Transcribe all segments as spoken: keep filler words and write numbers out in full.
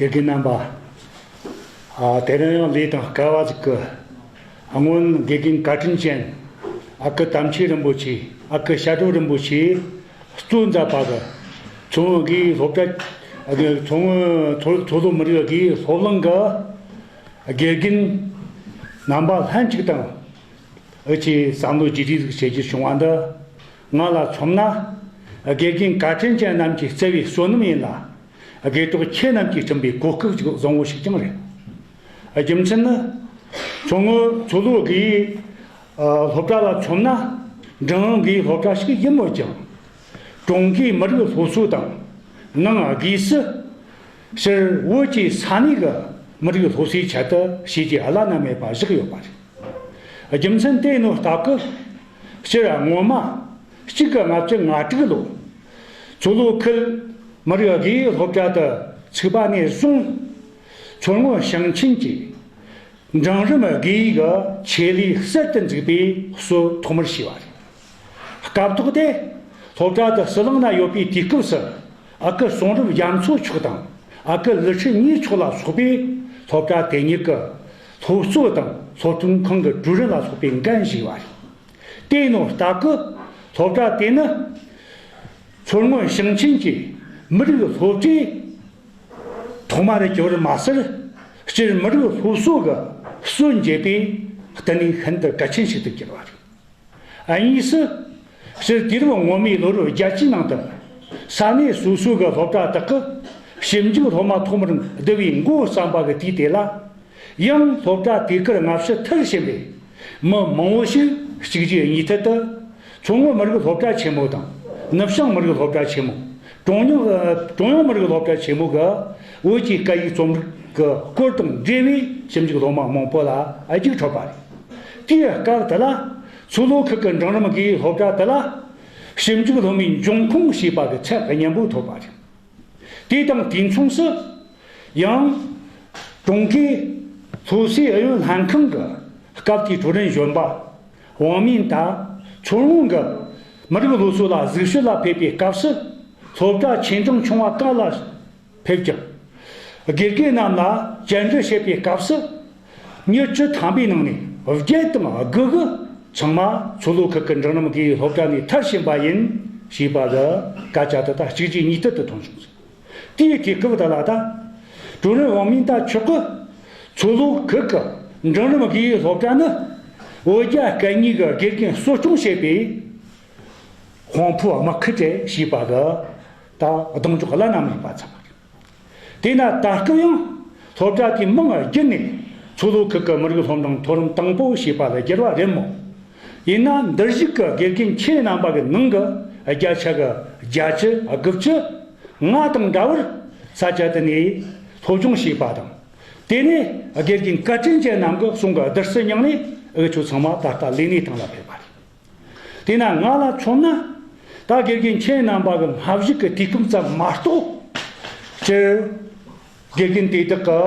དགེ་རྒན་རྣམ་པ། ཨ། དེ་རིང་ཡང་ལས་དང་སྐལ་བ་ཟིག་གི་སྔོན་དགེ་རྒན་བཀའ་དྲིན་ཅན་ཨ་ཁུ་དམ་ཆོས་རིན་པོ་ཆེ། ཨ་ཁུ་བཤད་སྒྲུབ་རིན་པོ་ཆེས་གཙོས་མཛད་པ་གི་མཚོ་སྔོན་དགེ་སློབ་གྲྭ། མཚོ་སྔོན་མཚོ་མཚོ་ལྷོ་མི་རིགས་དགེ་སློབ་གླིང་གི་དགེ་རྒན་རྣམ་པ་ལྷན་ཅིག་དང་། འུ་ཆོས་བསམ་བློ་བརྗེ་རེས་ཟིག་བྱེད་རྒྱུ་བྱུང་བ་འདི། ང་ལ་མཚོན་ན། དགེ་རྒན་བཀའ་དྲིན་ཅན་རྣམས་ཀྱི་བརྩེ་བའི་བསོད་ནམས་ཡིན་ལ། དགེ་གྲོགས་ཁྱེད་རྣམས་ཀྱིས་བསྐྲུན་པའི་གོ་སྐབས་ཅིག་བཟང་བོ་ཞིག་ཀྱང་རེད། རྒྱུ་མཚན་ནི། མཚོ་སྔོན་མཚོ་ལྷོ་དགེ་སློབ་གྲྭ་ལ་མཚོན་ན། འབྲིང་རིམ་དགེ་སློབ་གྲྭ་ཞིག་ཡིན་མོད་ཀྱང་། ཀྲུང་གོའི་མི་རིགས་སློབ་གསོ་དང་། ནང་སྒོས་སུ། ཕྱིར་བོད་ཀྱི་ས་གནས་ཀྱི་མི་རིགས་སློབ་གསོའི་ཆེད་དུ་བྱས་རྗེས་བླ་ན་མེད་པ་བཞག་ཡོད་པ་རེད། རྒྱུ་མཚན་དེ་ནོ་སྟབས་ཀྱིས། སྤྱིར་སྔོན་མ་གཅིག་དགུ་ལྔ་བཅུ་ང་དྲུག་ལོ། མཚོ་ལྷོ་ཁུལ་མི་རིགས་དགེ་སློབ་གྲྭ་དུ་ཚུགས་པ་ནས་བཟུང་། མཚོ་སྔོན་ཞིང་ཆེན་གྱི་འབྲིང་རིམ་དགེ་ཡིག་གི་ཆེད་ལས་གསར་དུ་འཛུགས་པའི་སྲོལ་ཐོག་མར་ཕྱེས་པ་རེད། སྐབས་ཐོག་དེ་སློབ་གྲྭ་དུ་ཟི་ལིང་ན་ཡོད་པའི་དུས་སྐབས་སུ། ཨ་ཁུ་གསུང་རབ་རྒྱ་མཚོ་མཆོག་དང་། ཨ་ཁུ་ཀླུ་ཁྲིན་གཉིས་མཆོག་ལ་སོགས་པས་སློབ་གྲྭ་དེ་ཉིད་ཀྱི་སློབ་གཙོ་དང་སློབ་སྟོན་ཁང་གི་ཀྲུའུ་རིན་ལ་སོགས་པའི་འགན་བཞེས་པ་རེད། དེ་ནོ་སྟབས་ཀྱིས་སློབ་གྲྭ་དེ་ནི་མཚོ་སྔོན་ཞིང་ཆེན་གྱི་མི་རིགས་སློབ་གྲྭའི་ཐོག་མ་རུ་གྱུར་པར་མ་ཟད། སྤྱིར་མི་རིགས་སློབ་གསོ་གི་སྲོལ་འབྱེད་པའི་བསྟི་གནས་ཤིན་ཏུ་གལ་ཆེན་ཞིག་ཏུ་གྱུར་པ་རེད། ཨ། གཉིས་སུ། སྤྱིར་དུས་རབས་སྔོན་མའི་ལོ་རབས་བརྒྱད་ཅུའི་ནང་དུ། ས་གནས་སོ་སོ་གི་སློབ་གྲྭ་དག་གི་ཞིབ་འཇུག་སློབ་མ་ཐོག་མར་བསྡུ་བའི་འགོ་བརྩམས་པ་གི་དུས་དེ་ལ། ཡང་སློབ་གྲྭ་དེ་གར་སྔ་ཕྱི་མཐར་ཕྱིན་པའི་མི་མང་བོ་ཞིག་གཅིག་རྗེས་གཉིས་མཐུད་དུ། མཚོ་སྔོན་མི་རིགས་སློབ་གྲྭ་ཆེན་མོ་དང་། ནུབ་བྱང་མི་རིགས་སློབ་གྲྭ་ཆེན་མོ། ཀྲུང་དབྱང་། ཀྲུང་དབྱང་མི་རིགས་སློབ་གྲྭ་ཆེན་མོ་གི་བོད་ཀྱི་སྐད་ཡིག་རྩོམ་རིག་གི་སྐོར་དང་འབྲེལ་བའི་ཞིབ་འཇུག་སློབ་མ་མང་པོ་ལ་རྒྱུགས་འཕྲོད་པ་རེད། དེའི་སྐབས་དེ་ལ། མཚོ་ལྷོ་ཁུལ་གྱི་འབྲིང་རིམ་དགེ་སློབ་གྲྭ་དེ་ལ། ཞིབ་འཇུག་སློབ་མའི་འབྱུང་ཁུངས་ཞེས་པ་གི་ཚད་སྙན་པོ་ཐོབ་པ་རེད། དེ་དང་དུས་མཚུངས་སུ། ཡང་། ཀྲུང་གོའི་སློབ་གསོའི་ཨུ་ཡོན་ལྷན་ཁང་གི་སྐབས་དེའི་ཀྲུའུ་རིན་གཞོན་པ་ཝང་མིན་ཏ་མཚོ་སྔོན་གྱི་མི་རིགས་སློབ་གསོ་ལ་གཟིགས་ཞིབ་ལ་ཕེབས་པའི་སྐབས་སུ། སློབ་གྲྭ་ཆེ་འབྲིང་ཆུང་བ་གང་ལ་ཕེབས་ཀྱང་། དགེ་རྒན་རྣམས་ལ་བཅར་འདྲི་བྱེད་པའི་སྐབས་སུ། མི་བཅུ་ཐམ་པའི་ནང་ནས་བརྒྱད་དང་དགུ་གིས་ཚང་མ་མཚོ་ལྷོ་ཁུལ་གྱི་འབྲིང་རིམ་དགེ་སློབ་གྲྭ་ནས་མཐར་ཕྱིན་པ་ཡིན་ཞེས་པ་ལ་སྐད་ཆ་དེ་དག་གཅིག་རྗེས་གཉིས་མཐུད་དུ་ཐོན་བྱུང་ཟིན། དེའི་དུས་སྐབས་དེ་ལ་ད། ཀྲུའུ་རིན་ཝང་མིན་ཏ་མཆོག་གིས་མཚོ་ལྷོ་ཁུལ་གྱི་འབྲིང་རིམ་དགེ་སློབ་གྲྭ་ནི་བོད་རྒྱ་སྐད་གཉིས་ཀྱི་དགེ་རྒན་གསོ་སྐྱོང་བྱེད་པའི་དཔང་པོའི་དམག་ཁུལ་རེད་ཞེས་པ་གི་ད་གདེང་འཇོག་བླ་ན་མེད་པ་ཚང་བ་རེད། དེས་ན་ད་སྐབས་ཡང་སློབ་གྲྭ་དེའི་མིང་བསྒྱུར་ནས་མཚོ་ལྷོ་ཁུལ་གྱི་མི་རིགས་སློབ་འབྲིང་མཐོ་རིམ་དང་པོ་ཞེས་པ་ལ་བསྒྱུར་བ་རེད་མོད། ཡིན་ན་འདིར་བཞུགས་ཀྱི་དགེ་རྒན་ཁྱེད་རྣམ་པ་གི་ནང་གི་བརྒྱ་ཆ་གི་བརྒྱད་ཅུ་དགུ་བཅུ་ང་དང་འདྲ་བར་ས་ཆ་དེ་ནས་སློབ་སྦྱོང་བྱས་པ་དང་། དེ་ནས་དགེ་རྒན་བཀའ་དྲིན་ཅན་རྣམས་ཀྱི་གསུང་གི་བདུད་རྩི་མྱངས་ནས་འུ་ཆོ་ཚང་མ་ད་ལྟ་ལས་གནས་སྟེང་ལ་ཕེབས་པ་རེད། དེས་ན་ང་ལ་མཚོན་ན། ད་དགེ་རྒན་ཁྱེད་རྣམ་པ་གི་སྔ་གཞུག་གི་དུས་སྐབས་ཙམ་མ་གཏོགས། སྤྱིར། དགེ་རྒན་དེ་དག་གི་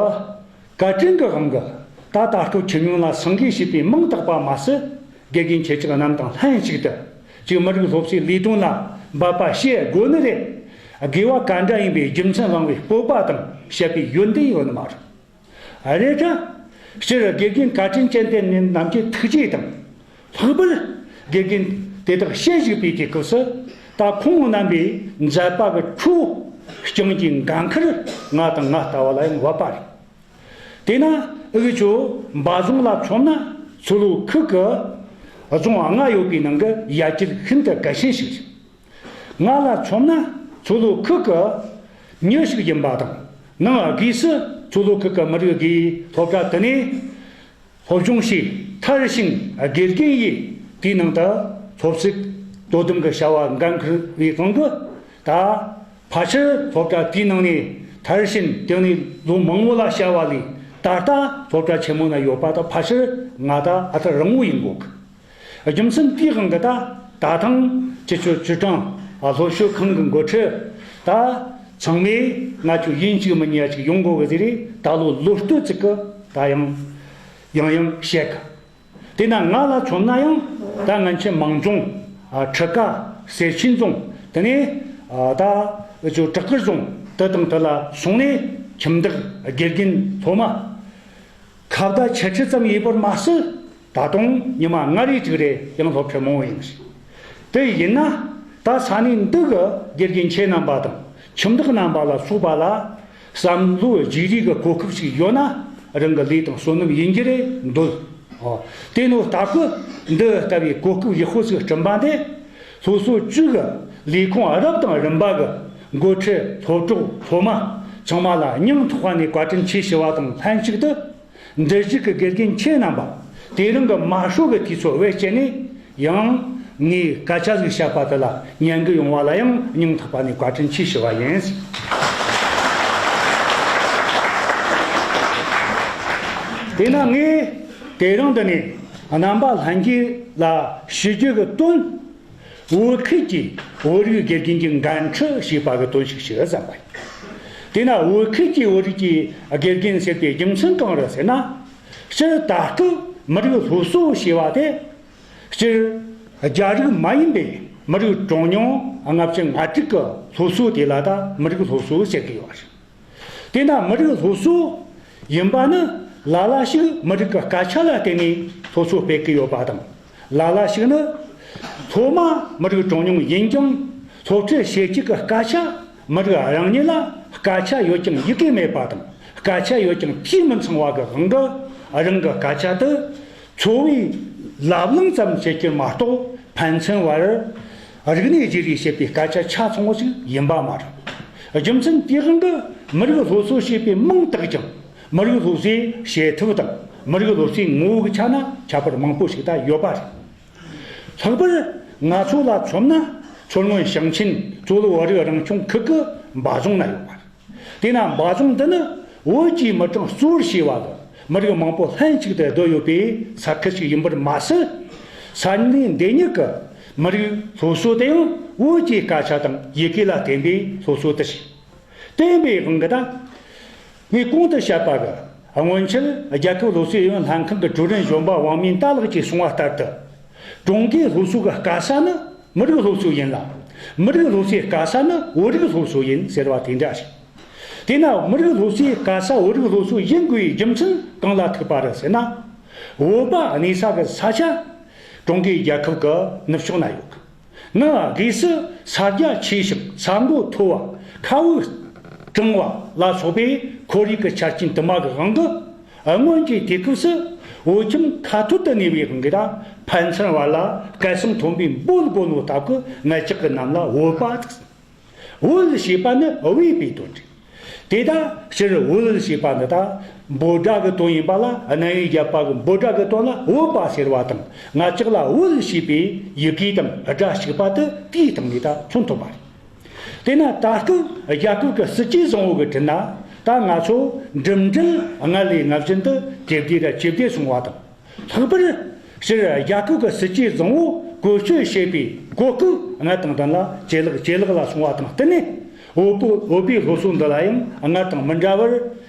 བཀའ་དྲིན་གྱི་དབང་གིས་ད་ལྟ་སྐབས་ཁྱོད་ཉུང་ལ་སེང་གེ་ཞེས་པའི་མིང་བཏགས་པ་མ་ཟད། དགེ་རྒན་ཁྱེད་ཅག་རྣམས་དང་ལྷན་ཅིག་ཏུ། ཅིག་མི་རིགས་སློབ་གསོའི་ལས་དོན་ལ་འབད་པ་བྱེད་དགོས་ནི་རེད། དགེ་བ་ག་འདྲ་ཡིན་པའི་རྒྱུ་མཚན་བླང་བའི་སྤོབས་པ་དང་བཤད་པའི་ཡོན་ཏན་ཡོད་ནི་མ་རེད། རེད་དྲ། སྤྱིར་དགེ་རྒན་བཀའ་དྲིན་ཅན་དེ་རྣམས་ཀྱི་ཐུགས་རྗེ་དང་། ལྷག་པར་དགེ་རྒན་དེ་དག་བཤད་བཞུགས་པའི་དུས་སྐབས་སུ། ད་ཁོང་རྣམ་པའི་མཛད་པ་གི་ཁྲོད་རྐྱང་གི་འགན་ཁུར་ང་དང་ང་ལྟ་བུ་ལ་ཡང་བབ་པ་རེད། དེས་ན་འུ་ཆོ་འབའ་རྫོང་ལ་མཚོན་ན་མཚོ་ལྷོ་ཁུལ་གྱི་རྫོང་ལྔ་ཡོད་པའི་ནང་གི་ཡ་གྱལ་ཤིན་ཏུ་གལ་ཆེན་ཞིག་རེད། ང་ལ་མཚོན་ན་མཚོ་ལྷོ་ཁུལ་གྱི་མྱི་ཞིག་ཡིན་པ་དང་། ནང་སྒོས་སུ་མཚོ་ལྷོ་ཁུལ་གྱི་མི་རིགས་དགེ་སློབ་གྲྭ་དེ་ནས་སློབ་སྦྱོང་བྱས། མཐར་ཕྱིན་དགེ་རྒན་ཡིན། དེའི་ནང་དུ་སློབ་ཕྱིའི་དོ་དམ་གྱི་བྱ་བ་འགན་འཁུར་བའི་དབང་གིས། ད་ཕལ་ཆེར་སློབ་གྲྭ་དེའི་ནང་ནས་མཐར་ཕྱིན། དེ་ནས་ལོ་མང་བོ་ལ་བྱ་བ་ལས། ད་ལྟ་སློབ་གྲྭ་ཆེན་མོ་ན་ཡོད་པ་དང་ཕལ་ཆེར་ང་ད་ཨ་ཐུར་རིང་བོ་ཡིན་དགོས་གི། རྒྱུ་མཚན་དེའི་དབང་གིས་ད་ད་ཐེངས་ཁྱེད་ཚོ་ཅུས་ཀྲང་སློབ་སྤྱི་ཁང་གི་འགོ་ཁྲིད་ད་ཚང་མས་ང་ཚོ་ཡིན་གཅིག་མིན་གཉིས་ཅིག་ཡོང་དགོས་གི་ཟེར་རེད། ད་ལོ་ལོ་སྟོད་ཅིག་གི་ད་ཡང་ཡང་ཡང་བཤད་གི། དེས་ན་ང་ལ་མཚོན་ན་ཡང་ད་ང་ཚོའི་མང་རྫོང་། ཨ། ཁྲི་ཀ། གསེར་ཆེན་རྫོང་། དེ་ནས་ཨ་ད་ཨུ་ཆོ་བྲག་དཀར་རྫོང་དེ་དང་དེ་ལ་སོང་ནས། ཁྱིམ་བདག་དགེ་རྒན་སློབ་མ་ཁ་བརྡ་འཆད་ཁྲིད་ཙམ་ཡིན་པར་མ་ཟད། ད་དུང་ཉི་མ་ལྔ་རེ་དྲུག་རེ་ཡང་སློབ་ཁྲིད་མང་བོ་ཡིན། དེ་ཡིན་ན་ད་ས་གནས་འདི་གི་དགེ་རྒན་ཁྱེད་རྣམ་པ་དང་ཁྱིམ་བདག་རྣམ་པ་ལ་སོགས་པ་ལ་བསམ་བློ་རྒྱུགས་རེས་ཀྱི་གོ་སྐབས་ཤིག་ཡོད་ན་རང་གི་ལས་དང་བསོད་ནམས་ཡིན་རྒྱུ་རེད་འདོད། ཨོ། དེ་ནོ་ད་གི་འདི་ལྟ་བུའི་གོ་སྐབས་ཡག་པོ་ཞིག་བསྐྲུན་པ་འདི་སློབ་གསོ་བཅུ་གི་ལས་ཁུངས་རབ་དང་རིམ་པ་གི་འགོ་ཁྲིད་སློབ་གྲོགས་སློབ་མ་ཚང་མ་ལ་སྙིང་ཐག་པ་ནས་བཀའ་དྲིན་ཆེ་ཞུ་བ་དང་ལྷན་ཅིག་ཏུ། འདིར་བཞུགས་ཀྱི་དགེ་རྒན་ཁྱེད་རྣམ་པ་དེ་རིང་གི་མང་ཤོས་ཀྱི་དུས་ཚོད་བེད་སྤྱད་ནས་ཡང་ངས་སྐད་ཆ་ཟིག་བཤད་པ་དེ་ལ་ཉན་གི་ཡོང་བ་ལ་ཡང་སྙིང་ཐག་པ་ནས་བཀའ་དྲིན་ཆེ་ཞུ་བ་ཡིན། དེས་ན་ངས་དེ་རིང་འདི་ནས་རྣམ་པ་ལྷན་རྒྱས་ལ་ཞུ་རྒྱུ་གི་དོན། བོད་ཁུལ་གྱི་བོད་རིགས་དགེ་རྒན་གྱི་འགན་འཁྲི་ཞེས་པ་གི་དོན་ཞིག་ཞུ་བསམ་པ་ཡིན། དེས་ན་བོད་ཁུལ་གྱི་བོད་རིགས་ཀྱི་དགེ་རྒན་ཟེར་བའི་རྒྱུ་མཚན་གང་རེད་ཟེར་ན། སྤྱིར་ད་སྐབས་མི་རིགས་སློབ་གསོ་ཞེས་པ་དེ། སྤྱིར་རྒྱ་རིགས་མ་ཡིན་པའི་མི་རིགས་གྲངས་ཉུང་ལྔ་བཅུ་ང་དྲུག་གི་སློབ་གསོ་དེ་ལ་ད་མི་རིགས་སློབ་གསོ་ཟེར་གྱི་ཡོད་རེད། དེས་ན་མི་རིགས་སློབ་གསོ་ཡིན་པ་ནི་ལ་ལ་ཞིག་མི་རིགས་ཀྱི་སྐད་ཆ་ལ་བརྟེན་ནས་སློབ་གསོ་སྤེལ་གྱི་ཡོད་པ་དང་། ལ་ལ་ཞིག་ནི་སློབ་མ་མི་རིགས་གྲངས་ཉུང་ཡིན་ཀྱང་སློབ་ཁྲིད་བྱེད་ཀྱི་སྐད་ཆ་མི་རིགས་རང་ཉིད་ལ་སྐད་ཆ་ཡོད་ཀྱང་ཡི་གེ་མེད་པ་དང་སྐད་ཆ་ཡོད་ཀྱང་ཐོས་མི་ཚང་བ་གི་དབང་གིས་རང་གི་སྐད་ཆ་དེ། འཚོ་བའི་ལབ་གླེང་ཙམ་བྱེད་རྒྱུ་མ་གཏོགས་ཕན་ཚུན་བར་རིག་གནས་བརྗེ་རེས་བྱེད་པའི་སྐད་ཆ་ཆ་ཚང་བ་ཞིག་ཡིན་པ་མ་རེད། རྒྱུ་མཚན་དེའི་དབང་གིས་མི་རིགས་སློབ་གསོ་བྱེད་པའི་མིང་བཏགས་ཀྱང་མི་རིགས་སློབ་གསོའི་བྱེད་ཐབས་དང་མི་རིགས་སློབ་གསོའི་ངོ་བོ་གི་ཆ་ན་ཁྱད་པར་མང་པོ་ཞིག་ད་ཡོད་པ་རེད། ལྷག་པར་ང་ཚོ་ལ་མཚོན་ན་མཚོ་སྔོན་ཞིང་ཆེན་གཙོ་བོ་བོད་རིགས་རང་སྐྱོང་ཁུལ་གྱི་འབའ་རྫོང་ན་ཡོད་པ་རེད། དེས་ན་འབའ་རྫོང་འདི་ནི་བོད་ཀྱི་མི་གྲངས་གཙོ་བོར་བྱས་པ་གི་མི་རིགས་མང་པོ་ལྷན་ཅིག་ཏུ་བསྡུས་ཡོད་པའི་ས་ཁུལ་ཞིག་ཡིན་པར་མ་ཟད། ས་གནས་འདི་ཉིད་ཀྱི་མི་རིགས་སློབ་གསོ་དེ་ཡང་བོད་ཀྱི་སྐད་ཆ་དང་ཡི་གེ་ལ་བརྟེན་པའི་སློབ་གསོ་དེ་ཞིག་བསྟན་པའི་དབང་གིས་ད། ངས་གོང་དུ་བཤད་པ་གི་སྔོན་ཆད་རྒྱལ་ཁབ་སློབ་གསོའི་ཨུ་ཡོན་ལྷན་ཁང་གི་ཀྲུའུ་རེན་གཞོན་པ་ཝང་མིན་ཏཱ་ལགས་ཀྱིས་གསུངས་པ་ལྟར་དུ། ཀྲུང་གོའི་སློབ་གསོ་གི་སྐད་ས་ནི་མི་རིགས་སློབ་གསོ་ཡིན་ལ། མི་རིགས་སློབ་གསོའི་སྐད་ས་ནི་བོད་རིགས་སློབ་གསོ་ཡིན་ཟེར་བ་དེ་འདྲ་ཞིག་དེས་ན་མི་རིགས་སློབ་གསོའི་སྐད་ས་བོད་རིགས་སློབ་གསོ་ཡིན་དགོས་པའི་རྒྱུ་མཚན་གང་ལ་ཐུག་པ་རེད་ཟེར་ན། བོད་པ་གནས་ས་གི་ས་ཆ་ཀྲུང་གོའི་རྒྱལ་ཁབ་ཀྱི་ནུབ་ཕྱོགས་ན་ཡོད། ནི་སྒོས་སུ་ས་རྒྱ་ཆེ་ཞིང་ས་མགོ་མཐོ་བ་མཁའ་དབུགས་གྲང་བ་ལ་སོགས་པའི་ཁོར་ཡུག་གི་ཆ་རྐྱེན་དུ་མ་གི་དབང་གིས། སྔོན་གྱི་དུས་སྐབས་སུ་བོད་ཁྱིམ་ཁ་ཐོར་དུ་གནས་པའི་དབང་གིས་ད་ཕན་ཚུན་བར་ལ་སྐད་གསང་མཐོན་པོས་འབོད་དགོས་ནོ་སྟབས་ཀྱིས་ངེད་ཅག་གི་ནང་ལ་བོད་པ་ཟེར། བོད་ཞེས་པ་ནི་བོས་པའི་དོན་རེད། དེ་དག་སྤྱིར་བོད་ཞེས་པ་འདི་དག་འབོད་སྒྲ་གི་དོན་ཡིན་པ་ལ། རྣམ་དབྱེ་བརྒྱད་པ་གི་འབོད་སྒྲ་གི་དོན་ལ་བོད་པ་ཟེར་བ་དང་། ང་ཅག་ལ་བོད་ཞེས་པའི་ཡི་གེ་དང་སྒྲ་གཅིག་པ་དེ་དེའི་སྟེང་ནས་ད་མཚོན་ཐུབ་པ་རེད། དེས་ན་ད་སྐབས་རྒྱལ་ཁབ་ཀྱི་སྲིད་ཇུས་བཟང་བོ་གི་དྲིན་ན་ད་ང་ཚོ་འགྲིམ་འགྲུལ་སྔར་ལས་སྔ་བཞིན་དུ་ཇེ་བདེ་ར་ཇེ་བདེ་སོང་བ་དང་། ལྷག་པར་སྤྱིར་རྒྱལ་ཁབ་ཀྱི་སྲིད་ཇུས་བཟང་བོ་བཀོལ་སྤྱོད་བྱེད་པའི་གོ་སྐབས་སྔར་དང་ལྡན་ལ་ཇེ་ལེགས་ཇེ་ལེགས་ལ་སོང་བ་དང་བསྟུན་ནས། བོད་པའི་བོད་པའི་སློབ་གསོ་འདི་ལ་ཡང་སྔར་དང་མི་འདྲ་བར་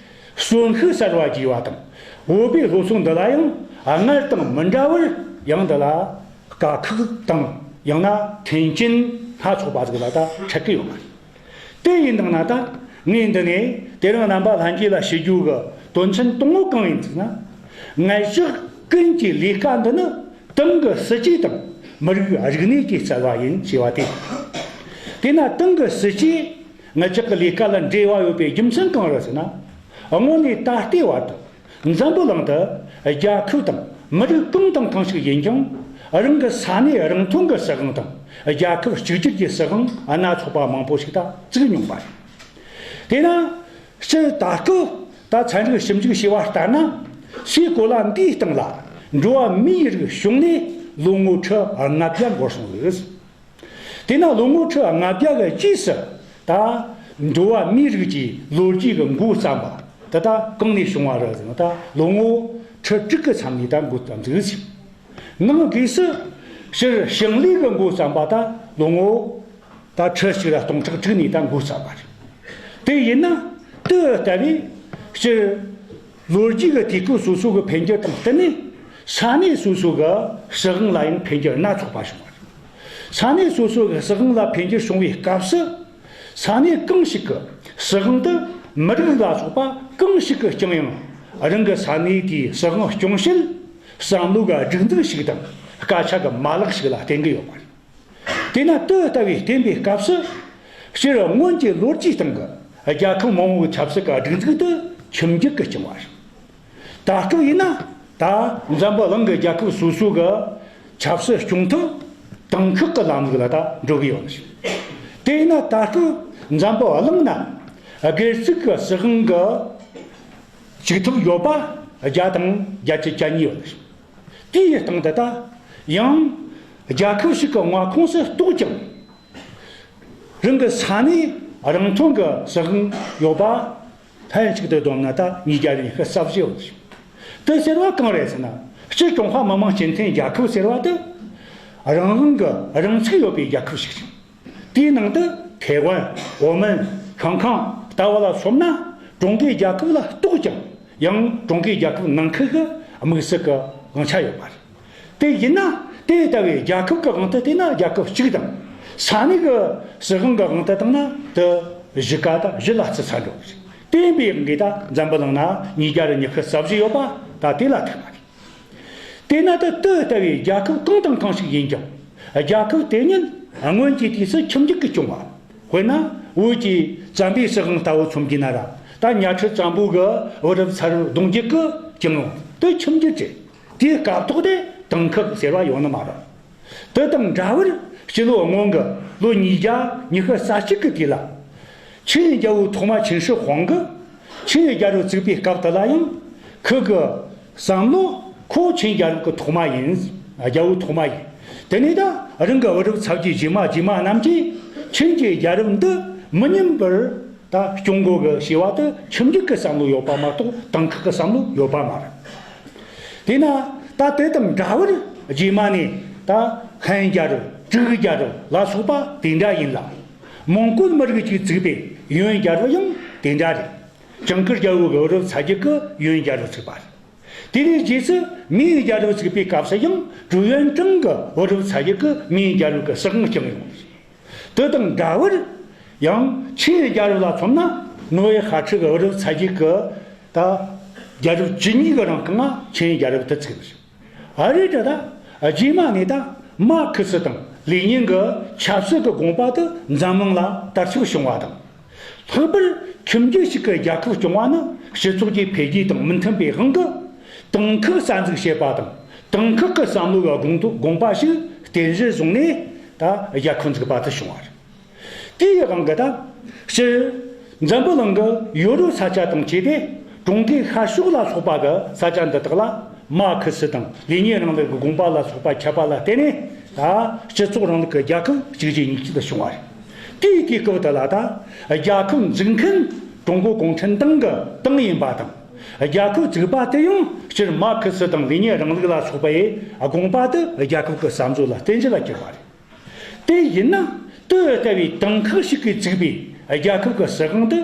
གསོན་ཤུགས་གསར་བ་རྒྱས་པ་དང་། བོད་པའི་སློབ་གསོ་འདི་ལ་ཡང་སྔར་དང་མི་འདྲ་བར་ཡང་འདི་ལ་དཀའ་ཁག་དང་ཡང་ན་མཐུན་རྐྱེན་སྣ་ཚོགས་པ་ཟིག་ལ་ད་འཕྲད་ཀྱི་ཡོད་པ་རེད། དེ་ཡིན་དང་ན་ད་ངས་འདི་ནས་དེ་རིང་རྣམ་པ་ལྷན་རྒྱས་ལ་ཞུ་རྒྱུ་གི་དོན་ཚན་དང་པོ་གང་ཡིན་ཟེར་ན། ངལ་ལྕགས་ཀུན་གྱི་ལས་ཀ་འདི་ནི་ཏང་གི་སྲིད་ཇུས་དང་མི་རིགས་རིག་གནས་ཀྱི་རྩ་བ་ཡིན་ཞེས་པ་སྟེ། དེས་ན་ཏང་གི་སྲིད་ཇུས་ངལ་ལྕགས་ཀྱི་ལས་ཀ་ལ་འབྲེལ་བ་ཡོད་པའི་རྒྱུ་མཚན་གང་རེད་ཟེར་ན། སྔོན་ནས་ད་ལྟའི་བར་དུ། འཛམ་བུ་གླིང་དུ་རྒྱལ་ཁབ་དང་མི་རིགས་གང་དང་གང་ཞིག་ཡིན་ཀྱང་། རང་གི་ས་གནས་རང་ཐོན་གྱི་སྲིད་དབང་དང་རྒྱལ་ཁབ་གཅིག་གྱུར་གྱི་སྲིད་དབང་སྣ་ཚོགས་པ་མང་པོ་ཞིག་ད་བཙུགས་མྱོང་པ་རེད། དེས་ན་སྤྱིར་ད་སྐབས་ད་ཚན་རིག་ཞིབ་འཇུག་བྱས་པ་ལྟར་ན། སའི་གོ་ལ་འདིའི་སྟེང་ལ་འགྲོ་བ་མིའི་རིགས་བྱུང་ནས་ལོ་ངོ་ཁྲི་ལྔ་བརྒྱ་འགོར་སོང་ཟིག་དེས་ན་ལོ་ངོ་ཁྲི་ལྔ་བརྒྱ་གི་རྗེས་སུ་ད་འགྲོ་བ་མིའི་རིགས་ཀྱི་ལོ་རྒྱུས་ཀྱི་འགོ་བརྩམས་པ་དེ་ད་གང་ནས་བྱུང་བ་རེད་ཟེར་ན། ད་ལོ་ངོ་ཁྲི་དྲུག་གི་མཚམས་ནས་ད་འགོ་བརྩམས་ཟིག་ནང་སྒོས་སུ་སྤྱིར་ཞིང་ལས་ཀྱི་འགོ་བརྩམས་པ་ད་ལོ་ངོ་ད་ཁྲི་གཅིག་ར་སྟོང་ཕྲག་དྲུག་ནས་ད་འགོ་བརྩམས་པ་རེད། དེ་ཡིན་ན་དེ་ལྟ་བུའི་སྤྱིར་ལོ་རྒྱུས་ཀྱི་དུས་སྐབས་སོ་སོ་གི་འཕེལ་འགྱུར་དང་བསྟུན་ནས་ས་གནས་སོ་སོ་གི་སྲིད་དབང་ལ་ཡང་འཕེལ་འགྱུར་སྣ་ཚོགས་པ་བྱུང་བ་རེད། ས་གནས་སོ་སོ་གི་སྲིད་དབང་ལ་འཕེལ་འགྱུར་བྱུང་བའི་སྐབས་སུ། ས་གནས་གང་ཞིག་གི་སྲིད་དབང་དུ་ མི་རིགས་ལ་སོགས་པ་གང་ཞིག་གིས་བསྐྱངས་ཡང་རང་གི་ས་གནས་དེའི་སྲིད་དབང་སྐྱོང་བྱེད་བསམ་བློ་གི་སྒྲིག་འཛུགས་ཤིག་དང་སྐད་ཆ་གི་མ་ལག་ཞིག་ལ་བརྟེན་གྱི་ཡོད་པ་རེད། དེས་ན་དེ་ལྟ་བུའི་བསྟན་པའི་སྐབས་སུ། སྤྱིར་སྔོན་གྱི་ལོ་རྒྱུས་སྟེང་གི་རྒྱལ་ཁབ་མང་བོའི་ཆབ་སྲིད་ཀྱི་སྒྲིག་འཛུགས་དེ་ཁྱིམ་རྒྱུད་ཀྱིས་བསྐྱངས་པ་རེད། ད་སྐབས་ཡིན་ན། ད་འཛམ་བུ་གླིང་གི་རྒྱལ་ཁབ་སོ་སོ་གི་ཆབ་སྲིད་སྐྱོང་ཐབས་དེང་ཁག་གི་ལམ་ལུགས་ལ་ད་འགྲོ་གི་ཡོད་ལ། དེ་ཡིན་ན་ད་སྐབས་འཛམ་བུ་གླིང་ན་སྒེར་གཅིག་གི་སྲིད་དབང་གི་བཅུག་ཐབས་ཡོད་པ་བརྒྱ་དང་བརྒྱད་ཅུ་གྱ་གཉིས་ཡོད་ལ། དེའི་སྟེང་དུ་ད་ཡང་རྒྱལ་ཁབ་ཞིག་གི་མངའ་ཁོངས་སུ་གཏོགས་ཀྱང་། རང་གི་ས་གནས་རང་ཐོན་གྱི་སྲིད་དབང་ཡོད་པ་ལྷན་ཅིག་ཏུ་བསྡོམས་ན་ད་ཉིས་བརྒྱ་རེ་ཉི་ཤུ་རྩ་བཞི་ཡོད། དེ་ཟེར་བ་གང་རེད་ཟེར་ན། སྤྱིར་ཀྲུང་ཧྭ་མི་དམངས་སྤྱི་མཐུན་རྒྱལ་ཁབ་ཟེར་བ་དེ་རང་དབང་གི་རང་ཚུགས་ཡོད་པའི་རྒྱལ་ཁབ་ཞིག་རེད། དེའི་ནང་དུ་ཐའེ་ཝན། ཨོ་མན། ཤང་ཀང་ལྟ་བུ་ལ་སོམ་ན་ཀྲུང་གོའི་རྒྱལ་ཁབ་ལ་གཏོགས་ཀྱང་ཡང་ཀྲུང་གོའི་རྒྱལ་ཁབ་ནང་ཁུལ་གྱི་དམིགས་བསལ་གྱི་དབང་ཆ་ཡོད་པ་རེད། དེ་ཡིན་ན་དེ་ལྟ་བུའི་རྒྱལ་ཁབ་ཀྱི་དབང་དུ་བལྟས་ན་རྒྱལ་ཁབ་གཅིག་དང་། ས་གནས་ཀྱི་སྲིད་དབང་གི་དབང་དུ་བཏང་ན་དེ་བཞི་ཀ་དང་བཞི་ལ་བརྩི་ས་འགྲོ་གི་རེད། དེ་ཡིན་པའི་དབང་གིས་ད་འཛམ་བུ་གླིང་ན་ཉིས་བརྒྱ་རེ་ཉི་ཤུ་རྩ་བཞི་ཡོད་པ་ད་དེ་ལ་ཐུག་པ་རེད། དེས་ན་ད་དེ་ལྟ་བུའི་རྒྱལ་ཁབ་གང་དང་གང་ཞིག་ཡིན་ཀྱང་། རྒྱལ་ཁབ་དེ་ཉིད་སྔོན་གྱི་དུས་སུ་ཁྱིམ་རྒྱུད་ཀྱིས་སྐྱོང་བ། དཔེར་ན་བོད་ཀྱི་བཙན་པོའི་སྲིད་དབང་ལྟ་བུ་མཚོན་གྱི་ན་ར། ད་གཉའ་ཁྲི་བཙན་པོ་གི་བུ་རབས་ཚ་རུ་གདུང་རྒྱུད་ཀྱིས་བསྐྱངས་ཡོང་དེ་ཁྱིམ་རྒྱུད་ཀྱི། དེའི་སྐབས་ཐོག་དེ་དེང་ཁག་ཟེར་བ་ཡོད་ནི་མ་རེད། དེ་དང་འདྲ་བར་སྤྱི་ལོ་སྔོན་གྱི་ལོ་ཉིས་བརྒྱ་ཉི་ཤུ་རྩ་གཅིག་གི་དུས་ལ། ཆིང་རྒྱལ་པོ་ཐོག་མ་ཆིང་ཧྲི་ཧོང་གིས་ཆིང་རྒྱལ་རབས་བཙུགས་པའི་སྐབས་དེ་ལ་ཡང་ཁོ་གི་བསམ་བློ་ཁོ་ཆིང་རྒྱལ་རབས་ཀྱི་ཐོག་མ་ཡིན། རྒྱལ་པོ་ཐོག་མ་ཡིན། དེ་ནས་ད་རང་གི་བུ་རབས་ཚ་རྒྱུད་རྗེས་མ་རྗེས་མ་རྣམས་ཀྱིས་ཆིང་གི་རྒྱལ་རབས་འདི་མི་ཉམས་པར་ད་སྐྱོང་དགོས་གི་ཞེས་པ་དེ་ཁྱིམ་རྒྱུད་ཀྱི་བསམ་བློ་ཡོད་པ་མ་གཏོགས་དེང་ཁག་གི་བསམ་བློ་ཡོད་པ་མ་རེད། དེས་ན་ད་དེ་དང་འདྲ་བར་རྗེས་མ་ནས་ད་ཧན་རྒྱལ་རབས། ཀྲིག་རྒྱལ་རབས་ལ་སོགས་པ་དེ་འདྲ་ཡིན་ལ། མོང་གོལ་མི་རིགས་ཀྱིས་བཙུགས་པའི་ཡོན་རྒྱལ་རབས་ཡང་དེ་འདྲ་རེད། ཇིང་གིར་རྒྱལ་པོ་གི་བུ་རབས་ཚ་རྒྱུད་ཀྱིས་ཡོན་རྒྱལ་རབས་བཙུགས་པ་རེད། དེ་ནས་རྗེས་སུ་མིང་རྒྱལ་རབས་བཙུགས་པའི་སྐབས་སུ་ཡང་ཀྲུའུ་ཡོན་ཀྲང་གི་བུ་རབས་ཚ་རྒྱུད་ཀྱིས་མིང་རྒྱལ་རབས་ཀྱི་སྲིད་དབང་བསྐྱངས་ཡོང་བ་རེད། དེ་དང་འདྲ་བར་ཡང་ཆིང་རྒྱལ་རབས་ལ་མཚོན་ན་ནོ་ཝེ་ཧྭ་ཁྲི་གི་བུ་རབས་ཚ་རྒྱུད་ཀྱིས་ད་རྒྱལ་རབས་བཅུ་གཉིས་ཀྱི་རིང་གི་ནང་ཆིང་རྒྱལ་རབས་དེ་བཙུགས་པ་རེད། ཨ་རི་འདྲ་ད་རྗེས་མ་ནས་ད་མར་ཁེ་སི་དང་ལེ་ཉིན་གྱི་ཆབ་སྲིད་ཀྱི་དགོངས་པ་དེ་འཛམ་གླིང་ལ་དར་ཁྱབ་བྱུང་བ་དང་། ལྷག་པར་ཁྱིམ་རྒྱུད་ཞིག་གི་རྒྱལ་ཁབ་སྐྱོང་བ་ནི་སྤྱི་ཚོགས་ཀྱི་འཕེལ་རྒྱས་དང་མི་མཐུན་པའི་དབང་གིས། དེང་ཁག་གསར་འཛུགས་བྱེད་པ་དང་དེང་ཁག་གི་བསམ་བློ་གི་དགོངས་དོན་དགོངས་པ་ཞིག་རྟེན་གཞི་བཟུང་ནས་ད་རྒྱལ་ཁབ་འཛུགས་པ་དེ་བྱུང་བ་རེད། དེའི་དབང་གིས་ད་སྤྱིར་འཛམ་བུ་གླིང་གི་ཡོ་རོབ་ས་ཆ་དང་བཅས་ཏེ་ཀྲུང་གོའི་ཤར་ཕྱོགས་ལ་སོགས་པ་གི་ས་ཆ་འདི་དག་ལ་མར་ཁེ་སི་དང་ལེ་ཉིན་རིང་ལུགས་ཀྱི་དགོངས་པ་ལ་སོགས་པ་ཁྱབ་པ་ལ་བརྟེན་ནས་ད་སྤྱི་ཚོགས་རིང་ལུགས་ཀྱི་རྒྱལ་ཁབ་གཅིག་རྗེས་གཉིས་མཐུད་དུ་བྱུང་བ་རེད། དེའི་དུས་སྐབས་དེ་ལ་ད་རྒྱལ་ཁབ་འཛུགས་མཁན་ཀྲུང་གོ་གུང་ཁྲན་ཏང་གི་ཏང་ཡིན་པ་དང་། རྒྱལ་ཁབ་བཙུགས་པ་དེ་ཡང་སྤྱིར་མར་ཁེ་སི་དང་ལེ་ཉིན་རིང་ལུགས་ལ་སོགས་པའི་དགོངས་པ་དེ་རྒྱལ་ཁབ་ཀྱི་བསམ་བློ་ལ་རྟེན་གཞི་ལ་གྱུར་པ་རེད། དེ་ཡིན་ན་དེ་ལྟ་བུའི་དེང་ཁག་ཞིག་གིས་བཙུགས་པའི་རྒྱལ་ཁབ་ཀྱི་སྲིད་དབང་དེ་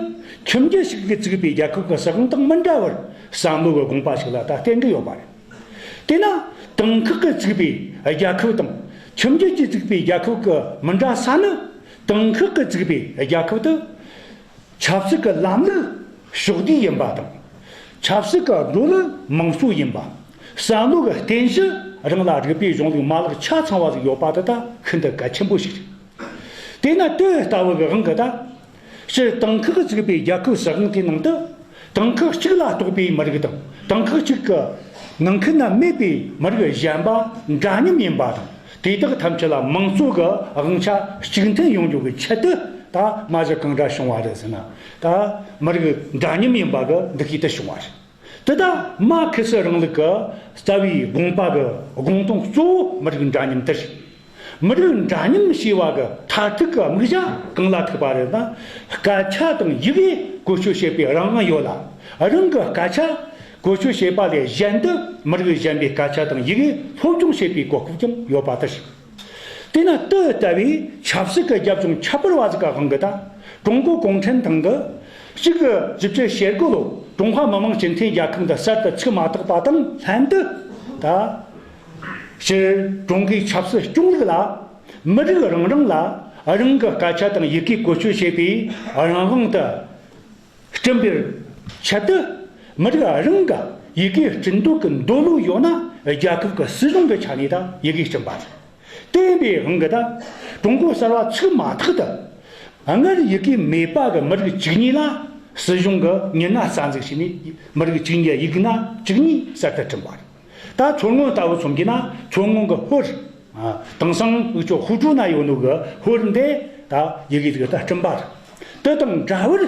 ཁྱིམ་རྒྱུད་ཞིག་གིས་བཙུགས་པའི་རྒྱལ་ཁབ་ཀྱི་སྲིད་དབང་དང་མི་འདྲ་བར་བསམ་བློ་གི་དགོངས་པ་ཞིག་ལ་ད་བརྟེན་གྱི་ཡོད་པ་རེད། དེས་ན་དེང་ཁག་གིས་བཙུགས་པའི་རྒྱལ་ཁབ་དང་ཁྱིམ་རྒྱུད་ཀྱིས་བཙུགས་པའི་རྒྱལ་ཁབ་ཀྱི་མི་འདྲ་ས་ནི། དེང་ཁག་གིས་བཙུགས་པའི་རྒྱལ་ཁབ་དེ་ཆབ་སྲིད་ཀྱི་ལམ་ལུགས་ཕྱོགས་བསྡུས་ཡིན་པ་དང་། ཆབ་སྲིད་ཀྱི་འགྲོ་ལུགས་མང་གཙོ་ཡིན་པ། བསམ་བློ་གི་རྟེན་གཞི་རང་ལ་རིགས་པའི་གཞུང་ལུགས་མ་ལག་ཆ་ཚང་བ་ཞིག་ཡོད་པ་དེ་ད་ཤིན་ཏུ་གལ་ཆེན་པོ་ཞིག་རེད། དེས་ན་དེ་ལྟ་བུ་གི་དབང་གིས་ད་སྤྱིར་དེང་ཁག་གིས་བཙུགས་པའི་རྒྱལ་ཁབ་སྲིད་དབང་དེའི་ནང་དུ། དེང་ཁག་གཅིག་ལ་གཏོགས་པའི་མི་རིགས་དང་དེང་ཁག་གཅིག་གི་ནང་ཁུལ་ན་མེད་པའི་མི་རིགས་གཞན་པ་འདྲ་མཉམ་ཡིན་པ་དང་། དེ་དག་ཐམས་ཅད་ལ་མང་གཙོ་གི་དབང་ཆ་གཅིག་མཐུན་ཡོང་རྒྱུ་གི་ཆེད་དུ་ད་མ་གཞི་གང་འདྲ་བྱུང་བ་རེད་ཟེར་ན། ད་མི་རིགས་འདྲ་མཉམ་ཡིན་པ་གི་འདུ་ཤེས་དེ་བྱུང་བ་རེད། དེ་ད་མར་ཁེ་སི་རིང་ལུགས་ཀྱི་རྩ་བའི་དགོངས་པ་གི་དགོངས་དོན་གཙོ་བོ་མི་རིགས་འདྲ་མཉམ་དེ་རེད། མི་རིགས་འདྲ་མཉམ་ཞེས་པ་གི་མཐར་ཐུག་གི་དམིགས་བྱ་གང་ལ་ཐུག་པ་རེད་ན། སྐད་ཆ་དང་ཡི་གེ་བཀོལ་སྤྱོད་བྱེད་པའི་རང་དབང་ཡོད་ལ། རང་གི་སྐད་ཆ་བཀོལ་སྤྱོད་བྱེད་པ་ལས་གཞན་དུ་མི་རིགས་གཞན་པའི་སྐད་ཆ་དང་ཡི་གེ་སློབ་སྦྱོང་བྱེད་པའི་གོ་སྐབས་ཀྱང་ཡོད་པ་དེ་རེད། དེས་ན་དེ་ལྟ་བུའི་ཆབ་སྲིད་ཀྱི་རྒྱབ་ལྗོངས་ཁྱད་པར་བ་ཞིག་གི་དབང་གིས་ད་ཀྲུང་གོ་གུང་ཁྲན་ཏང་གིས་གཅིག་དགུ་བཞི་བཅུ་ཞེ་དགུ་ལོར་ཀྲུང་ཧྭ་མི་དམངས་སྤྱི་མཐུན་རྒྱལ་ཁབ་འདི་གསར་དུ་ཚུགས་མ་ཐག་པ་དང་ལྷན་དུ་ད། སྤྱིར་ཀྲུང་གོའི་ཆབ་སྲིད་སྐྱོང་ལུགས་ལ་མི་རིགས་རང་རང་ལ་རང་གི་སྐད་ཆ་དང་ཡི་གེ་བཀོལ་སྤྱོད་བྱེད་པའི་རང་དབང་དེ་ བསྐྲུན་པའི་ཆེད་དུ་མི་རིགས་རང་གི་ཡི་གེ་སྐྲུན་འདོད་ཀྱི་འདོད་བློ་ཡོད་ན། རྒྱལ་ཁབ་ཀྱི་སྲིད་གཞུང་གི་ཆ་ནས་ད་ཡི་གེ་སྐྲུན་པ་རེད། དེ་ཡིན་པའི་དབང་གིས་ད་ཀྲུང་གོ་གསར་བ་ཚུགས་མ་ཐག་ཏུ་སྔར་ཡི་གེ་མེད་པ་གི་མི་རིགས་བཅུ་གཉིས་ལ་སྲིད་གཞུང་གིས་མྱི་སྣ་རྩ་འཛུགས་བྱས་ནས། མི་རིགས་བཅུ་གཉིས་ཡིག་སྣ་བཅུ་གཉིས་གསར་དུ་བསྐྲུན་པ་རེད། ད་མཚོ་སྔོན་ལྟ་བུ་མཚོན་གྱི་ན། མཚོ་སྔོན་གྱི་ཧོར། ཨ། དེང་སང་འུ་ཚོ་ཧུའུ་ཀྲོའུ་ན་ཡོད་ནོ་གི་ཧོར་འདི་ད་ཡི་གེ་ཟིག་ད་སྐྲུན་པ་རེད། དེ་དང་འདྲ་བར་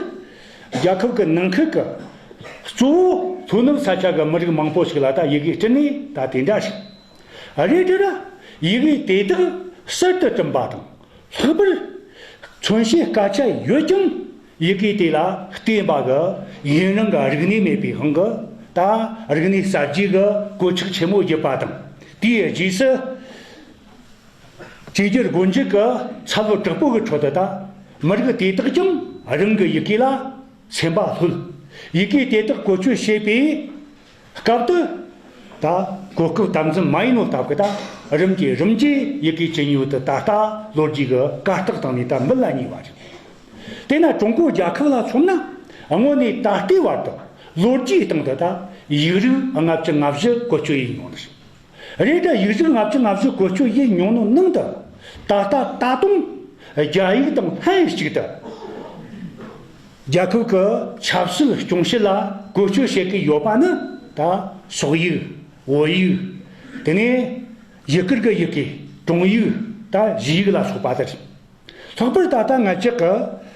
རྒྱལ་ཁབ་ཀྱི་ནང་ཁུལ་གྱི་གཙོ་བོ་མཚོ་ནུབ་ས་ཆ་གི་མི་རིགས་མང་པོ་ཞིག་ལ་ད་ཡི་གེ་སྐྲུན་ནས་ད་དེ་འདྲ་ཞིག་རེད། དེ་ར་ཡི་གེ་དེ་དག་གསར་དུ་བསྐྲུན་པ་དང་། ལྷག་པར་མཚོན་བྱེད་སྐད་ཆ་ཡོད་ཀྱང་། ཡི་གེ་དེ་ལ་བརྟེན་པ་གི་ཡུན་རིང་གི་རིག་གནས་མེད་པའི་དབང་གིས། ད་རིག་གནས་གསར་བརྗེ་གི་གོད་ཆག་ཆེན་མོ་བརྒྱབ་པ་དང་། དེའི་རྗེས་སུ་བཅོས་བསྒྱུར་སྒོ་འབྱེད་ཀྱི་ཚ་བོ་དྲག་པོ་གི་ཁྲོད་དུ། ད་མི་རིགས་དེ་དག་ཀྱང་རང་གི་ཡི་གེ་ལ་སེམས་པ་ལྷོད། ཡི་གེ་དེ་དག་བཀོལ་སྤྱོད་བྱེད་པའི་སྐབས་དུ། ད་གོ་སྐབས་དམ་འཛིན་མ་ཡིན་ནོ་སྟབས་ཀྱིས། ད་རིམ་གྱིས་རིམ་གྱིས་ཡི་གེ་ཇི་སྙེད་དུ་ད་ལྟ་ལོ་རྒྱུས་ཀྱི་གར་སྟེགས་སྟེང་ནས་ད་མིད་ལ་ཉེ་བ་རེད། དེས་ན་ཀྲུང་གོ་རྒྱལ་ཁབ་ལ་མཚོན་ན། སྔོན་ནས་ད་ལྟའི་བར་དུ་ལོ་རྒྱུས་སྟེང་དུ་ད་ཡིག་རིགས་ལྔ་བཅུ་ང་བཞི་བཀོལ་སྤྱོད་ཡེད་མྱོང་ནི་རེད། རེད་ད་ཡིག་རིགས་ལྔ་བཅུ་ང་བཞི་བཀོལ་སྤྱོད་ཡེད་མྱོང་ནོ་ནང་དུ། ད་ལྟ་ད་དུང་རྒྱ་ཡིག་དང་ལྷན་གཅིག་ཏུ་རྒྱལ་ཁབ་ཀྱི་ཆབ་སྲིད་སྐྱོང་བྱེད་ལ་བཀོལ་སྤྱོད་བྱེད་ཀྱི་ཡོད་པ་ནི། ད་སོག་ཡིག་བོད་ཡིག་དེ་ནས་ཡུ་གུར་གྱི་ཡི་གེ། ཀྲུང་ཡིག་ད་གཞིས་ཡིག་ལ་སོགས་པ་དེ་རེད། ལྷག་པར་ད་ལྟ་ང་ཅག་གི་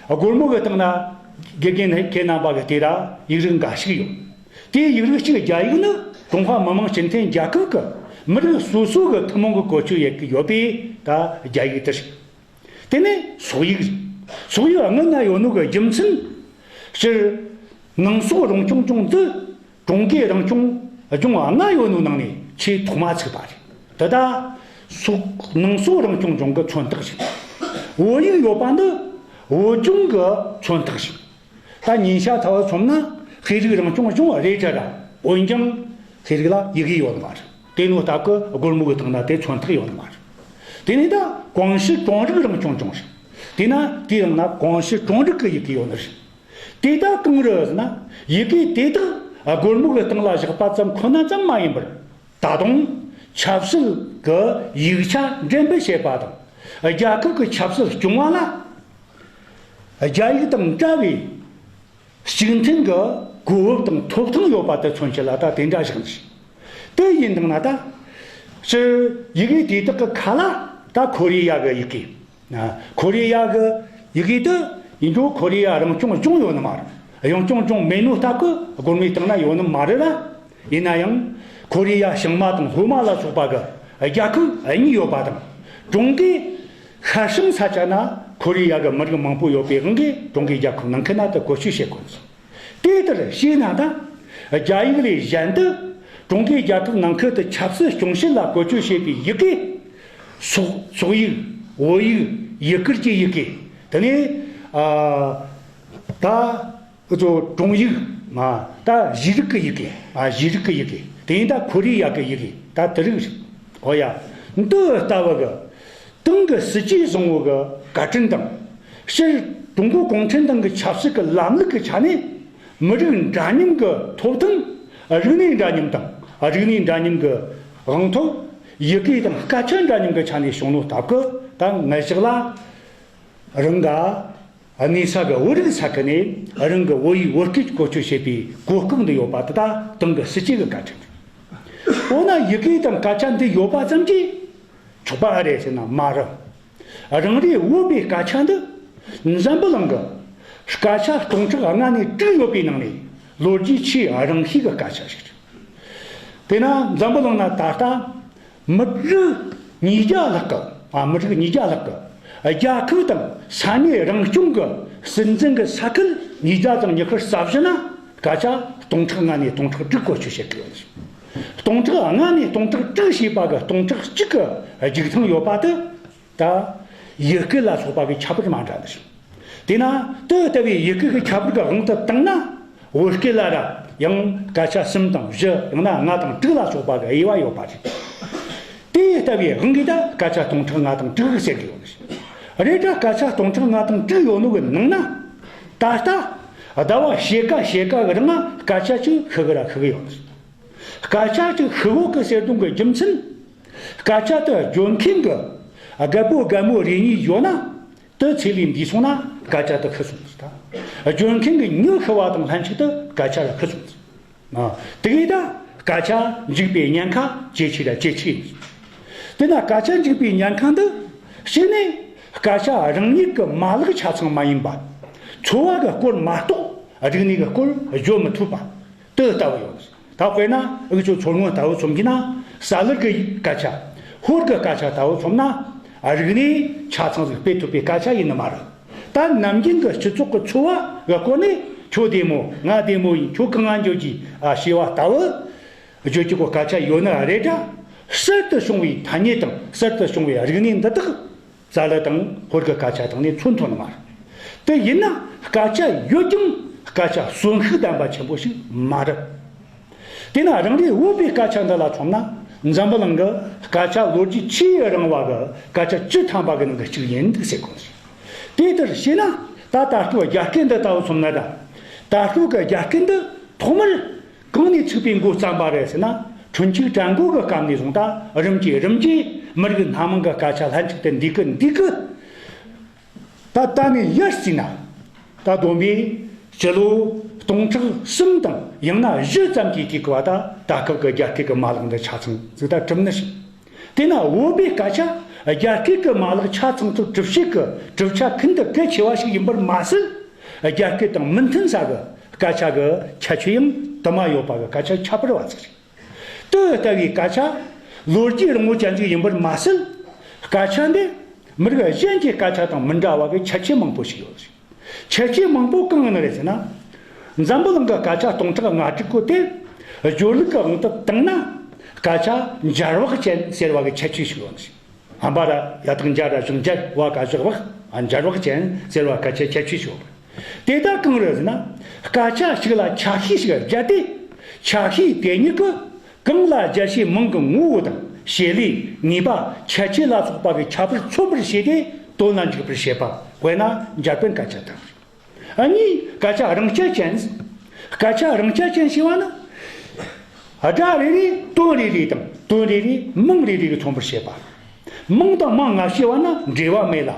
སྒོར་མོ་གི་སྟེང་ན། དགེ་རྒན་ཁྱེད་རྣམ་པ་གིས་དེ་ར་ཡིག་རིགས་འགའ་ཞིག་ཡོད། དེའི་ཡིག་རིགས་གཅིག་རྒྱ་ཡིག་ནི། ཀྲུང་ཧྭ་མི་དམངས་སྤྱི་མཐུན་རྒྱལ་ཁབ་ཀྱི་མི་རིགས་སོ་སོ་གི་ཐུན་མོང་གི་བཀོལ་སྤྱོད་ཡེད་ཀྱི་ཡོད་པའི་ད་རྒྱ་ཡིག་དེ་རེད། དེ་ནས་སོག་ཡིག་རེད། སོག་ཡིག་སྔོན་ན་ཡོད་ནོ་གི་རྒྱུ་མཚན། སྤྱིར་ནང་སོག་རང་སྐྱོང་ལྗོངས་འདི་ཀྲུང་གོའི་རང་སྐྱོང་ལྗོངས་ལྔ་ཡོད་ནོ་ནང་ནས་ཆེས་ཐོག་མ་ཚུད་པ་རེད། དེ་ད་སོག་ནང་སོག་རང་སྐྱོང་ལྗོངས་ཀྱི་མཚོན་རྟགས་རེད། བོད་ཡིག་ཡོད་པ་འདི་བོད་ལྗོངས་ཀྱི་མཚོན་རྟགས་རེད། ད་ཉིན་ཞག་ཐ་བ་མཚོན་ན་ཤེས་རིག་རང་སྐྱོང་ལྗོངས་རེད་དྲ་ར། འོན་ཀྱང་ཤེས་རིག་ལ་ཡི་གེ་ཡོད་ནི་མ་རེད། དེ་ནོ་སྟབས་ཀྱིས་སྒོར་མོ་གི་སྟེང་ན་དེ་མཚོན་རྟགས་ཡོད་ནི་མ་རེད། དེ་ནས་ད་ཀོང་ཞི་ཀྲུང་རིག་རང་སྐྱོང་ལྗོངས་རེད། དེ་ན་དེའི་ནང་ན་ཀོང་ཞི་ཀྲུང་རིག་གི་ཡི་གེ་ཡོད་ནི་རེད། དེ་ད་གང་རེད་ཟེར་ན། ཡི་གེ་དེ་དག་སྒོར་མོ་གི་སྟེང་ལ་བཞག་པ་ཙམ་ཁོ་ན་ཙམ་མ་ཡིན་པར། ད་དུང་ཆབ་སྲིད་ཀྱི་ཡིག་ཆ་འགྲེམས་སྤེལ་བྱེད་པ་དང་། རྒྱལ་ཁབ་ཀྱི་ཆབ་སྲིད་སྐྱོང་བ་ལ་རྒྱ་ཡིག་དང་འདྲ་བའི་གཅིག་མཐུན་གྱི་གོ་བབ་དང་ཐོབ་ཐང་ཡོད་པ་དེ་མཚོན་བྱེད་ལ་ད་དེ་འདྲ་བཞག་ནས། དེ་ཡིན་དང་ན་ད་སྤྱིར་ཡི་གེ་དེ་དག་གི་ཁ་ལ་ད་ཁོ་རེ་ཡ་གི་ཡི་གེ། ཁོ་རེ་ཡ་གི་ཡི་གེ་དེ་ཡིན་འགྲོ། ཁོ་རེ་ཡ་རང་སྐྱོང་ལྗོངས་ཡོད་ནི་མ་རེད། རང་སྐྱོང་ལྗོངས་མེད་ནོ་སྟབས་ཀྱིས་སྒོར་མོའི་སྟེང་ན་ཡོད་ནི་མ་རེད་ལ། ཡིན་ན་ཡང་ཁོ་རེ་ཡ་བྱང་མ་དང་ལྷོ་མ་ལ་སོགས་པ་གི་རྒྱལ་ཁབ་གཉིས་ཡོད་པ་དང་། ཀྲུང་གོའི་ཤར་བྱང་ས་ཆ་ན་ཁོ་རེ་ཡ་གི་མི་རིགས་མང་པོ་ཡོད་པའི་དབང་གིས། ཀྲུང་གོའི་རྒྱལ་ཁབ་ནང་ཁུལ་ན་དེ་བཀོལ་སྤྱོད་བྱེད་དགོས། དེ་ལྟར་བྱས་ན་ད་རྒྱ་ཡིག་ལས་གཞན་དུ་ཀྲུང་གོའི་རྒྱལ་ཁབ་ནང་ཁུལ་དུ་ཆབ་སྲིད་སྐྱོང་བྱེད་ལ་བཀོལ་སྤྱོད་བྱེད་པའི་ཡི་གེ། སོག་སོག་ཡིག་བོད་ཡིག་ཡུ་གུར་གྱི་ཡི་གེ། དེ་ནས་ཨ་ད་འུ་ཚོ་ཀྲུང་ཡིག་ཨ་ད་གཞིས་རིགས་ཀྱི་ཡི་གེ། ཨ་གཞིས་རིགས་ཀྱི་ཡི་གེ། དེ་ཡིན་ད་ཁོ་རེ་ཡ་གི་ཡི་གེ། ད་དེ་རིགས་རེད། ཨོ་ཡ། འདི་ལྟ་བུ་གི་ཏང་གི་སྲིད་ཇུས་བཟང་བོ་གི་བཀའ་དྲིན་དང་། སྤྱིར་ཀྲུང་གོ་གུང་ཁྲན་ཏང་གི་ཆབ་སྲིད་ཀྱི་ལམ་ལུགས་ཀྱི་ཆ་ནས། མི་རིགས་འདྲ་མཉམ་གྱི་ཐོབ་ཐང་། རིག་གནས་འདྲ་མཉམ་དང་རིག་གནས་འདྲ་མཉམ་གྱི་དབང་ཐོབ། ཡི་གེ་དང་སྐད་ཆ་འདྲ་མཉམ་གྱི་ཆ་ནས་བྱུང་ནོ་སྟབས་ཀྱིས། ད་ང་ཅག་ལ་རང་ག་གནས་ས་གི་བོད་རིགས་ས་ཁུལ་ནས་རང་གི་བོད་ཡིག་བོད་སྐད་བཀོལ་སྤྱོད་བྱེད་པའི་གོ་སྐབས་འདི་ཡོད་པ་དེ་ད་ཏང་གི་སྲིད་ཇུས་ཀྱི་བཀའ་དྲིན་རེད། འོ་ན་ཡི་གེ་དང་སྐད་ཆ་འདི་ཡོད་པ་ཙམ་གྱིས་ཆོག་པ་ཨེ་རེད་ཟེར་ན་མ་རེད། རང་རེའི་བོད་པའི་སྐད་ཆ་འདི་འཛམ་བུ་གླིང་གི་སྐད་ཆ་སྟོང་ཕྲག་ལྔ་ནས་དྲུག་ཡོད་པའི་ནང་ནས་ལོ་རྒྱུས་ཆེས་རིང་ཤོས་ཀྱི་སྐད་ཆ་ཞིག་རེད། དེས་ན་འཛམ་བུ་གླིང་ན་ད་ལྟ་མི་རིགས་ཉིས་བརྒྱ་ལྷག་གི། ཨ་མི་རིགས་ཉིས་བརྒྱ་ལྷག་གི་རྒྱལ་ཁབ་དང་ས་གནས་རང་སྐྱོང་གི་སྲིད་འཛིན་གྱི་ས་ཁུལ་ཉིས་བརྒྱ་དང་ཉི་ཤུ་རྩ་བཞི་ན་སྐད་ཆ་སྟོང་ཕྲག་ལྔ་ནས་སྟོང་ཕྲག་དྲུག་བཀོལ་སྤྱོད་བྱེད་ཀྱི་ཡོད། སྟོང་ཕྲག་ལྔ་ནས་སྟོང་ཕྲག་དྲུག་བྱས་པ་གི་སྟོང་ཕྲག་གཅིག་གི་རྒྱུག་ཐང་ཡོད་པ་དེ། ད་ཡི་གེ་ལ་སོགས་པ་གི་ཁྱད་པར་མ་འདྲ་ནི་རེད། དེས་ན་དེ་ལྟ་བུའི་ཡི་གེ་གི་ཁྱད་པར་གི་དབང་དུ་བཏང་ན། བོད་སྐད་ལ་ར་ཡང་སྐད་ཆ་གསུམ་དང་བཞི། ཡང་ན་ལྔ་དང་དྲུག་ལ་སོགས་པ་གི་དབྱེ་བ་ཡོད་པ་རེད། དེ་ལྟ་བུའི་དབང་གིས་ད་སྐད་ཆ་སྟོང་ཕྲག་ལྔ་དང་དྲུག་ཟེར་གི་ཡོད་ནི་རེད། རེད་ད་སྐད་ཆ་སྟོང་ཕྲག་ལྔ་དང་དྲུག་ཡོད་ནོ་གི་ནང་ན། ད་ལྟ་ ཟླ་བ་ཕྱེད་ཀ་ཕྱེད་ཀ་གི་རིང་ང་སྐད་ཆ་ཅིག་ཤོད་གི་ར་ཤོད་གི་ཡོད། སྐད་ཆ་ཅིག་ཤོད་གོ་གི་ཟེར་དོན་གི་རྒྱུ་མཚན། སྐད་ཆ་དེ་བརྗོད་མཁན་གི་རྒད་པོ་རྒད་མོ་རེ་གཉིས་ཡོད་ན། དེ་ཚེ་ལས་འདས་སོང་ན་སྐད་ཆ་དེ་ཤི་སོང་ཟེར། ད་བརྗོད་མཁན་གི་མྱི་ཤི་བ་དང་ལྷན་ཅིག་ཏུ་སྐད་ཆ་ར་ཤི་སོང་ཟེར། ཨ། དེ་གས་ད་སྐད་ཆ་འཇིག་པའི་ཉེན་ཁ་ཇེ་ཆེ་ར་ཇེ་ཆེ་ཡིན། དེ་ན་སྐད་ཆ་འཇིག་པའི་ཉེན་ཁ་འདི་གཅིག་ནས་སྐད་ཆ་རང་ཉིད་ཀྱི་མ་ལག་ཆ་ཚང་མ་ཡིན་པ། འཚོ་བ་གི་སྐོར་མ་གཏོགས་རིག་གནས་ཀྱི་སྐོར་བརྗོད་མི་ཐུབ་པ། དེ་ལྟ་བུ་ཡོད། ད་དཔེར་ན་འུ་ཚོ་མཚོ་སྔོན་ལྟ་བུ་མཚོན་གྱི་ན། ས་ལེར་གྱི་སྐད་ཆ། ཧོར་གྱི་སྐད་ཆ་ལྟ་བུ་མཚོན་ན། རིག་གནས་ཆ་ཚང་ཟིག་སྤེལ་ཐུབ་པའི་སྐད་ཆ་ཡིན་ནི་མ་རེད། ད་ནམ་རྒྱུན་གྱི་སྤྱི་ཚོགས་ཀྱི་འཚོ་བ་གི་སྐོར་ནས། ཁྱོད་བདེ་མོ། ང་བདེ་མོ་ཡིན། ཁྱོད་གང་ང་འགྱོ་རྒྱུ། ཨ། ཞེས་པ་ལྟ་བུ་བརྗོད་རྒྱུ་གི་སྐད་ཆ་ཡོད་ནི་རེད་ད། གསར་དུ་བྱུང་བའི་ཐ་སྙད་དང་གསར་དུ་བྱུང་བའི་རིག་གནས་འདི་དག་ས་ལེ་དང་ཧོར་གྱི་སྐད་ཆ་དང་ནི་མཚོན་ཐུབ་ནི་མ་རེད། དེ་ཡིན་ན་སྐད་ཆ་ཡོད་ཀྱང་སྐད་ཆ་གསོན་ཤུགས་ལྡན་པ་ཆེན་པོ་ཞིག་མ་རེད། དེས་ན་རང་རེའི་བོད་པའི་སྐད་ཆ་འདི་ལ་མཚོན་ན། འཛམ་བུ་གླིང་གི་སྐད་ཆ་ལོ་རྒྱུས་ཆེས་རིང་བ་གི་སྐད་ཆ་བཅུ་ཐམ་པ་གི་ནང་གི་གཅིག་ཡིན་འདུག་ཟེར་གོ། དེ་ལྟར་བྱས་ན་ད་ད་སྐབས་རྒྱ་སྐད་འདི་ལྟ་བུ་མཚོན་ན་ད། ད་སྐབས་ཀྱི་རྒྱ་སྐད་འདི་ཐོག་མར་གང་ནས་ཚུགས་པའི་འགོ་བརྩམས་པ་རེད་ཟེར་ན། ཁྲུན་ཆིག་བྲན་གོ་གི་སྐབས་ནས་བཟུང་ད་རིམ་གྱིས་རིམ་གྱིས་མི་རིགས་སྣ་མང་གི་སྐད་ཆ་ལྷན་ཅིག་ཏུ་འདུས་ཀི་འདུས་ཀི། ད་ལྟ་ནས་ཡར་བརྩིས་ན། ད་བསྡོམས་པས་སྤྱི་ལོ་སྟོང་ཕྲག་གསུམ་དང་ཡང་ན་བཞི་ཙམ་གྱི་དུས་སྐབས་བ་ད་ད་སྐབས་ཀྱི་རྒྱ་སྐད་ཀྱི་མ་ལག་འདི་ཆ་ཚང་ཟིག་ད་གྲུབ་ནི་ཞིག། དེས་ན་བོད་པའི་སྐད་ཆ་རྒྱ་སྐད་ཀྱི་མ་ལག་ཆ་ཚང་དུ་གྲུབ་བྱེད་ཀྱི་གྲུབ་ཆ་ཤིན་ཏུ་གལ་ཆེ་བ་ཞིག་ཡིན་པར་མ་ཟད། རྒྱ་སྐད་དང་མི་མཐུན་ས་གི་སྐད་ཆ་གི་ཁྱད་ཆོས་ཡང་དུ་མ་ཡོད་པ་གི་སྐད་ཆ་ཁྱད་པར་བ་ཟིག་རེད། དེ་ལྟ་བུའི་སྐད་ཆ་ལོ་རྒྱུས་རིང་མོ་ཅན་ཞིག་ཡིན་པར་མ་ཟད། སྐད་ཆ་འདི་མི་རིགས་གཞན་གྱི་སྐད་ཆ་དང་མི་འདྲ་བ་གི་ཁྱད་ཆོས་མང་པོ་ཞིག་ཡོད་རེད། ཁྱད་ཆོས་མང་པོ་གང་ཡིན་རེད་ཟེར་ན། འཛམ་བུ་གླིང་གི་སྐད་ཆ་སྟོང་ཕྲག་ལྔ་དྲུག་གོ་དེ་སྦྱོར་ལུགས་ཀྱི་དབང་དུ་བཏང་ན། སྐད་ཆ་འབྱར་བག་ཅན་ཟེར་བ་གི་ཁྱད་ཆོས་ཤིག་ཡོད་ཟེར། ཨམ་པ་ར་ཡ་དང་འཇའ་ར་བཞག་འབྱར་བ་ཀ་བཞག་བག་ཨ་འབྱར་བག་ཅན་ཟེར་བ་སྐད་ཆ་ཁྱད་ཆོས་ཤིག་ཡོད། དེ་དག་གང་རེད་ཟེར་ན། སྐད་ཆ་ཞིག་ལ་ཆ་ཤས་ཤིག་སྦྱར་ཏེ། ཆ་ཤས་དེ་ཉིད་ཀྱི་གང་ལ་སྦྱར་བྱའི་མིང་གི་ངོ་བོ་དང་བྱེད་ལས་ངེས་པ་ཁྱད་ཆོས་ལ་སོགས་པ་གི་ཁྱད་པར་མཚོན་པར་བྱས་ཏེ་དོན་ལ་འཇུག་པར་བྱེད་པ། དཔེར་ན་འཇར་པན་སྐད་ཆ་དང་། གཉིས། སྐད་ཆ་རང་རྐྱ་ཅན། སྐད་ཆ་རང་རྐྱ་ཅན་ཞེས་པ་ནི། སྒྲ་རེ་རེས་དོན་རེ་རེ་དང་དོན་རེ་རེས་མིང་རེ་རེ་གི་མཚོན་པར་བྱེད་པ། མིང་དང་མིང་ང་ཞེས་པ་ན་འབྲེལ་བ་མེད་ལ།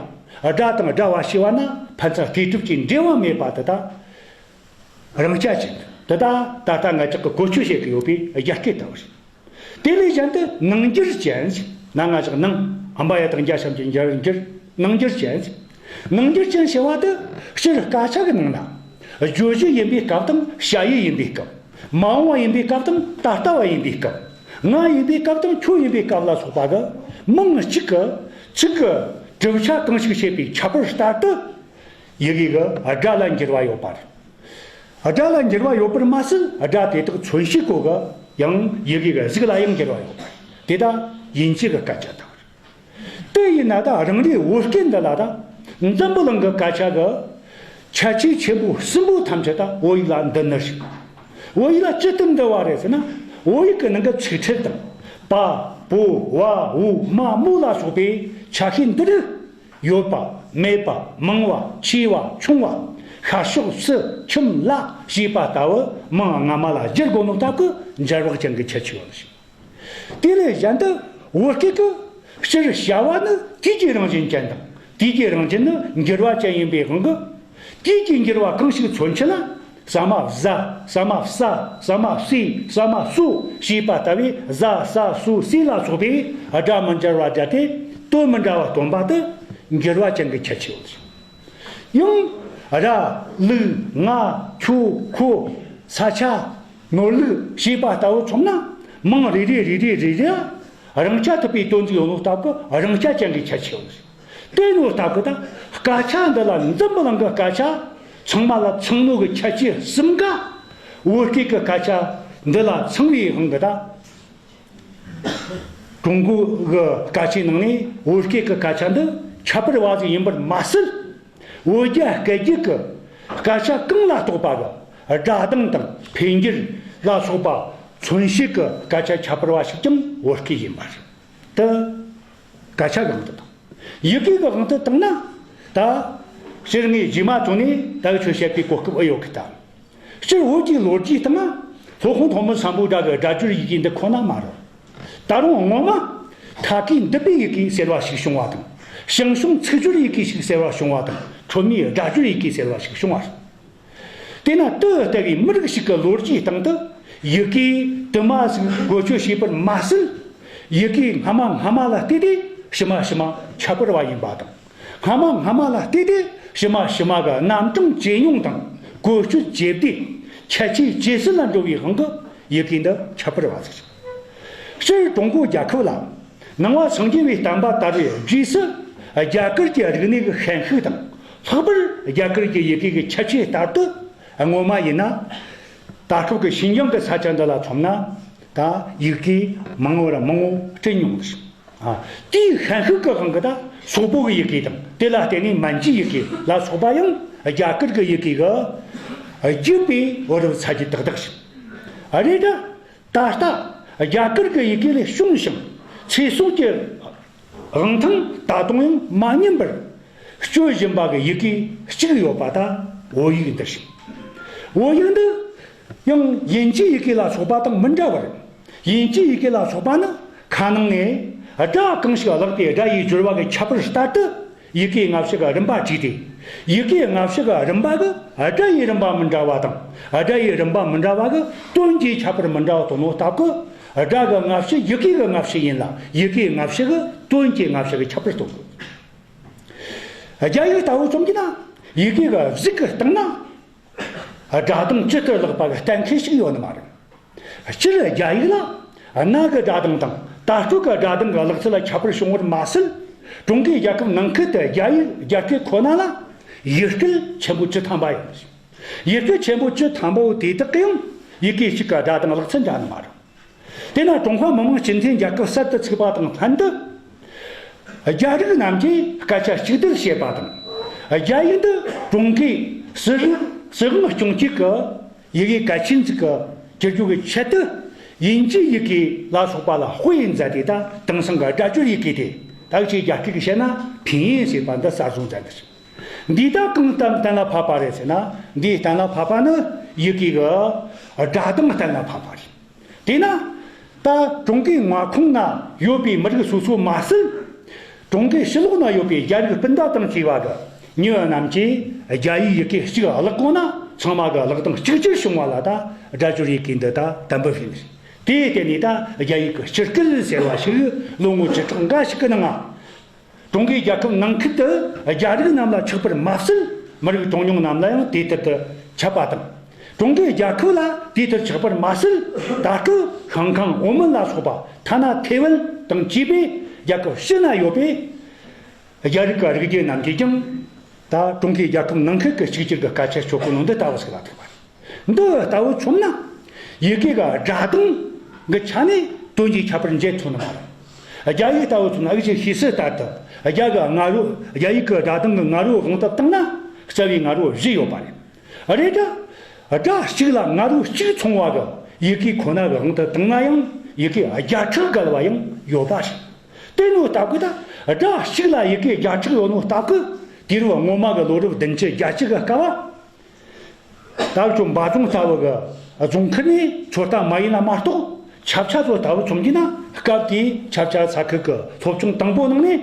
སྒྲ་དང་སྒྲ་བ་ཞེས་པ་ན་ཕན་ཚུན་ལྟོས་གྲུབ་ཀྱི་འབྲེལ་བ་མེད་པ་དེ་དག་རང་རྐྱ་ཅན། དེ་དག་ད་ལྟ་ང་ཅག་གི་བཀོལ་སྤྱོད་བྱེད་ཀྱི་ཡོད་པའི་རྒྱ་སྐད་ལྟ་བུ་རེད། དེ་ལས་གཞན་དུ་ནང་འགྱུར་ཅན། ན་ང་ཅག་ནང་། ཨམ་པ་ཡ་དང་འཇའ་ཞབས་ཀྱུ་འགྱུར་འགྱུར། ནང་འགྱུར་ཅན། ནང་འགྱུར་ཅན་ཞེས་པ་དེ་སྤྱིར་སྐད་ཆ་གི་ནང་ན་བརྗོད་གཞི་ཡིན་པའི་སྐབས་དང་བྱ་ཡུལ་ཡིན་པའི་སྐབས། མ་འོངས་པ་ཡིན་པའི་སྐབས་དང་ད་ལྟ་བ་ཡིན་པའི་སྐབས། ང་ཡིན་པའི་སྐབས་དང་ཁྱོད་ཡིན་པའི་སྐབས་ལ་སོགས་པ་གི་མིང་གཅིག་གི་ཚིག་གི་གྲུབ་ཆ་གང་ཞིག་བྱེད་པའི་ཁྱད་པར་ལྟར་དུ་ཡི་གེ་གི་སྒྲ་ལ་འགྱུར་བ་ཡོད་པ་རེད། སྒྲ་ལ་འགྱུར་བ་ཡོད་པར་མ་ཟད། སྒྲ་དེ་དག་མཚོན་བྱེད་སྐོར་གྱི་ཡང་ཡི་གེ་གི་གཟུགས་ལ་ཡང་འགྱུར་བ་ཡོད་པ་རེད། དེ་དག་དབྱིན་ཇི་གི་སྐད་ཆ་དང་། དེ་ཡིན་ན་ད་རང་རེའི་བོད་སྐད་འདི་ལ་ད་འཛམ་བུ་གླིང་གི་སྐད་ཆ་གི་ཁྱད་ཆོས་ཆེན་པོ་གསུམ་པོ་ཐམས་ཅད་ད་བོད་ཡིག་ལ་འདུ་ནི་རེད། བོད་ཡིག་ལ་ཅི་ལྟར་འདུ་བ་རེད་ཟེར་ན། བོད་ཡིག་གི་ནང་གི་ཚིག་ཕྲད་དང་། པ། པོ། བ། འོ། མ། མོ་ལ་སོགས་པའི་ཆ་ཤས་འདི་རུ་ཡོད་པ། མེད་པ། མང་བ། ཆེ་བ། ཆུང་བ། ཤར་ཕྱོགས་སུ། ཁྱིམ་ལ་ཞེས་པ་ལྟ་བུ་མིང་སྔ་མ་ལ་སྦྱར་དགོས་ནོ་སྟབས་ཀྱིས་འབྱར་བག་ཅན་གྱི་ཁྱད་ཆོས་ཡོད་ཞིང་། དེ་ལས་གཞན་དུ་བོད་སྐད་ཀྱི་སྤྱིར་བྱ་བ་ནི་དུས་ཀྱི་རང་བཞིན་ཅན་དང་། དུས་ཀྱི་རང་བཞིན་ནི་འགྱུར་བ་ཅན་ཡིན་པའི་དབང་གིས། དུས་ཀྱི་འགྱུར་བ་གང་ཞིག་མཚོན་ཆེད་ལ། ས་མ་བཟའ། ས་མ་བསྲ། ས་མ་བསྲེས། ས་མ་གསོ་ཞེས་པ་ལྟ་བུའི་བཟའ། ཟ། གསོ། བསྲེས་ལ་སོགས་པའི་སྒྲ་མི་འབྱར་བ་སྦྱར་ཏེ་དོན་མི་འདྲ་བ་སྟོན་པ་དེ་འགྱུར་བ་ཅན་གྱི་ཁྱད་ཆོས་ཡོད། ཡང་། ར། ལུག། ང་། ཁྱོད། ཁོ། ས་ཆ། ནོར་ལུག་ཞེས་པ་ལྟ་བུ་མཚོན་ན། མིང་རེ་རེ་རེ་རེ་རེ་ར་རང་རྐྱ་ཐུབ་པའི་དོན་ཅིག་ཡོད་ནོ་སྟབས་ཀྱིས་རང་རྐྱ་ཅན་གྱི་ཁྱད་ཆོས་ཡོད། དེ་ནོ་སྟབས་ཀྱིས་ད་སྐད་ཆ་འདི་ལ་འཛམ་བུ་གླིང་གི་སྐད་ཆ་ཚང་མ་ལ་ཚང་ནོ་གི་ཁྱད་ཆོས་གསུམ་ཀ་བོད་སྐད་ཀྱི་སྐད་ཆ་འདི་ལ་ཚང་བའི་དབང་གིས་ད། ཀྲུང་གོ་གི་སྐད་ཆའི་ནང་ནས་བོད་སྐད་ཀྱི་སྐད་ཆ་འདི་ཁྱད་པར་བ་ཞིག་ཡིན་པར་མ་ཟད། བོད་རྒྱ་སྐད་རྒྱུད་ཀྱི་སྐད་ཆ་གང་ལ་གཏོགས་པ་གི་སྒྲ་གདངས་དང་འཕེལ་འགྱུར་ལ་སོགས་པ་མཚོན་བྱེད་ཀྱི་སྐད་ཆ་ཁྱད་པར་བ་ཞིག་ཀྱང་བོད་སྐད་ཡིན་པ་རེད། དེ་སྐད་ཆ་གི་དབང་དུ་བཏང་། ཡི་གེ་གི་དབང་དུ་བཏང་ན། ད་ སྤྱིར་ངས་རྗེས་མ་ཐོན་ནས་ད་གི་ཆོས་བཤད་པའི་གོ་སྐབས་ཨེ་ཡོད་གི་ད། སྤྱིར་བོད་ཀྱི་ལོ་རྒྱུས་སྟེང་ན་སློབ་དཔོན་ཐོན་མི་སམ་བྷོ་ཊ་གི་སྒྲ་སྦྱོར་ཡི་གེ་འདི་ཁོ་ན་མ་རེད། ད་རུང་སྔོན་མ་ཐ་གའི་འདུས་པའི་ཡི་གེ་ཟེར་བ་ཞིག་བྱུང་བ་དང་། ཞང་ཞུང་ཚིག་སྦྱོར་ཡི་གེ་ཞིག་ཟེར་བ་བྱུང་བ་དང་། ཁྲོ་མོའི་སྒྲ་སྦྱོར་ཡི་གེ་ཟེར་བ་ཞིག་བྱུང་བ་རེད། དེས་ན་དེ་ལྟ་བུའི་མི་རིགས་ཤིག་གི་ལོ་རྒྱུས་སྟེང་དུ་ཡི་གེ་དུ་མ་ཞིག་བཀོལ་སྤྱོད་བྱས་པར་མ་ཟད། ཡི་གེ་སྔ་མ་སྔ་མ་ལ་བལྟས་ཏེ་ཕྱི་མ་ཕྱི་མ་ཁྱད་པར་བ་ཡིན་པ་དང་། སྔ་མ་སྔ་མ་ལ་བལྟས་ཏེ་ཕྱི་མ་ཕྱི་མ་གི་རྣམ་གྲངས་ཇེ་ཉུང་དང་བཀོལ་སྤྱོད་ཇེ་བདེ། ཁྱད་ཆོས་ཇེ་ཟབ་ལ་འགྲོ་བའི་དབང་གིས་ཡི་གེ་འདི་ཁྱད་པར་བ་ཟིག་རེད། སྤྱིར་ཀྲུང་གོ་རྒྱལ་ཁབ་ལ་ནང་པ་སངས་རྒྱས་པའི་བསྟན་པ་དར་བའི་རྗེས་སུ་རྒྱ་གར་གྱི་རིག་གནས་ཀྱི་ཤན་ཤུགས་དང་། ལྷག་པར་རྒྱ་གར་གྱི་ཡི་གེ་གི་ཁྱད་ཆོས་ལྟར་དུ་སྔོན་མ་ཡིན་ན། ད་སྐབས་ཀྱི་ཤིན་ཅང་གི་ས་ཆ་འདི་ལ་མཚོན་ན། ད་ཡི་གེ་མང་བོ་ར་མང་བོ་བྲིས་མྱོང་ཟིག་ཨ། དེའི་ཤན་ཤུགས་ཀྱི་དབང་གིས་ད་སོག་པོ་གི་ཡི་གེ་དང་། དེ་ལ་བརྟེན་ནས་མན་ཇུའི་ཡི་གེ་ལ་སོགས་པ་ཡང་རྒྱ་གར་གྱི་ཡི་གེ་གི་རྒྱུད་པའི་བུ་རབས་ཚ་རྒྱུད་ཏག་ཏག་ཞིག་རེད། ད་ད་ལྟ་རྒྱ་གར་གྱི་ཡི་གེ་ལས་བྱུང་ཞིང་ཚེ་སྲོག་གི་དབང་ཐང་ད་དུང་ཡང་མ་ཉམས་པར་སྤྱོད་བཞིན་པ་གི་ཡི་གེ་གཅིག་ཡོད་པ། ད་བོད་ཡིག་འདི་ཞིག་བོད་ཡིག་འདི་ཡང་དབྱིན་ཇིའི་ཡི་གེ་ལ་སོགས་པ་དང་མི་འདྲ་བར། དབྱིན་ཇིའི་ཡི་གེ་ལ་སོགས་པ་ནི་ཁ་ནང་ནས་སྒྲ་གང་ཞིག་བརླགས་ཏེ་སྒྲ་ཡི་སྦྱོར་བ་གི་ཁྱད་པར་ལྟར་དུ་ཡི་གེ་སྔ་ཕྱི་གི་རིམ་པ་བྲིས་ཏེ། ཡི་གེ་སྔ་ཕྱི་གི་རིམ་པ་གི་སྒྲ་ཡི་རིམ་པ་མི་འདྲ་བ་དང་། སྒྲ་ཡི་རིམ་པ་མི་འདྲ་བ་གི་དོན་གྱི་ཁྱད་པར་མི་འདྲ་བ་སྟོན་ནོ་སྟབས་ཀྱིས། སྒྲ་གི་སྔ་ཕྱི་ཡི་གེ་གི་སྔ་ཕྱི་ཡིན་ལ། ཡི་གེ་སྔ་ཕྱི་གི་དོན་གྱི་སྔ་ཕྱི་གི་ཁྱད་པར་སྟོན་དགོས། རྒྱ་ཡིག་ལྟ་བུ་མཚོན་གྱི་ན་ཡི་གེ་གི་གཟུགས་ཀྱི་སྟེང་ན། སྒྲ་གདངས་ཇི་ལྟར་བརླག་པ་གི་གཏན་འཁེལ་ཞིག་ཡོད་ནི་མ་རེད། སྤྱིར་རྒྱ་ཡིག་ལ་གནའ་གི་སྒྲ་གདངས་དང་ད་ལྟོ་གི་སྒྲ་གདངས་ཀྱི་བརླག་ཚད་ལ་ཁྱད་པར་བྱུང་བར་མ་ཟད། ཀྲུང་གོའི་རྒྱལ་ཁབ་ནང་ཁུལ་དུ་རྒྱ་ཡིག་རྒྱ་སྐད་ཁོ་ན་ལ་ཡུལ་སྐད་ཆེན་པོ་བཅུ་ཐམ་པ་ཡོད། ཡུལ་སྐད་ཆེན་པོ་བཅུ་ཐམ་པ་བོ་དེ་དག་གི་ཡང་ཡི་གེ་གཅིག་གི་སྒྲ་གདངས་བརླག་ཚད་འདྲ་ནི་མ་རེད། དེས་ན་ཀྲུང་ཧྭ་མི་དམངས་སྤྱི་མཐུན་རྒྱལ་ཁབ་གསར་དུ་ཚུགས་པ་དང་ལྷན་དུ། རྒྱ་རིགས་རྣམས་ཀྱིས་སྐད་ཆ་གཅིག་སྡུད་བྱེད་པ་དང་། རྒྱ་ཡིག་འདི་ཀྲུང་གོའི་སྲིད་སྲིད་དབང་སྐྱོང་བྱེད་ཀྱི་ཡི་གེ་གལ་ཆེན་ཞིག་གི་གྱུར་རྒྱུ་གི་ཆེད་དུ། དབྱིན་ཇིའི་ཡི་གེ་ལ་སོགས་པ་ལ་དཔེ་མཛད་དེ། ད་དེང་སང་གི་སྒྲ་སྦྱོར་ཡི་གེ་དེ་ད་ཅིག་རྒྱ་སྐད་ཀྱིས་བཤད་ན་ཕིན་ཡིན་ཟེར་བ་འདི་གསར་བཟོ་མཛད་འདི། འདི་ད་གང་གཏན་གཏན་ལ་ཕབ་པ་རེད་ཟེར་ན། འདི་གཏན་ལ་ཕབ་པ་ནི་ཡི་གེ་གི་སྒྲ་གདངས་གཏན་ལ་ཕབ་པ་རེད། དེས་ན། ད་ཀྲུང་གོའི་མངའ་ཁོངས་ན་ཡོད་པའི་མི་རིགས་སོ་སོ་མ་ཟད། ཀྲུང་གོའི་ཕྱི་ལོགས་ན་ཡོད་པའི་རྒྱ་རིགས་སྤུན་ཟླ་དང་བཅས་པ་གི་མྱི་རྣམས་ཀྱིས་རྒྱ་ཡིག་ཡི་གེ་གཅིག་བརླག་གོང་ན། ཚང་མ་གི་བརླག་གདངས་གཅིག་གྱུར་བྱུང་བ་ལ་ད་སྒྲ་སྦྱོར་ཡི་གེ་འདི་ད་དམ་པོ་ཕྱིན། དེའི་སྟེང་ནས་ད་རྒྱ་ཡིག་གི་སྤྱི་སྐད་ཟེར་བ་ཞིག་ལོ་ངོ་བཅུ་ཕྲག་འགའ་ཞིག་གི་ནང་ང་། ཀྲུང་གོའི་རྒྱལ་ཁབ་ནང་ཁུལ་དུ་རྒྱ་རིགས་རྣམས་ལ་ཆགས་པར་མ་ཟད། མི་རིགས་གྲངས་ཉུང་རྣམས་ལ་ཡང་དེ་ལྟར་དུ་ཁྱབ་པ་དང་། ཀྲུང་གོའི་རྒྱལ་ཁབ་ལ་དེ་ལྟར་ཆགས་པར་མ་ཟད། ད་སྐབས་ཤང་ཀང་ཨོ་མོན་ལ་སོགས་པ། ཐ་ན་ཐེ་ཝན་དང་བཅས་པའི་རྒྱལ་ཁབ་ཕྱི་ན་ཡོད་པའི་རྒྱ་རིགས་ཀྱི་རིགས་རྒྱུད་རྣམས་ཀྱིས་ཀྱང་། ད་ཀྲུང་གོའི་རྒྱལ་ཁབ་ནང་ཁུལ་གྱི་གཅིག་གྱུར་གྱི་སྐད་ཆ་སྤྱོད་གོ་ནོ་འདི་ལྟ་བུ་ཞིག་ལ་ཐུག་པ་རེད། འདི་ལྟ་བུ་མཚོན་ན། ཡི་གེ་གི་སྒྲ་གདངས་ཀྱི་ཆ་ནས་དོན་གྱི་ཁྱད་པར་འབྱེད་ཐུབ་ནི་མ་རེད། རྒྱ་ཡིག་ལྟ་བུ་མཚོན་ན། འུ་ཅག་ཤེས་གསལ་ལྟར་དུ་རྒྱ་གི་སྔ་རོལ། རྒྱ་ཡིག་གི་སྒྲ་གདངས་ཀྱི་སྔ་རོལ་དབང་དུ་བཏང་ན་རྩ་བའི་སྔ་རོལ་བཞི་ཡོད་པ་རེད། རེད་ད། སྒྲ་གཅིག་ལ་སྔ་རོལ་གཅིག་མཚུངས་པ་གི་ཡི་གེ་ཁོ་ན་གི་དབང་དུ་བཏང་ན་ཡང་ཡི་གེ་བརྒྱ་ཕྲག་བརྒལ་བ་ཡང་ཡོད་པ་རེད། དེ་ནོ་སྟབས་ཀྱིས་ད་སྒྲ་གཅིག་ལ་ཡི་གེ་བརྒྱ་ཕྲག་ཡོད་ནོ་སྟབས་ཀྱིས། དུས་རབས་སྔོན་མ་གི་ལོ་རབས་བདུན་ཅུ་བརྒྱད་ཅུ་གི་སྐབས། ད་ལྟ་འབའ་རྫོང་ལྟ་བུ་གི་རྫོང་ཁུལ་ནས་ཚོད་ལྟ་མ་ཡིན་ན་མ་གཏོགས། ཆབ་ཆ་ཚོ་ལྟ་བུ་མཚོན་གྱི་ན། སྐབས་དེའི་ཆབ་ཆ་ས་ཁུལ་གྱི་སློབ་ཆུང་དང་པོ་ནང་ནས།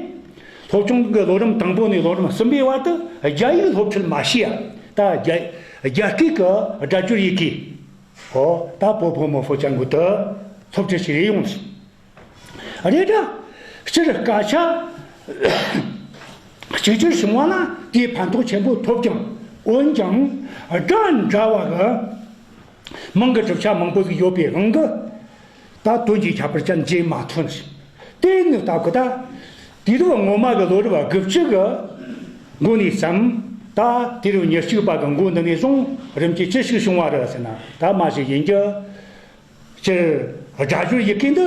སློབ་ཆུང་གི་ལོ་རིམ་དང་པོ་ནས་ལོ་རིམ་གསུམ་པའི་བར་དུ་རྒྱ་ཡིག་སློབ་ཁྲིད་མ་བྱས་ཡ། ད་རྒྱ་རྒྱ་སྐད་ཀྱི་སྒྲ་སྦྱོར་ཡི་གེ། ཨོ། ད་པོ་ཕོ་མོ་ཧྥོ་ཅན་གུ་དེ་སློབ་ཁྲིད་བྱས་རེ་ཡོང་། རེད་ད། སྤྱིར་སྐད་ཆ་གཅིག་གྱུར་བྱུང་བ་ལ་དེའི་ཕན་ཐོགས་ཆེན་པོ་ཐོབ་ཀྱང་། འོན་ཀྱང་སྒྲ་འདྲ་བ་གི་མིང་གི་གྲུབ་ཆ་མང་པོ་ཟིག་ཡོད་པའི་དབང་གིས། ད་དོན་གྱི་ཁྱད་པར་ཅན་འབྱེད་མ་ཐུབ། དེ་ནི་སྟབས་ཀྱིས་ད། དུས་རབས་སྔོན་མ་གི་ལོ་རབས་དགུ་བཅུ་གི་འགོ་ནས་བརྩམས། ད་དུས་རབས་ཉེར་གཅིག་པ་གི་འགོ་འདི་ནས་བཟུང་རིམ་གྱིས་ཅི་ཞིག་བྱུང་བ་རེད་ཟེར་ན། ད་མ་ཞིག་ཡིན་རྒྱུ། སྤྱིར་སྒྲ་སྦྱོར་ཡི་གེ་འདི་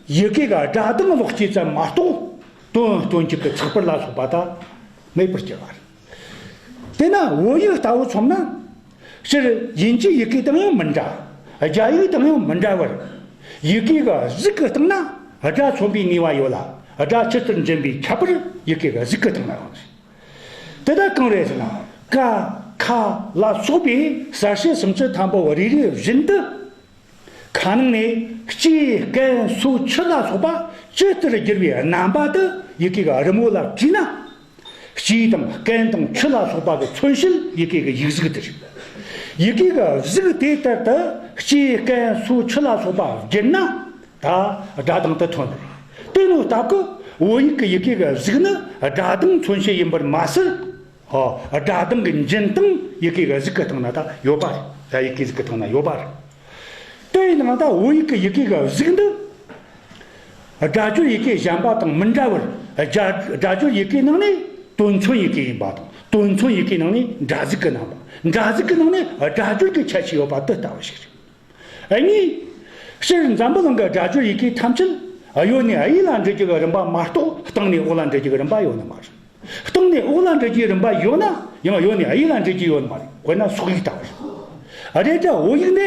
ཡི་གེ་གི་སྒྲ་གདངས་ལོག་སྐྱེས་ཙམ་མ་གཏོགས། དོན་དོན་གཅིག་གི་ཚེག་བར་ལ་སོགས་པ་ད་མེད་པར་གྱུར་བ་རེད། དེས་ན་བོད་ཡིག་ལྟ་བུ་མཚོན་ན། སྤྱིར་དབྱིན་ཇིའི་ཡི་གེ་དང་ཡང་མི་འདྲ། རྒྱ་ཡིག་དང་ཡང་མི་འདྲ་བར། ཡི་གེ་གི་གཟུགས་ཀྱི་སྟེང་ན་སྒྲ་མཚོན་པའི་ནུས་པ་ཡོད་ལ། སྒྲ་ཇི་ལྟར་འབྱིན་པའི་ཁྱད་པར་ཡི་གེ་གི་གཟུགས་ཀྱི་སྟེང་ན་ཡོད། ད་ དེ་དག་གང་རེད་ཟེར་ན། ཀ་ཁ་ལ་སོགས་པའི་གསལ་བྱེད་སུམ་ཅུ་ཐམ་པ་བ་རེ་རེ་བཞིན་དུ། ཁ་ནང་ནས་ལྕེ་རྐན་སོ་མཆུ་ལ་སོགས་པ་ཇི་ལྟར་བསྒྱུར་བའི་རྣམ་པ་དུ་ཡི་གེ་གི་རི་མོ་ལ་བྲིས་ན། ལྕེ་དང་རྐན་དང་མཆུ་ལ་སོགས་པ་གི་མཚོན་བྱེད་ཡི་གེ་གི་ཡིག་གཟུགས་དེ་རེད། ཡི་གེ་གི་གཟུགས་དེ་ལྟར་དུ་ལྕེ་རྐན་སོ་མཆུ་ལ་སོགས་པ་བསྒྱུར་ན། ད་སྒྲ་གདངས་དེ་ཐོན་པ་རེད། དེ་ནོ་སྟབས་ཀྱིས་བོད་ཡིག་གི་ཡི་གེ་གི་གཟུགས་ནི་སྒྲ་གདངས་མཚོན་བྱེད་ཡིན་པར་མ་ཟད། ཨོ། སྒྲ་གདངས་ཀྱི་འབྱིན་སྟངས་ཡི་གེ་གི་གཟུགས་ཀྱི་སྟེང་ན་ད་ཡོད་པ་རེད། ད་ཡི་གེ་གཟུགས་ཀྱི་སྟེང་ན་ཡོད་པ་རེད། དེ་ཡིན་ན་ད་བོད་ཡིག་གི་ཡི་གེ་གི་གཟུགས་འདི། སྒྲ་སྦྱོར་ཡི་གེ་གཞན་པ་དང་མི་འདྲ་བར། སྒྲ་སྒྲ་སྦྱོར་ཡི་གེའི་ནང་ནས་དོན་མཚོན་ཡི་གེ་ཡིན་པ་དང་། དོན་མཚོན་ཡི་གེའི་ནང་ནས་འདྲ་གཟུགས་ཀྱི་རྣམ་པ། འདྲ་གཟུགས་ཀྱི་ནང་ནས་སྒྲ་སྦྱོར་གྱི་ཁྱད་ཆོས་ཡོད་པ་དེ་ལྟ་བུ་ཞིག་རེད། གཉིས། སྤྱིར་འཛམ་བུ་གླིང་གི་སྒྲ་སྦྱོར་ཡི་གེ་ཐམས་ཅད་གཡོན་ནས་གཡས་ལ་འབྲི་རྒྱུ་གི་རིམ་པ་མ་གཏོགས། སྟེང་ནས་འོག་ལ་འབྲི་རྒྱུ་གི་རིམ་པ་ཡོད་ནི་མ་རེད། སྟེང་ནས་འོག་ལ་འབྲི་རྒྱུའི་རིམ་པ་ཡོད་ན་ཡང་གཡོན་ནས་གཡས་ལ་འབྲི་རྒྱུ་ཡོད་ནི་མ་རེད། དཔེར་ན་སོག་ཡིག་ལྟ་བུ་རེད། རེད་ད་བོད་ཡིག་ནི་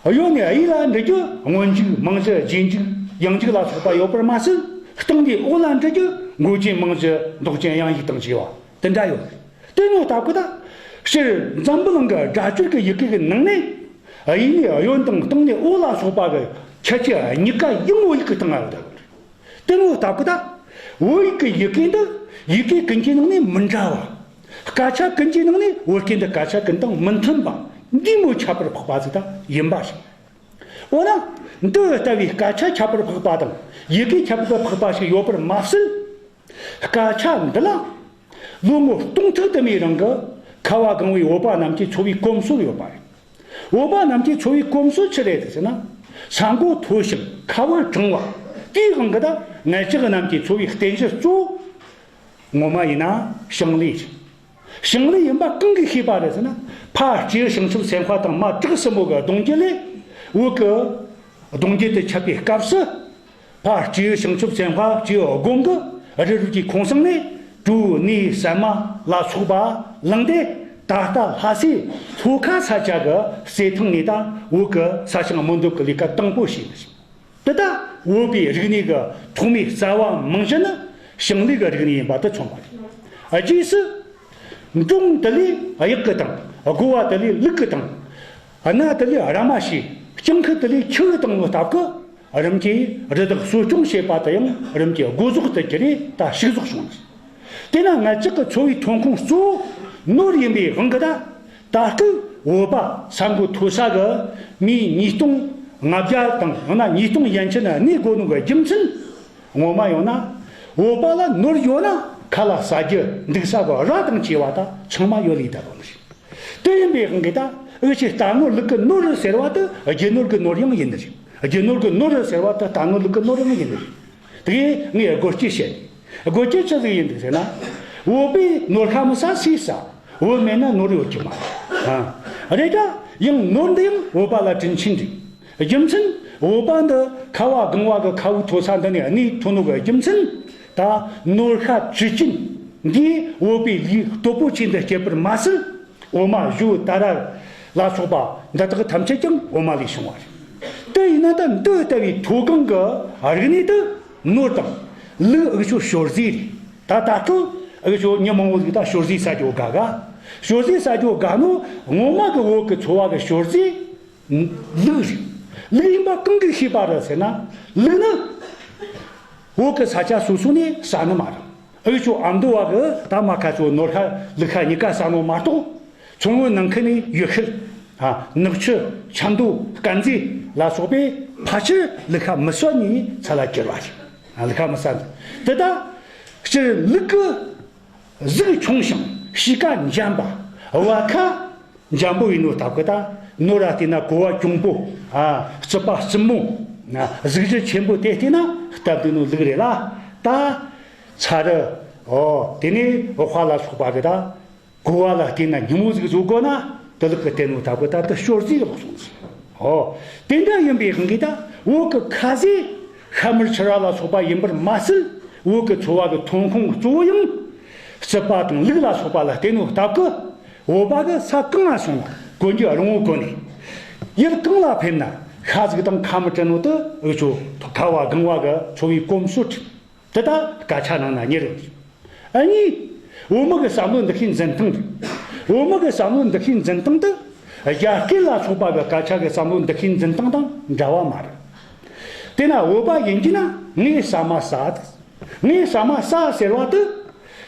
གཡོན་ནས་གཡས་ལ་འབྲི་རྒྱུ་སྔོན་འཇུག་མང་འཇུག་རྗེས་འཇུག་ཡང་འཇུག་ལ་སོགས་པ་ཡོད་པར་མ་ཟད། སྟེང་ནས་འོག་ལ་འབྲི་རྒྱུ་མགོ་ཅན་མང་བཞི་འདོགས་ཅན་ཡང་ཡིག་དང་བཅས་པ་དེ་འདྲ་ཡོད་རེད། དེ་ནོ་སྟབས་ཀྱིས་ད་སྤྱིར་འཛམ་བུ་གླིང་གི་སྒྲ་སྦྱོར་གྱི་ཡི་གེ་གི་ནང་ནས། གཡས་ནས་གཡོན་དང་སྟེང་ནས་འོག་ལ་སོགས་པ་གི་ཁྱད་ཆོས་གཉིས་ཀ་ཡང་བོད་ཡིག་གི་སྟེང་ང་ཡོད་རེད། དེ་ནོ་སྟབས་ཀྱིས་ད་བོད་ཡིག་གི་ཡི་གེ་འདི་ཡི་གེ་ཀུན་གྱི་ནང་ནས་མི་འདྲ་བ། སྐད་ཆ་ཀུན་གྱི་ནང་ནས་བོད་སྐད་འདི་སྐད་ཆ་ཀུན་དང་མི་མཐུན་པ། འདི་མོ་ཁྱད་པར་འཕགས་པ་ཟིག་ད་ཡིན་པ་རེད། འོ་ན་འདི་ལྟ་བུའི་སྐད་ཆ་ཁྱད་པར་འཕགས་པ་དང་ཡི་གེ་ཁྱད་པར་འཕགས་པ་ཞིག་ཡོད་པར་མ་ཟད། སྐད་ཆ་འདི་ལ་ལོ་ངོ་སྟོང་ཐུག་དུ་མའི་རིང་གི་ཁ་བ་གང་བའི་བོད་པ་རྣམས་ཀྱི་འཚོ་བའི་གོམས་སྲོལ་ཡོད་པ་རེད། བོད་པ་རྣམས་ཀྱི་འཚོ་བའི་གོམས་སྲོལ་ཆི་རེད་ཟེར་ན། ས་མགོ་མཐོ་ཞིང་ཁ་བ་གྲང་བ། དེའི་དབང་གིས་ད་ངེད་ཅག་རྣམས་ཀྱི་འཚོ་བའི་རྟེན་གཞི་གཙོ་བོ། ངོ་མ་ཡིན་ན་ཞིང་ལས་རེད། ཞིང་ལས་ཡིན་པ་གང་གིས་ཤེས་པ་རེད་ཟེར་ན། ཕ་སྤྲེའུ་བྱང་ཆུབ་སེམས་དཔའ་དང་མ་བྲག་སྲིན་པོ་གི་གདུང་རྒྱུད་ལས། བོད་ཀྱི་གདུང་རྒྱུད་དུ་ཆད་པའི་སྐབས་སུ། ཕ་སྤྲེའུ་བྱང་ཆུབ་སེམས་དཔའ་སྤྲེའུ་དགོན་གྱི་རི་རབ་ཀྱི་ཁོང་གསེང་ནས་གྲོ་ནས་སྲན་མ་ལ་སོགས་པ་བླངས་ཏེ། ད་ལྟ་ལྷ་སའི་ལྷོ་ཁ་ས་ཆ་གི་རྩེ་ཐང་ནས་ད་བོད་ཀྱི་ས་ཞིང་སྨོན་འདེབས་ཀྱི་ལས་ཀ་དང་པོ་བྱས་ནས། དེ་ལྟར་བོད་པའི་རིག་གནས་ཀྱི་ཐོག་མའི་རྩ་བ་རྨང་གཞི་ནི་ཞིང་ལས་ཀྱི་རིག་གནས་ཡིན་པ་དེ་མཚོན་པ་རེད། རྗེས་སུ་འབྲོང་དེ་ལས་གཡག་གི་དང་། དགོ་བ་དེ་ལས་ལུག་གི་དང་། སྣ་དེ་ལས་ར་མ་ཞེས། སྤྱང་ཁུ་དེ་ལས་ཁྱི་གི་དང་ནོ་སྟབས་ཀྱིས། རིམ་གྱིས་རི་དྭགས་གསོ་སྐྱོང་བྱེད་པ་དེ་ཡང་རིམ་གྱིས་སྒོ་ཟོག་ཏུ་གྱུར་རེ་ད་ཕྱུགས་ཟོག་བྱུང་། དེས་ན་ངེད་ཅག་གི་འཚོ་བའི་ཐོན་ཁུངས་གཙོ་བོ་ནོར་ཡིན་པའི་དབང་གིས་ད། ད་སྐབས་བོད་པ་ས་མགོ་མཐོ་ས་གི་མིའི་ཉིས་སྟོང་ལྔ་བརྒྱ་དང་ཡང་ན་ཉིས་སྟོང་ཡན་ཆད་ན་གནས་དགོས་ནོ་གི་རྒྱུ་མཚན། ངོ་མ་ཡོང་ན་བོད་པ་ལ་ནོར་ཡོད་ན་ཁ་ལ་ཟ་རྒྱུ་འདུག་ས་གི་ར་དང་བཅས་པ་ད་ཚང་མ་ཡོད་ལེ་ད་ལོ་ནི་རེད། དེ་ཡིན་པའི་དབང་གིས་ད་འུ་ཆོས་རྟ་ནོར་ལུག་གི་ནོར་ཟེར་བ་དེ་རྒྱུ་ནོར་གི་ནོར་ཡང་ཡིན་ནི་རེད། རྒྱུ་ནོར་གི་ནོར་ཟེར་བ་དེ་རྟ་ནོར་ལུག་གི་ནོར་ཡང་ཡིན་ནི་རེད། དེ་ངས་དགོད་སྐྱེལ་བྱས་ནས། དགོད་སྐྱེལ་ཆི་ཟིག་ཡིན་འདུག་ཟེར་ན། བོད་པས་ནོར་ཤ་མི་ཟ་སུས་ཟ། བོད་མེད་ན་ནོར་ཡོད་རྒྱུ་མ་རེད། ཨ། རེད་ད། ཡང་ནོར་འདི་ཡང་བོད་པ་ལ་དྲིན་ཆེན་རེད། རྒྱུ་མཚན། བོད་པ་འདི་ཁ་བ་གང་བ་གི་ཁ་བོ་མཐོ་ས་འདི་ནས་གནས་ཐུབ་ནོ་གི་རྒྱུ་མཚན། ད་ནོར་ཤ་བཅུད་ཅན་འདིས་བོད་པའི་ལུས་སྟོབས་པོ་ཆེ་འདི་སྐྱེད་པར་མ་ཟད། འོ་མ་བཞོ་ད་ར་ལ་སོགས་པ་འདི་དག་ཐམས་ཅད་ཀྱང་འོ་མ་ལས་བྱུང་བ་རེད། དེ་ཡིན་ན་ད་འདི་ལྟ་བུའི་མཐོ་སྒང་གི་རིག་གནས་དེ་ནོར་དང་ལུག་འུ་ཆོ་ཞོར་ཟས་རེད། ད་ད་ལྟ་འུ་ཆོ་མི་མང་བོ་ཟིག་ད་ཞོར་ཟས་ཟ་རྒྱུ་དགའ་ག་ཞོར་ཟས་ཟ་རྒྱུ་དགའ་ནོ་ངོ་མ་གི་བོད་ཀྱི་འཚོ་བ་གི་ཞོར་ཟས་ལུག་རེད། ལུག་ཡིན་པ་གང་གིས་ཤེས་པ་རེད་ཟེར་ན། ལུག་ནི་བོད་ཀྱི་ས་ཆ་སོ་སོ་ནས་ཟ་ནི་མ་རེད། འུ་ཆོ་ཨ་མདོ་བ་གི་ད་མ་ཁ་ཆོ་ནོར་ཤ་ལུག་ཤ་གཉིས་ཀ་ཟ་ནོ་མ་གཏོགས། མཚོ་སྔོན་ནང་ཁུལ་ནས་ཡུལ་ཤུལ། ཨ། ནག་ཆུ། ཆབ་མདོ། དཀར་མཛེས་ལ་སོགས་པས་ཕལ་ཆེར་ལུག་ཤ་མི་ཟ་ནི་ཚད་ལ་གྱུར་བ་རེད། ཨ། ལུག་ཤ་མི་ཟ་ནི། དེ་ད་སྤྱིར་ལུག་གི་གཟུགས་ཆུང་ཞིང་གཤིས་ཀ་འཇམ་པ། བ་ཁ་འཇམ་པོ་ཡིན་ནོ་སྟབས་ཀྱིས་ད་ནོར་ར་བལྟས་ན་གོ་བ་གྱོང་པོ། ཨ། རྩུབ་པ་རྩུབ་མོ། ཨ། གཟུགས་གཞི་ཆེན་པོ་དེ་བལྟས་ན་སྟབས་བདེ་ནོ་ལུག་རེད་ལ། ད་ཚ་རུ། ཨོ། དེ་ནས་འོ་ཧྥ་ལ་སོགས་པ་གི་ད་གོ་བ་ལ་བལྟས་ན་ཉིན་མོ་ཟིག་བཟོ་དགོས་ན་དེ་ལུག་གི་བལྟས་ནོ་སྟབས་ཀྱིས་ད་དེ་ཞོར་ཟས་ལོག་སོང་ཟིག་ཨོ། དེ་འདྲ་ཡིན་པའི་དབང་གིས་ད་བོད་ཀྱི་ཁ་ཟས་ཤ་མར་ཕྱུ་ར་ལ་སོགས་པ་ཡིན་པར་མ་ཟད། བོད་ཀྱི་འཚོ་བ་གི་ཐོན་ཁུངས་གཙོ་བོ་ཡང་རྩུབ་པ་དང་ལུག་ལ་སོགས་པ་ལ་བརྟེན་ནོ་སྟབས་ཀྱིས། བོད་པ་གི་ས་གང་ང་སོང་ན་གོན་རྒྱུ་རིན་པོ་གོན་ནས། ཡུལ་གང་ལ་ཕེབས་ན་ཤ་ཟིག་དང་ཁ་མར་བྲིས་ནོ་དེ་འུ་ཆོ་ཁ་བ་གང་བ་གི་འཚོ་བའི་གོམས་སྲོལ་རེད། དེ་ད་སྐད་ཆ་ནང་ན་རྙེད་རུང་། ཨ་ནི། བོད་མི་གི་བསམ་བློ་འདུ་ཤེས་འཛིན་སྟངས་རེད། བོད་མི་གི་བསམ་བློ་འདུ་ཤེས་འཛིན་སྟངས་དེ་རྒྱ་སྐད་ལ་སོགས་པ་གི་སྐད་ཆ་གི་བསམ་བློ་འདུ་ཤེས་འཛིན་སྟངས་དང་འདྲ་བ་མ་རེད། དེས་ན་བོད་པ་ཡིན་གྱི་ན་ངས་ཟ་མ་ཟ། ངས་ཟ་མ་ཟ་ཟེར་བ་དེ།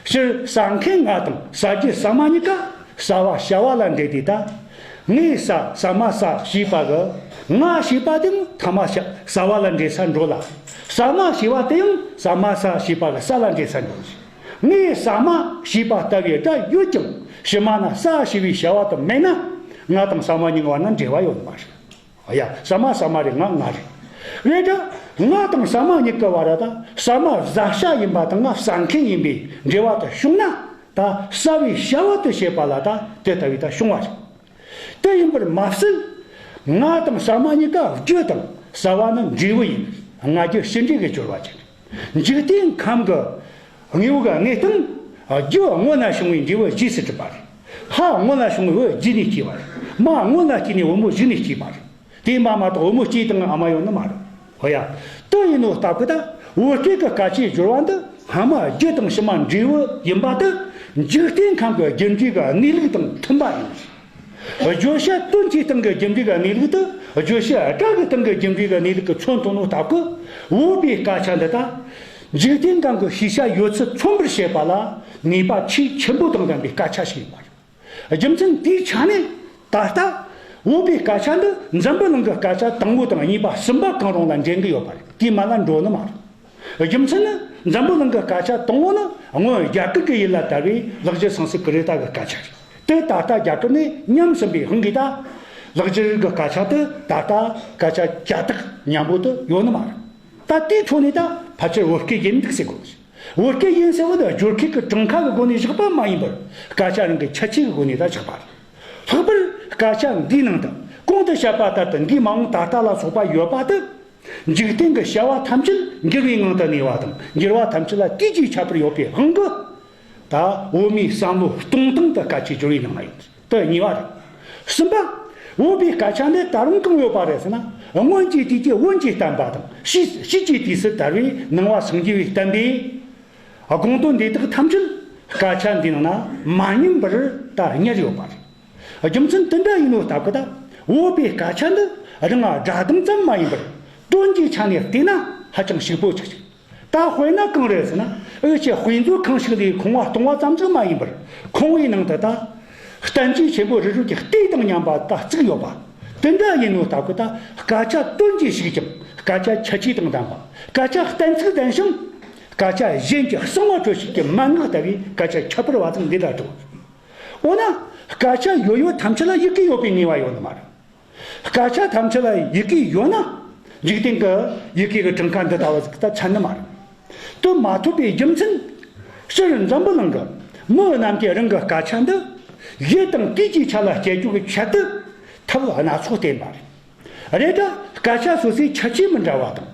སྤྱིར་ཟ་མཁན་ང་དང་ཟ་རྒྱུ་ཟ་མ་གཉིས་ཀ་ཟ་བ་བྱ་བ་ལ་འབྲེལ་ཏེ་ད། ངས་ཟ་ཟ་མ་ཟ་ཞེས་པ་གི་ང་ཞེས་པ་དེ་ཐ་མ་བྱ་ཟ་བ་ལ་འབྲེལ་ས་འགྲོ་ལ། ཟ་མ་ཞེས་པ་དེ་ཡང་ཟ་མ་ཟ་ཞེས་པ་གི་ས་ལ་འབྲེལ་ས་འགྲོ། ངས་ཟ་མ་ཞེས་པ་ལྟ་བུའི་སྒྲ་ཡོད་ཀྱང་ཕྱི་མ་ན་ཟ་ཞེས་པའི་བྱ་བ་དེ་མེད་ན། ང་དང་ཟ་མ་གཉིས་བར་ན་འབྲེལ་བ་ཡོད་མ་རེད། ཨ་ཡ། ཟ་མ་ཟ་མ་རེད། ང་ང་རེད། རེད་དྲ། ང་དང་ཟ་མ་གཉིས་ཀྱི་བར་ད་ཟ་མ་ཟ་བྱ་ཡིན་པ་དང་ང་ཟ་མཁན་ཡིན་པའི་འབྲེལ་བ་དེ་བྱུང་ན། ད་ཟ་བའི་བྱ་བ་དེ་བྱེད་པ་ལ་ད་དེ་ལྟ་བུའི་ད་བྱུང་བ་རེད། དེ་ཡིན་པར་མ་ཟད། ང་དང་ཟ་མ་གཉིས་ཀ་རྒྱུ་དང་ཟ་བ་ནི་འབྲས་བུ་ཡིན། ང་རྒྱལ་ཕྱི་འབྲས་ཀྱི་སྦྱོར་བ་ཅན། འཇིག་རྟེན་ཁམས་ཀྱི་དངོས་པོ་གི་གནས་སྟངས། རྒྱུ་སྔོན་ལ་བྱུང་བའི་འབྲས་བུ་རྗེས་སུ་གྲུབ་པ་རེད། ལྷ་སྔོན་ལ་བྱུང་བའི་བུ་རྗེས་ནས་སྐྱེས་པ་རེད། མ་སྔོན་ལ་སྐྱེས་ནས་བུ་མོ་གཞུག་ནས་སྐྱེས་པ་རེད། དེ་མ་མ་གཏོགས་བུ་མོ་སྐྱེས་དང་ཨ་མ་ཡོད་ནི་མ་རེད། ཧོ་ཡ། དེ་ཡིན་ནོ་སྟབས་ཀྱིས་ད་བོད་སྐད་ཀྱི་སྐད་ཆའི་སྦྱོར་བ་འདི་སྔ་མ་རྒྱུ་དང་ཕྱི་མ་འབྲས་བུ་ཡིན་པ་དེ་འཇིག་རྟེན་ཁམས་ཀྱི་རྒྱུ་འབྲས་ཀྱི་གནས་ལུགས་དང་མཐུན་པ་ཡིན། བརྗོད་བྱ་དོན་གྱི་སྟེང་གི་རྒྱུ་འབྲས་ཀྱི་གནས་ལུགས་དེ་བརྗོད་བྱ་སྒྲ་གི་སྟེང་གི་རྒྱུ་འབྲས་ཀྱི་གནས་ལུགས་ཀྱིས་མཚོན་ཐུབ་ནོ་སྟབས་ཀྱིས། བོད་པའི་སྐད་ཆ་འདི་དག་འཇིག་རྟེན་གང་གི་ཤེས་བྱ་ཡོད་ཚུལ་མཚོན་པར་བྱེད་པ་ལ་ནུས་པ་ཆེས་ཆེན་པོ་དང་ལྡན་པའི་སྐད་ཆ་ཞིག་ཡིན་པ་རེད། རྒྱུ་མཚན་དེའི་ཆ་ནས་ད་ལྟ་བོད་པའི་སྐད་ཆ་འདི་འཛམ་བུ་གླིང་གི་སྐད་ཆ་དང་པོ་དང་གཉིས་པ་གསུམ་པ་གང་རུང་ལ་འགྲན་གྱི་ཡོད་པ་རེད། དེའི་མ་ལ་འགྲོ་ནི་མ་རེད། རྒྱུ་མཚན་ནི་འཛམ་བུ་གླིང་གི་སྐད་ཆ་དང་པོ་ནི་སྔོན་རྒྱ་གར་གྱི་ཡུལ་ལ་དར་བའི་ལེགས་བྱས་སཾ་སྐྲྀ་ཏ་གི་སྐད་ཆ་རེད། དེ་ད་ལྟ་རྒྱ་གར་ནས་ཉམས་ཟིན་པའི་དབང་གིས་ད་ལེགས་བྱས་རིགས་ཀྱི་སྐད་ཆ་དེ་ད་ལྟ་སྐད་ཆ་ཀྱ་དག་མཉམ་པོ་དེ་ཡོད་ནི་མ་རེད། ད་དེའི་ཐོག་ནས་ད་ཕལ་ཆེར་བོད་སྐད་ཡིན་འདུག་ཟེར་དགོས། བོད་སྐད་ཡིན་ཟེར་བ་ནི་སྦྱོར་མཁན་གྱི་གྲངས་ཀ་གི་སྒོ་ནས་བཞག་པ་མ་ཡིན་པར། སྐད་ཆ་རང་གི་ཁྱད་ཆོས་ཀྱི་སྒོ་ནས་ད་བཞག་པ་རེད། ལྷག་པར་སྐད་ཆ་འདིའི་ནང་དུ་གོང་དུ་བཤད་པ་ལྟར་དུ་འདིའི་མ་འོངས་ད་ལྟ་ལ་སོགས་པ་ཡོད་པ་དེ། འཇིག་རྟེན་གྱི་བྱ་བ་ཐམས་ཅད་འགྱུར་བའི་ངང་དུ་གནས་པ་དང་འགྱུར་བ་ཐམས་ཅད་ལ་དུས་ཀྱི་ཁྱད་པར་ཡོད་པའི་དབང་གིས། ད་བོད་མིའི་བསམ་བློ་གཏོང་སྟངས་དེ་སྐད་ཆའི་སྦྱོར་བའི་ནང་ན་ཡོད། དེ་གཉིས་པ་རེད། གསུམ་པ། བོད་པའི་སྐད་ཆ་འདི་ད་རུང་གང་ཡོད་པ་རེད་ཟེར་ན། སྔོན་གྱི་དུས་ཀྱི་བོན་གྱི་བསྟན་པ་དང་ཕྱིས་ཕྱིས་ཀྱི་དུས་སུ་དར་བའི་ནང་པ་སངས་རྒྱས་པའི་བསྟན་པའི་དགོངས་དོན་འདི་དག་ཐམས་ཅད་སྐད་ཆ་འདིའི་ནང་ན་མ་ཉམས་པར་ད་ཉར་ཡོད་པ་རེད། རྒྱུ་མཚན་དེ་འདྲ་ཡིན་ནོ་སྟབས་ཀྱིས་ད་བོད་པའི་སྐད་ཆ་འདི་རང་སྒྲ་གདངས་ཙམ་མ་ཡིན་པར་དོན་གྱི་ཆ་ནས་བལྟས་ན་ཧ་ཅང་ཕྱུག་པོ་ཅིག་རེད། ད་དཔེར་ན་གང་རེད་ཟེར་ན། འུ་ཆོས་དཔེ་མཛོད་ཁང་ཞིག་ལས་ཁང་བ་སྟོང་བ་ཙམ་ཞིག་མ་ཡིན་པར། ཁང་བའི་ནང་དུ་ད་བསྟན་བཅོས་ཆེན་པོ་རེ་རེ་གི་ལྟེ་དང་མཉམ་པ་ད་བརྩིགས་ཡོད་པ། དེ་འདྲ་ཡིན་ནོ་སྟབས་ཀྱིས་ད་སྐད་ཆ་དོན་གྱིས་ཕྱུག་ཅིང་སྐད་ཆ་ཁྱད་ཆོས་དང་ལྡན་པ། སྐད་ཆ་གཏན་ཚིགས་ལྡན་ཞིང་། སྐད་ཆ་གཞན་གྱི་གསང་བ་སྤྲོད་བྱེད་ཀྱི་མན་ངག་ལྟ་བུའི་སྐད་ཆ་ཁྱད་པར་བ་དང་འདི་འདྲ་འགྲོ། འོ་ན་སྐད་ཆ་ཡོད་ཡོད་ཐམས་ཅད་ལ་ཡི་གེ་ཡོད་པའི་ངེས་པ་ཡོད་ནི་མ་རེད། སྐད་ཆ་ཐམས་ཅད་ལ་ཡི་གེ་ཡོད་ན། འཇིག་རྟེན་གྱི་ཡི་གེ་གི་གྲངས་ཀ་འདི་ལྟ་བུ་ཟིག་ད་ཚང་ནི་མ་རེད། དེ་མ་ཐུབ་པའི་རྒྱུ་མཚན། སྤྱིར་འཛམ་བུ་གླིང་གི་མི་རྣམས་ཀྱིས་རང་གི་སྐད་ཆ་འདི་ཡུལ་དང་དུས་ཀྱི་ཆ་ལ་སྐྱེལ་རྒྱུ་གི་ཆེད་དུ་ཐབས་སྣ་ཚོགས་བསྟེན་པ་རེད། རེད་ད། སྐད་ཆ་སོ་སོའི་ཁྱད་ཆོས་མི་འདྲ་བ་དང་།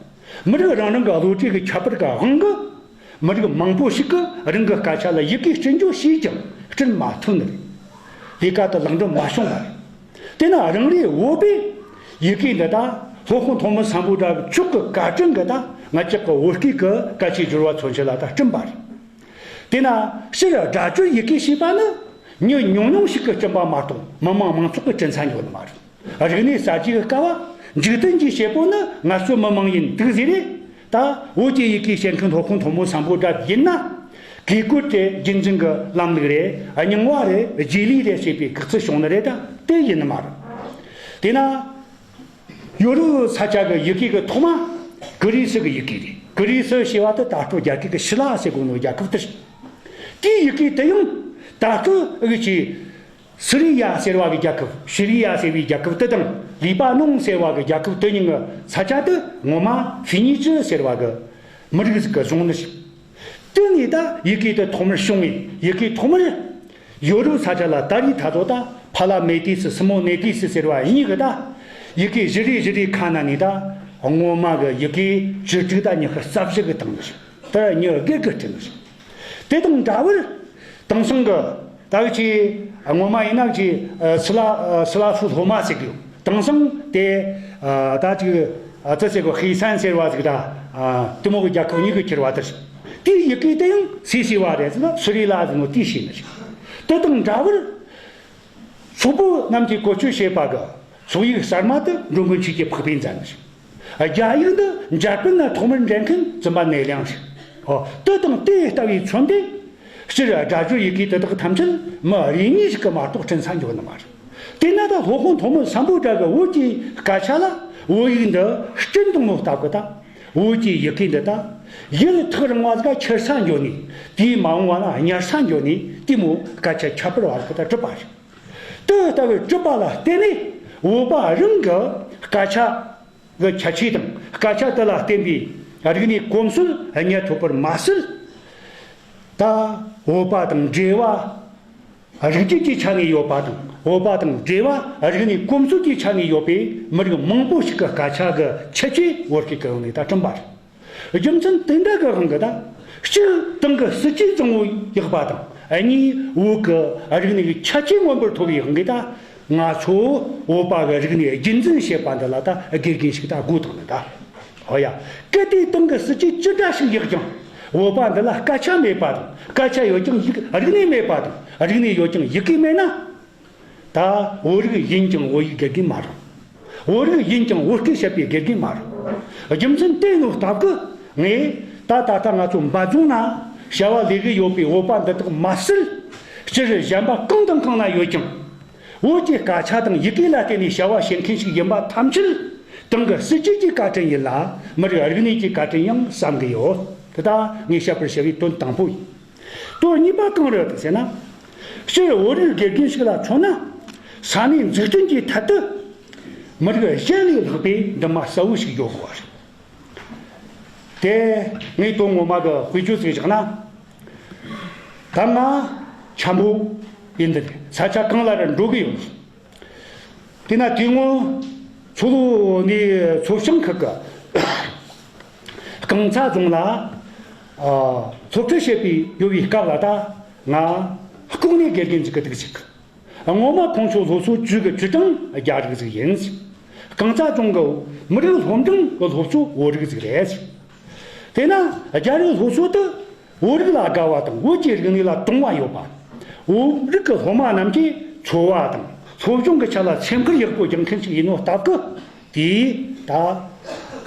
མི་རིགས་རང་རང་གི་བློ་གྲོས་ཀྱི་ཁྱད་པར་གྱི་དབང་གིས། མི་རིགས་མང་པོ་ཞིག་གིས་རང་གི་སྐད་ཆ་ལ་ཡི་གེ་སྤྱི་འཇོག་བྱས་ཀྱང་སྤྲད་མ་ཐུབ་ནི་རེད། ལས་ཀ་དེ་ལེགས་འགྲུབ་མ་བྱུང་བ་རེད། དེས་ན་རང་རེའི་བོད་པས་ཡི་གེ་འདི་དག་སློབ་དཔོན་ཐོན་མི་སམ་བྷོ་ཊ་མཆོག་གི་བཀའ་དྲིན་གྱིས་ད་ང་ཅག་གི་བོད་སྐད་ཀྱི་སྐད་ཆའི་སྦྱོར་བ་མཚོན་བྱེད་ལ་ད་བསྐྲུན་པ་རེད། དེས་ན་སྤྱིར་སྒྲ་སྦྱོར་ཡི་གེ་ཞེས་པ་ནི་མི་ཉུང་ཉུང་ཞིག་གིས་བསྐྲུན་པ་མ་གཏོགས་མི་མང་མང་ཚོགས་ཀྱིས་བསྐྲུན་ས་ཡོད་ནི་མ་རེད། རིག་གནས་གསར་བརྗེ་གི་སྐབས་འཇིག་རྟེན་གྱི་བྱེད་པོ་ནི་ངལ་རྩོལ་མི་མང་ཡིན་འདུག་ཟེར་རེད། ད་བོད་ཀྱི་ཡི་གེ་ཤེས་མཁན་སློབ་དཔོན་ཐོན་མི་སམ་བྷོ་ཊ་ཡིན་ན། གུས་བཀུར་དེ་རྒྱུན་འཛིན་གྱི་ལམ་ལུགས་རེད། རྙིང་བ་རེད། རྗེས་ལུས་རེད་ཞེས་པའི་གུས་བརྩི་བྱུང་ནི་རེད། ད་དེ་ཡིན་ནི་མ་རེད། དེས་ན། ཡོ་རོབ་ས་ཆ་གི་ཡི་གེ་གི་ཐོག་མ་གྷི་རི་སི་གི་ཡི་གེ་རེད། གྷི་རི་སི་ཞེས་པ་དེ་ད་ལྟོ་རྒྱ་སྐད་ཀྱི་ཤི་ལ་ཟེར་གོ་ནོ་རྒྱལ་ཁབ་དེ་རེད། དེའི་ཡི་གེ་དེ་ཡང་ད་ལྟོ་འུ་ཆོས། སི་རི་ཡ་ཟེར་བ་གི་རྒྱལ་ཁབ། ཤི་རི་ཡ་ཟེར་བའི་རྒྱལ་ཁབ་དེ་དང་ལི་པ་ནོང་ཟེར་བ་གི་རྒྱལ་ཁབ་དེ་གཉིས་ཀྱི་ས་ཆ་དེ་ངོ་མ་ཧྥི་ནི་ཅི་ཟེར་བ་གི་མི་རིགས་ཟིག་གིས་བཟུང་ནི་ཞིག་དེ་ནས་ད་ཡི་གེ་དེ་ཐོག་མར་བྱུང་བས། ཡི་གེ་ཐོག་མར་ཡོ་རོབ་ས་ཆ་ལ་དར་རིས་ཐ་དོ་ད་ཕ་ལ་མེ་ཏི་སི་སི་མོ་ནེ་ཏི་སི་ཟེར་བ་གཉིས་ཀྱིས་ད་ཡི་གེ་བཞི་རེ་བཞི་རེ་ཁ་ན་ནས་ད་ངོ་མ་གི་ཡི་གེ་བཅུ་དྲུག་དང་ཉི་ཤུ་རྩ་བཞི་གི་སྟེང་ནས་བྱུང་། དེ་ཉི་ཤུ་བརྒྱད་ཀྱི་སྟེང་ནས་བྱུང་། དེ་དང་འདྲ་བར་དེང་སང་གི་ད་གི་ཅིག་ངོ་མ་ཡིན་ན་ཅིག་སི་ལ་སི་ལ་ཕུ་སློབ་མ་ཟེར་གི་ཡོད། དེང་སང་དེ་ད་ཅིག་ཙི་ཟེར་གི་ཧི་སན་ཟེར་བ་ཟིག་ད་དེ་མོ་གི་རྒྱལ་ཁབ་གཉིས་ཀྱིས་ཁྱེར་བ་དེར། དེའི་ཡི་གེ་དེ་ཡང་སི་སི་བ་རེད་ཟེར་ན་སུ་རི་ལ་ཟེར་ནོ་དེས་ཤེས་ནི་རེད། དེ་དང་འདྲ་བར། སོག་པོ་རྣམས་ཀྱིས་བཀོལ་སྤྱོད་བྱེད་པ་གི་སོག་ཡིག་གསར་མ་དེ་འགྲོ་མགོན་ཆོས་ཀྱི་འཕགས་པས་མཛད་ནི་རེད། རྒྱ་ཡིག་འདི་འཇར་པན་ན་ཐོག་མར་འདྲེན་མཁན་བཙུན་པ་ནེ་ལིང་རེད། ཨོ། དེ་དང་དེ་ལྟ་བུའི་མཚོན་དེ། སྤྱིར་སྒྲ་སྦྱོར་ཡི་གེ་དེ་དག་ཐམས་ཅད་མི་རེ་གཉིས་ཤིག་གིས་མ་གཏོགས་འབྲི་ས་འགྱོ་ནི་མ་རེད། དེས་ན་ད་སློབ་དཔོན་ཐོན་མི་སམ་བྷོ་ཊ་གིས་བོད་ཀྱི་སྐད་ཆ་ལ་བོད་ཡིག་འདི་སྤྲིན་བཏང་ནོ་ལྟ་བུ་དང་། བོད་ཀྱི་ཡི་གེ་འདི་དག་ཡུལ་ཐག་རིང་བ་ཟིག་ག་ཁྱེར་ས་འགྱོ་ནི། དེའི་མ་འོངས་བ་ལ་ཉར་ས་འགྱོ་ནི་དེ་མོ་སྐད་ཆ་ཁྱད་པར་བ་ཟིག་ག་གྲུབ་པ་རེད། དེ་ལྟ་བུའི་གྲུབ་པ་ལ་བརྟེན་ནས་བོད་པ་རང་གི་སྐད་ཆ་གི་ཁྱད་ཆོས་དང་སྐད་ཆ་དེ་ལ་བརྟེན་པའི་རིག་གནས་གོམས་སྲོལ་རྙེད་ཐུབ་པར་མ་ཟད། ད་བོད་པ་དང་འབྲེལ་བ། རིགས་རྒྱུད་ཀྱི་ཆ་ནས་ཡོད་པ་དང་བོད་པ་དང་འབྲེལ་བ་རིག་གནས་གོམས་སྲོལ་གྱི་ཆ་ནས་ཡོད་པའི་མི་རིགས་མང་པོ་ཞིག་གི་སྐད་ཆ་གི་ཁྱད་ཆོས་བོད་སྐད་ཀྱི་ངང་ནས་ད་བསྐྲུན་པ་རེད། རྒྱུ་མཚན་དེ་འདྲ་གི་དབང་གིས་ད། གཅིག་ཏང་གི་སྲིད་ཇུས་བཟང་བོ་ཡག་པ་དང་། གཉིས་བོད་ཀྱི་རིག་གནས་ཀྱི་ཁྱད་ཆོས་མངོན་པར་མཐོ་བའི་དབང་གིས་ད། ང་ཚོ་བོད་པ་གི་རིག་གནས་རྒྱུན་འཛིན་བྱེད་པ་འདི་ལ་ད་དགེ་རྒན་ཞིག་ད་དགོས་དང་ནི་ད། ཨོ་ཡ། གལ་ཏེ་ཏང་གི་སྲིད་ཇུས་ཅི་འདྲ་ཞིག་ཡག་ཀྱང་བོད་པ་འདི་ལ་སྐད་ཆ་མེད་པ་དང་། སྐད་ཆ་ཡོད་ཀྱང་ཡིག་རིག་གནས་མེད་པ་དང་། རིག་གནས་ཡོད་ཀྱང་ཡི་གེ་མེད་ན། ད་བོད་རིགས་ཡིན་ཀྱང་བོད་ཡིག་དགེ་རྒན་མ་རུང་། བོད་རིགས་ཡིན་ཀྱང་བོད་སྐད་བཤད་པའི་དགེ་རྒན་མ་རུང་། རྒྱུ་མཚན་དེ་ནོ་སྟབས་ཀྱིས་ངས་ད་ད་ལྟ་ང་ཚོ་འབའ་རྫོང་ན་བྱ་བ་ལས་ཀྱི་ཡོད་པའི་བོད་པ་འདི་དག་མ་ཟད། སྤྱིར་གཞན་པ་གང་དང་གང་ན་ཡོད་ཀྱང་། བོད་ཀྱི་སྐད་ཆ་དང་ཡི་གེ་ལ་བརྟེན་ནས་བྱ་བ་བྱེད་མཁན་ཞིག་ཡིན་པ་ཐམས་ཅད་ཏང་གི་སྲིད་ཇུས་ཀྱི་བཀའ་དྲིན་ཡིན་ལ། མི་རིགས་རིག་གནས་ཀྱི་བཀའ་དྲིན་ཡང་བསམ་གྱི་ཡོད། དེ་ད་ངས་བཤད་པར་བྱ་བའི་དོན་དང་པོ་ཡིན། དོན་གཉིས་པ་གང་རེད་ཟེར་ན། སྤྱིར་བོད་རིགས་དགེ་རྒན་ཞིག་ལ་མཚོན་ན། ས་གནས་འཛུགས་སྐྲུན་གྱི་ཐད་དུ་མི་རིགས་གཞན་ལས་ལྷག་པའི་འདུན་མ་གསལ་བོ་ཞིག་ཡོད་དགོས་པ་རེད། དེ་ངས་དོན་ངོ་མ་གི་དཔེ་བརྗོད་ཅིག་བཞག་ན། ད་ང་འཁྱམ་པོ་ཡིན། འདི་ས་ཆ་གང་ལ་ར་འགྲོ་གི་ཡོད། དེས་ན་དེ་སྔོན་མཚོ་ལྷོ་ནས་མཚོ་བྱང་ཁུལ་གྱི་རྐང་ཚ་རྫོང་ལ་ཨ་སློབ་ཁྲིད་བྱེད་པའི་ཡོད་པའི་སྐབས་ལ། ད་ང་ལྐོག་ནས་དགེ་རྒན་ཅིག་གི་འདུག་ཅིག་ངོ་མ་ཁོང་ཚོ་སློབ་གསོ་ཅུས་ཀྱི་ཅུས་ཀྲང་རྒྱ་རིགས་ཟིག་ཡིན། རྐང་ཚ་རྫོང་གི་མི་རིགས་སློབ་འབྲིང་གི་སློབ་གཙོ་བོད་རིགས་ཟིག་རེད། དེས་ན་རྒྱ་རིགས་སློབ་གསོ་དེ་བོད་རིགས་ལ་དགའ་བ་དང་བོད་ཀྱི་རིག་གནས་ལ་དུང་བ་ཡོད་པ། བོད་རིགས་ཀྱི་སློབ་མ་རྣམས་ཀྱིས་འཚོ་བ་དང་སློབ་སྦྱོང་གི་ཆ་ལ་སེམས་ཁུར་ཡག་པོ་རྒྱག་མཁན་ཞིག་ཡིན་ནོ་སྟབས་ཀྱིས། དེས་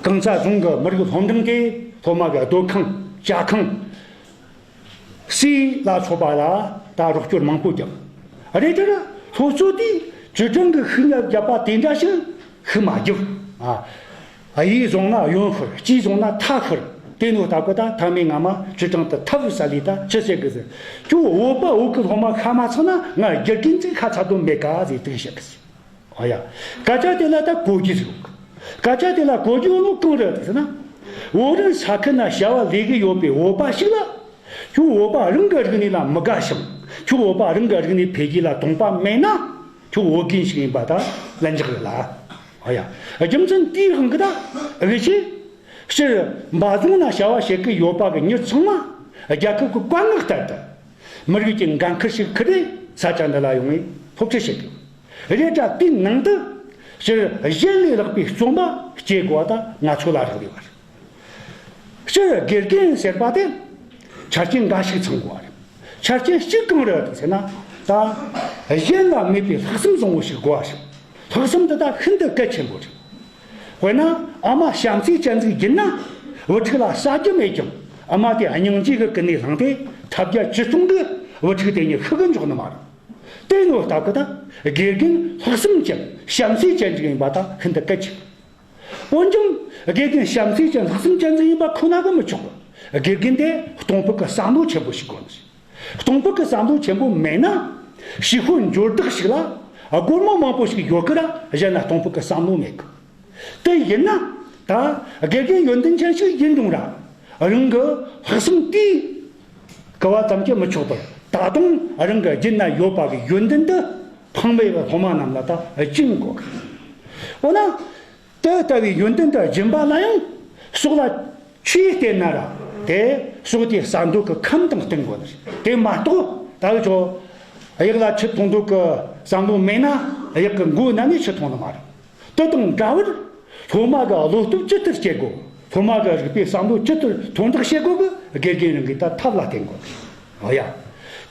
ད་རྐང་ཚ་རྫོང་གི་མི་རིགས་སློབ་འབྲིང་དེ་སློབ་མ་གི་སྡོད་ཁང་། ཇ་ཁང་། སའི་ལ་སོགས་པ་ལ་ད་རོགས་སྐྱོར་མང་པོ་བརྒྱབ། རེད་དེ་ར་སློབ་གཙོ་དེས་ཅུས་ཀྲང་གི་ཤུགས་བརྒྱབ་པ་དེ་འདྲ་ཞིག་ཤུགས་མ་བརྒྱབ། ཨ། གཡས་བཟུང་ན་གཡོན་ཤོར། གཅིག་བཟུང་ན་ཐ་ཤོར། དེ་ནོ་ལྟ་བུ་ད་ཐ་མའི་སྔ་མ་ཅུས་ཀྲང་དེ་ཐབས་ས་ལས་ད་ཅི་བྱེད་གི་ཟེར། ཁྱོད་བོད་པ་བོད་ཀྱི་སློབ་མ་ཤ་མ་ཚང་ན་ང་དགེ་རྒན་ཅིག་ཤ་ཚ་དོན་མེད་ག་ཟེར་དེ་བཤད་གི་ཟེར། ཨ་ཡ། སྐད་ཆ་དེ་ལ་ད་གོ་རྒྱུ་ཟིག་ཡོད། སྐད་ཆ་དེ་ལ་གོ་རྒྱུ་ཡོད་ནོ་གང་རེད་ཟེར་ན། བོད་རིགས་ས་ཁུལ་ན་བྱ་བ་ལས་ཀྱི་ཡོད་པའི་བོད་པ་ཞིག་ལ། ཁྱོད་བོད་པ་རང་གི་རིག་གནས་ལ་མི་དགའ་ཞིང་། ཁྱོད་བོད་པ་རང་གི་རིག་གནས་འཕེལ་རྒྱས་ལ་དུང་བ་མེད་ན། ཁྱོད་བོད་རྒན་ཞིག་ཡིན་པ་ད་ལན་འཇགས་རེད་ལ། ཨ་ཡ། རྒྱུ་མཚན་དེའི་དབང་གིས་ད་འུ་ཆོས་སྤྱིར་འབའ་རྫོང་ན་བྱ་བ་བྱེད་ཀྱི་ཡོད་པ་གི་མྱི་ཚང་མ་རྒྱལ་ཁབ་ཀྱི་བཀའ་མངགས་ལྟར་དུ། མི་རིགས་ཀྱི་འགན་ཁུར་ཞིག་ཁུར་ཏེ་ས་ཆ་འདི་ལ་ཡོང་བའི་སློབ་ཁྲིད་བྱེད་དགོས། རེད་དྲ་དེའི་ནང་དུ་སྤྱིར་གཞན་ལས་ལྷག་པའི་རྩོམ་པ་སྐྱེལ་དགོས་པ་ད་ང་ཚོ་ལ་རག་ལས་པ་རེད། སྤྱིར་དགེ་རྒན་ཟེར་བ་དེ་ཆ་རྐྱེན་འགའ་ཞིག་ཚང་དགོས་པ་རེད། ཆ་རྐྱེན་གཅིག་གང་རེད་ཟེར་ན། ད་གཞན་ལ་མེད་པའི་ལྷག་བསམ་བཟང་བོ་ཞིག་དགོས་པ་རེད། ལྷག་བསམ་འདི་ད་ཤིན་ཏུ་གལ་ཆེན་པོ་རེད། དཔེར་ན་ཨ་མ་བྱམས་བརྩེ་ཅན་ཟིག་ཡིན་ན། བུ་ཕྲུག་ལ་ཟ་རྒྱུ་མེད་ཀྱང་ཨ་མ་དེ་སྙིང་རྗེ་གི་ཀུན་ནས་བསླངས་ཏེ་ཐབས་བརྒྱ་ཇུས་སྟོང་གིས་བུ་ཕྲུག་དེ་ཉིད་ཤི་གི་འཇོག་ནི་མ་རེད། དེ་ནོ་ལྟ་བུ་ད་དགེ་རྒན་ལྷག་བསམ་ཅན་བྱམས་བརྩེ་ཅན་ཟིག་ཡིན་པ་ད་ཤིན་ཏུ་གལ་ཆེ། འོན་ཀྱང་དགེ་རྒན་བྱམས་བརྩེ་ཅན་ལྷག་བསམ་ཅན་ཟིག་ཡིན་པ་ཁོ་ན་གིས་མི་ཆོག་གི། དགེ་རྒན་དེ་གཏོང་ཕོད་ཀྱི་བསམ་བློ་ཆེན་པོ་ཞིག་དགོས་ནི། གཏོང་ཕོད་ཀྱི་བསམ་བློ་ཆེན་པོ་མེད་ན། ཞི་ཤོས་འབྱོར་བདག་ཞིག་ལ་སྒོར་མོ་མང་པོ་ཞིག་ཡོད་ཀི་ར་གཞན་ལ་གཏོང་ཕོད་ཀྱི་བསམ་བློ་མེད་ཀི། དེ་ཡིན་ན་ད་དགེ་རྒན་ཡོན་ཏན་ཅན་ཞིག་ཡིན་རུང་ར་རང་གི་ལྷག་བསམ་དེའི་ག་བ་ཙམ་གྱིས་མི་ཆོག་པར། ད་དུང་རང་གི་རྒྱུད་ན་ཡོད་པ་གི་ཡོན་ཏན་དེ་ཕངས་མེད་པའི་སློབ་མ་རྣམས་ལ་ད་སྦྱིན་དགོས་ཀི། འོ་ན། དེ་ལྟ་བུའི་ཡོན་ཏན་དེ་སྦྱིན་པ་ལ་ཡང་ཕྱོགས་ལ་ཆོས་བསྟན་ན་ར། དེ་ཕྱོགས་དེའི་བསམ་འདུན་གྱི་ཁམས་དང་བསྟུན་དགོས་ནི་རེད། དེ་མ་གཏོགས་ད་ལོ་ཆོ་གཡག་ལ་ཆུ་འཐུང་འདོད་ཀྱི་བསམ་བློ་མེད་ན་གཡག་གི་མགོ་ན་ནས་ཆུ་འཐུང་ནི་མ་རེད། དེ་དང་འདྲ་བར་སློབ་མ་གི་བློ་སྟོབས་ཇི་ལྟར་སྐྱེད་དགོས། སློབ་མ་གི་རིག་པའི་བསམ་བློ་ཇི་ལྟར་མཐོར་འདེགས་བྱེད་དགོས་གི་དགེ་རྒན་རང་གིས་ད་ཐབས་ལ་བརྟེན་དགོས། ཨོ་ཡ།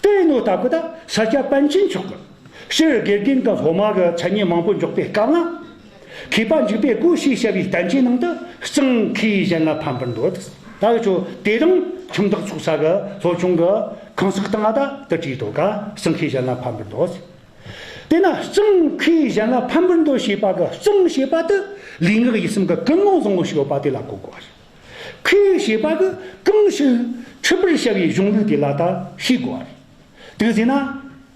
དེ་ཡིན་ནོ་སྟབས་གི་ད་ས་སྐྱ་པཎ་ཆེན་མཆོག་གི་སྤྱིར་དགེ་རྒན་གི་སློབ་མ་གི་མཚན་ཉིད་མང་པོ་འཇོག་པའི་སྐབས་ལ། མཁས་པ་འཇུག་པའི་སྒོ་ཞེས་བྱ་བའི་བསྟན་བཅོས་ནང་དུ། གཙང་མཁས་གཞན་ལ་ཕན་པར་འདོད། ད་གི་ཆོ་དེ་རིང་ཁྱིམ་བདག་ཚོགས་ས་གི་སློབ་ཆུང་གི་ཁང་གསེག་སྟེང་ང་ད་དུ་བྲིས་འདུག་ག་གཙང་མཁས་གཞན་ལ་ཕན་པར་འདོད། དེས་ན་གཙང་མཁས་གཞན་ལ་ཕན་པར་འདོད་ཞེས་པ་གི་གཙང་ཞེས་པ་དེ་ལུས་ངག་ཡིད་གསུམ་གི་ཀུན་སློང་བཟང་བོ་ཞིག་ཡོད་པ་དེ་ལ་གོ་དགོས་པ་རེད། མཁས་ཞེས་པ་གི་གང་ཞིག་འཁྲིད་པར་བྱ་བའི་གཞུང་ལུགས་དེ་ལ་ད་ཤེས་དགོས་པ་རེད། དེ་ཟེར་ན།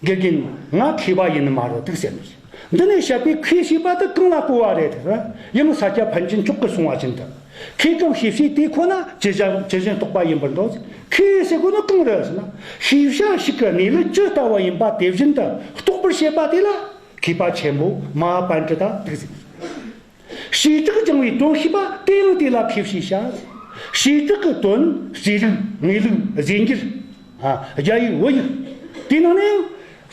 དགེ་རྒན་ང་མཁས་པ་ཡིན་ནི་མ་རེད་དེ་ཟེར་ནི་རེད། འདི་ནས་བཤད་པའི་མཁས་ཞེས་པ་དེ་གང་ལ་གོ་བ་རེད་དེ། ཡང་ས་སྐྱ་ཕན་ཆད་མཆོག་གིས་གསུངས་པ་བཞིན་དུ། མཁས་གང་ཤེས་པས་དེ་ཁོ་ན་ཇི་བཞིན་ཇི་བཞིན་རྟོགས་པ་ཡིན་པར་འདོད། མཁས་ཟེར་གོ་ནི་གང་རེད་ཟེར་ན། ཤེས་བྱ་ཞིག་གི་གནས་ལུགས་ཇི་ལྟ་བུ་ཡིན་པ་དེ་བཞིན་དུ་རྟོགས་པར་བྱེད་པ་དེ་ལ་མཁས་པ་ཆེན་པོ་མ་པཎྜི་ཏ་དེ་ཟེར། བྱེ་བྲག་སྦྱང་བའི་དོན་ཤེས་པ་དེ་ཡང་དེ་ལ་མཁས་ཞེས་བྱ། བྱེ་བྲག་གི་དོན་རྩོད་རིག་ངེས་ལུགས་རྫས་འགྱུར། ཨ། རྒྱ་ཡིག་བོད་ཡིག་དེའི་ནང་ནས་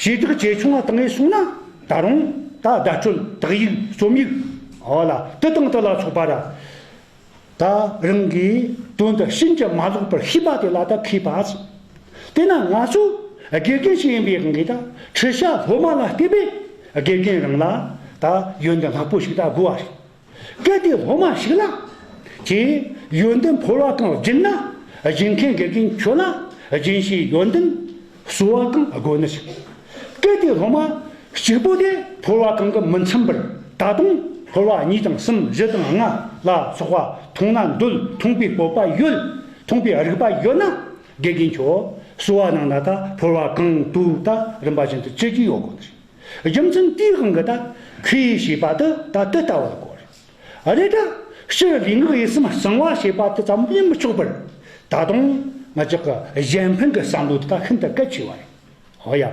ཡང་བྱེ་བྲག་ཇེ་ཆུང་ལ་བཏང་ངེས་སོང་ན། ད་རུང་ད་བརྡ་སྤྲོད་དག་ཡིག་རྩོམ་ཡིག་འོ་ལ་དེ་དང་དེ་ལ་སོགས་པ་ར། ད་རང་གིས་དོན་དུ་ཕྱིན་ཅི་མ་ལོག་པར་ཤེས་པ་དེ་ལ་ད་མཁས་པ་ཟེར། དེས་ན་ང་ཚོ་དགེ་རྒན་ཞིག་ཡིན་པའི་དབང་གིས་ད་ཁྲིད་བྱ་སློབ་མ་ལ་བལྟས་པས་དགེ་རྒན་རང་ལ་ད་ཡོན་ཏན་ལྷག་པོ་ཞིག་ད་དགོས་པ་རེད། གལ་ཏེ་སློབ་མ་ཞིག་ལ་ཁྱེད་ཡོན་ཏན་ཕོར་བ་གང་སྦྱིན་ན། སྦྱིན་མཁན་དགེ་རྒན་ཁྱོད་ལ་སྦྱིན་བྱའི་ཡོན་ཏན་གསོལ་བ་གང་དགོས་ནི་ཞིག་གལ་ཏེ་སློབ་མ་གཅིག་པོ་དེ་ཕོར་བ་གང་གིས་མི་འཚམ་པར། ད་དུང་ཕོར་བ་གཉིས་དང་གསུམ་བཞི་དང་ལྔ་ལ་སོགས་པ་མཐོང་ན་འདོད། མཐོང་པའི་སྤོབས་པ་ཡོད། མཐོང་པའི་རིག་པ་ཡོད་ན། དགེ་རྒན་ཁྱོད་གསོལ་བ་གནང་ན་ད་ཕོར་བ་གང་དུ་ད་རིམ་པ་བཞིན་དུ་བྱེད་རྒྱུ་ཡོད་དགོས་ནི་རེད། རྒྱུ་མཚན་དེའི་དབང་གིས་ད་མཁས་ཞེས་པ་དེ་ད་དེ་ལྟ་བུ་དགོས་རེད། རེད་ད། སྤྱིར་ལུས་ངག་ཡིད་གསུམ་གཙང་བ་ཞེས་པ་དེ་ཙམ་ཡིན་མི་ཆོག་པར། ད་དུང་ང་ཅག་གི་གཞན་ཕན་གྱི་བསམ་བློ་དེ་ད་ཤིན་ཏུ་གལ་ཆེ་བ་རེད། འོ་ཡ།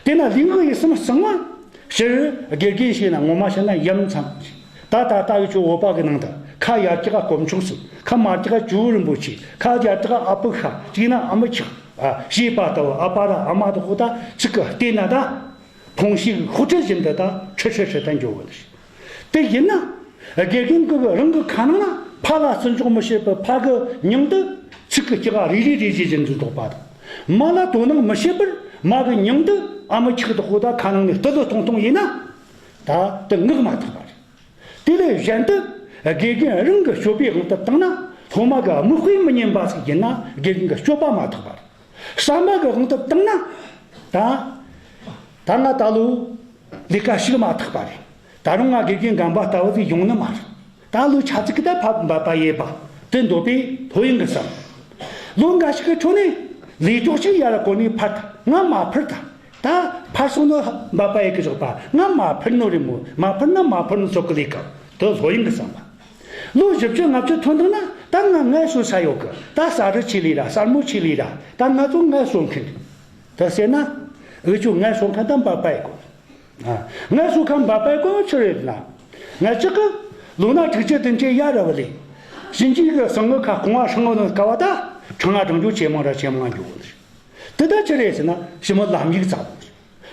དེས་ན་ལུས་ངག་ཡིད་གསུམ་གཙང་བ། སྤྱིར་དགེ་རྒན་ཞིག་ན་ངོ་མ་བཤད་ན་ཡ་མཚན་ཅིག་ད་ད་ལྟ་བའི་ཆོ་བོད་པ་གི་ནང་དུ་ཁ་ཡར་ཀྱག་དཀོན་མཆོག་གསུམ། ཁ་མར་ཀྱག་ཇོ་བོ་རིན་པོ་ཆེ། ཁ་ཡར་ཀྱག་ཨ་ཕི་ཤ། གཅིག་ན་ཨ་མི་ཆག་ཨ། ཞེས་པ་ལྟ་བུ། ཨ་ཕ་ར་ཨ་མ་དེ་ཁོ་ད་ཚིག་གི་བལྟས་ན་ད། ཕུང་ཤིག་ཧུ་ཁྲི་བཞིན་དུ་ད་ཁྲི་ཁྲི་ཁྲི་ད་འགྱོ་བ་རེད། དེ་ཡིན་ན། དགེ་རྒན་གྱིས་རང་གི་ཁ་ནང་ན་ཕ་ལ་བརྩི་འཇོག་མི་བྱེད་པར་ཕ་གི་མྱིང་དེ་ཚིག་གི་ཀྱག་རེ་རེ་རེ་རེ་བཞིན་དུ་འདོགས་པ་དང་། མ་ལ་དོ་སྣང་མི་བྱེད་པར་མ་གི་མྱིང་དེ་ཨ་མི་ཆག་དེ་ཁོ་ད་ཁ་ནང་ནས་ལྟོས་ལྟོས་གཏོང་གཏོང་ཡིན་ན། ད་དེ་ངག་མ་ཐག་པ་རེད། དེ་ལས་གཞན་དུ་དགེ་རྒན་རང་གི་སྤྱོད་པའི་དབང་དུ་བཏང་ན། སློབ་མ་གི་མིག་དཔེ་མི་ཉན་པ་ཞིག་ཡིན་ན་དགེ་རྒན་གྱི་སྤྱོད་པ་མ་ཐག་པ་རེད། བསམ་པ་གི་དབང་དུ་བཏང་ན། ད་ད་ང་ད་ལོ་ལས་ཀ་ཞིག་མ་ཐག་པ་རེད། ད་རུང་ང་དགེ་རྒན་རྒན་པ་ལྟ་བུ་ཞིག་ཡོང་ནི་མ་རེད། ད་ལོ་ཆ་ཙིག་གི་ད་ཕ་འབད་པ་ཡེ་བ་དེ་འདོད་པའི་ལྷོད་ཡངས་ཀྱི་བསམ། ལོ་འགའ་ཞིག་གི་འཕྲོ་ནས་ལས་གྲོགས་ཤིག་ཡར་གོ་ནས་ཕར་ད་ང་མ་ཕར་ད། ད་ཕར་སོང་ནོ་འབད་པ་ཡེ་གི་བཞག་པ། ང་མ་ཕར་ནོ་རེད་མོ། མ་ཕར་ན་མ་ཕར་ནོ་ཚོགས་གི་ལས་ཀ་དེ་ལྷོད་ཡངས་ཀྱི་བསམ་པ། ལོ་བཞི་བཅུ་ལྔ་བཅུ་ཐོན་བཏང་ན་ད་ང་ངལ་གསོ་ས་ཡོད་གི། ད་ས་རུ་ཆེ་ལས་ར་སར་མོ་ཆེ་ལས་ར་ད་ང་ཚོ་ངལ་གསོ་མཁན་རེད། ད་ཟེར་ན་འུ་ཆོ་ངལ་གསོ་མཁན་ད་འབད་པ་ཡེ་གོ། ཨ། ངལ་གསོ་མཁན་འབད་པ་ཡེ་གོ་ཆི་རེད་ན། ང་ཅག་གི་ལོ་ན་དྲུག་ཅུ་བདུན་ཅུ་ཡར་ར་བ་ལས་ཞིན་ཅི་གི་གསང་སྔགས་ཁ་སྐོང་བ་སྲང་ངོ་ནི་སྐབས་བ་ད་ཁྲང་ང་དྲང་རྒྱུ་ཇེ་མང་ར་ཇེ་མང་འགྱོ་གོ་ནི། དེ་ད་ཆི་རེད་ཟེར་ན་ཞི་མོ་ལམ་ཡིག་ཙམ་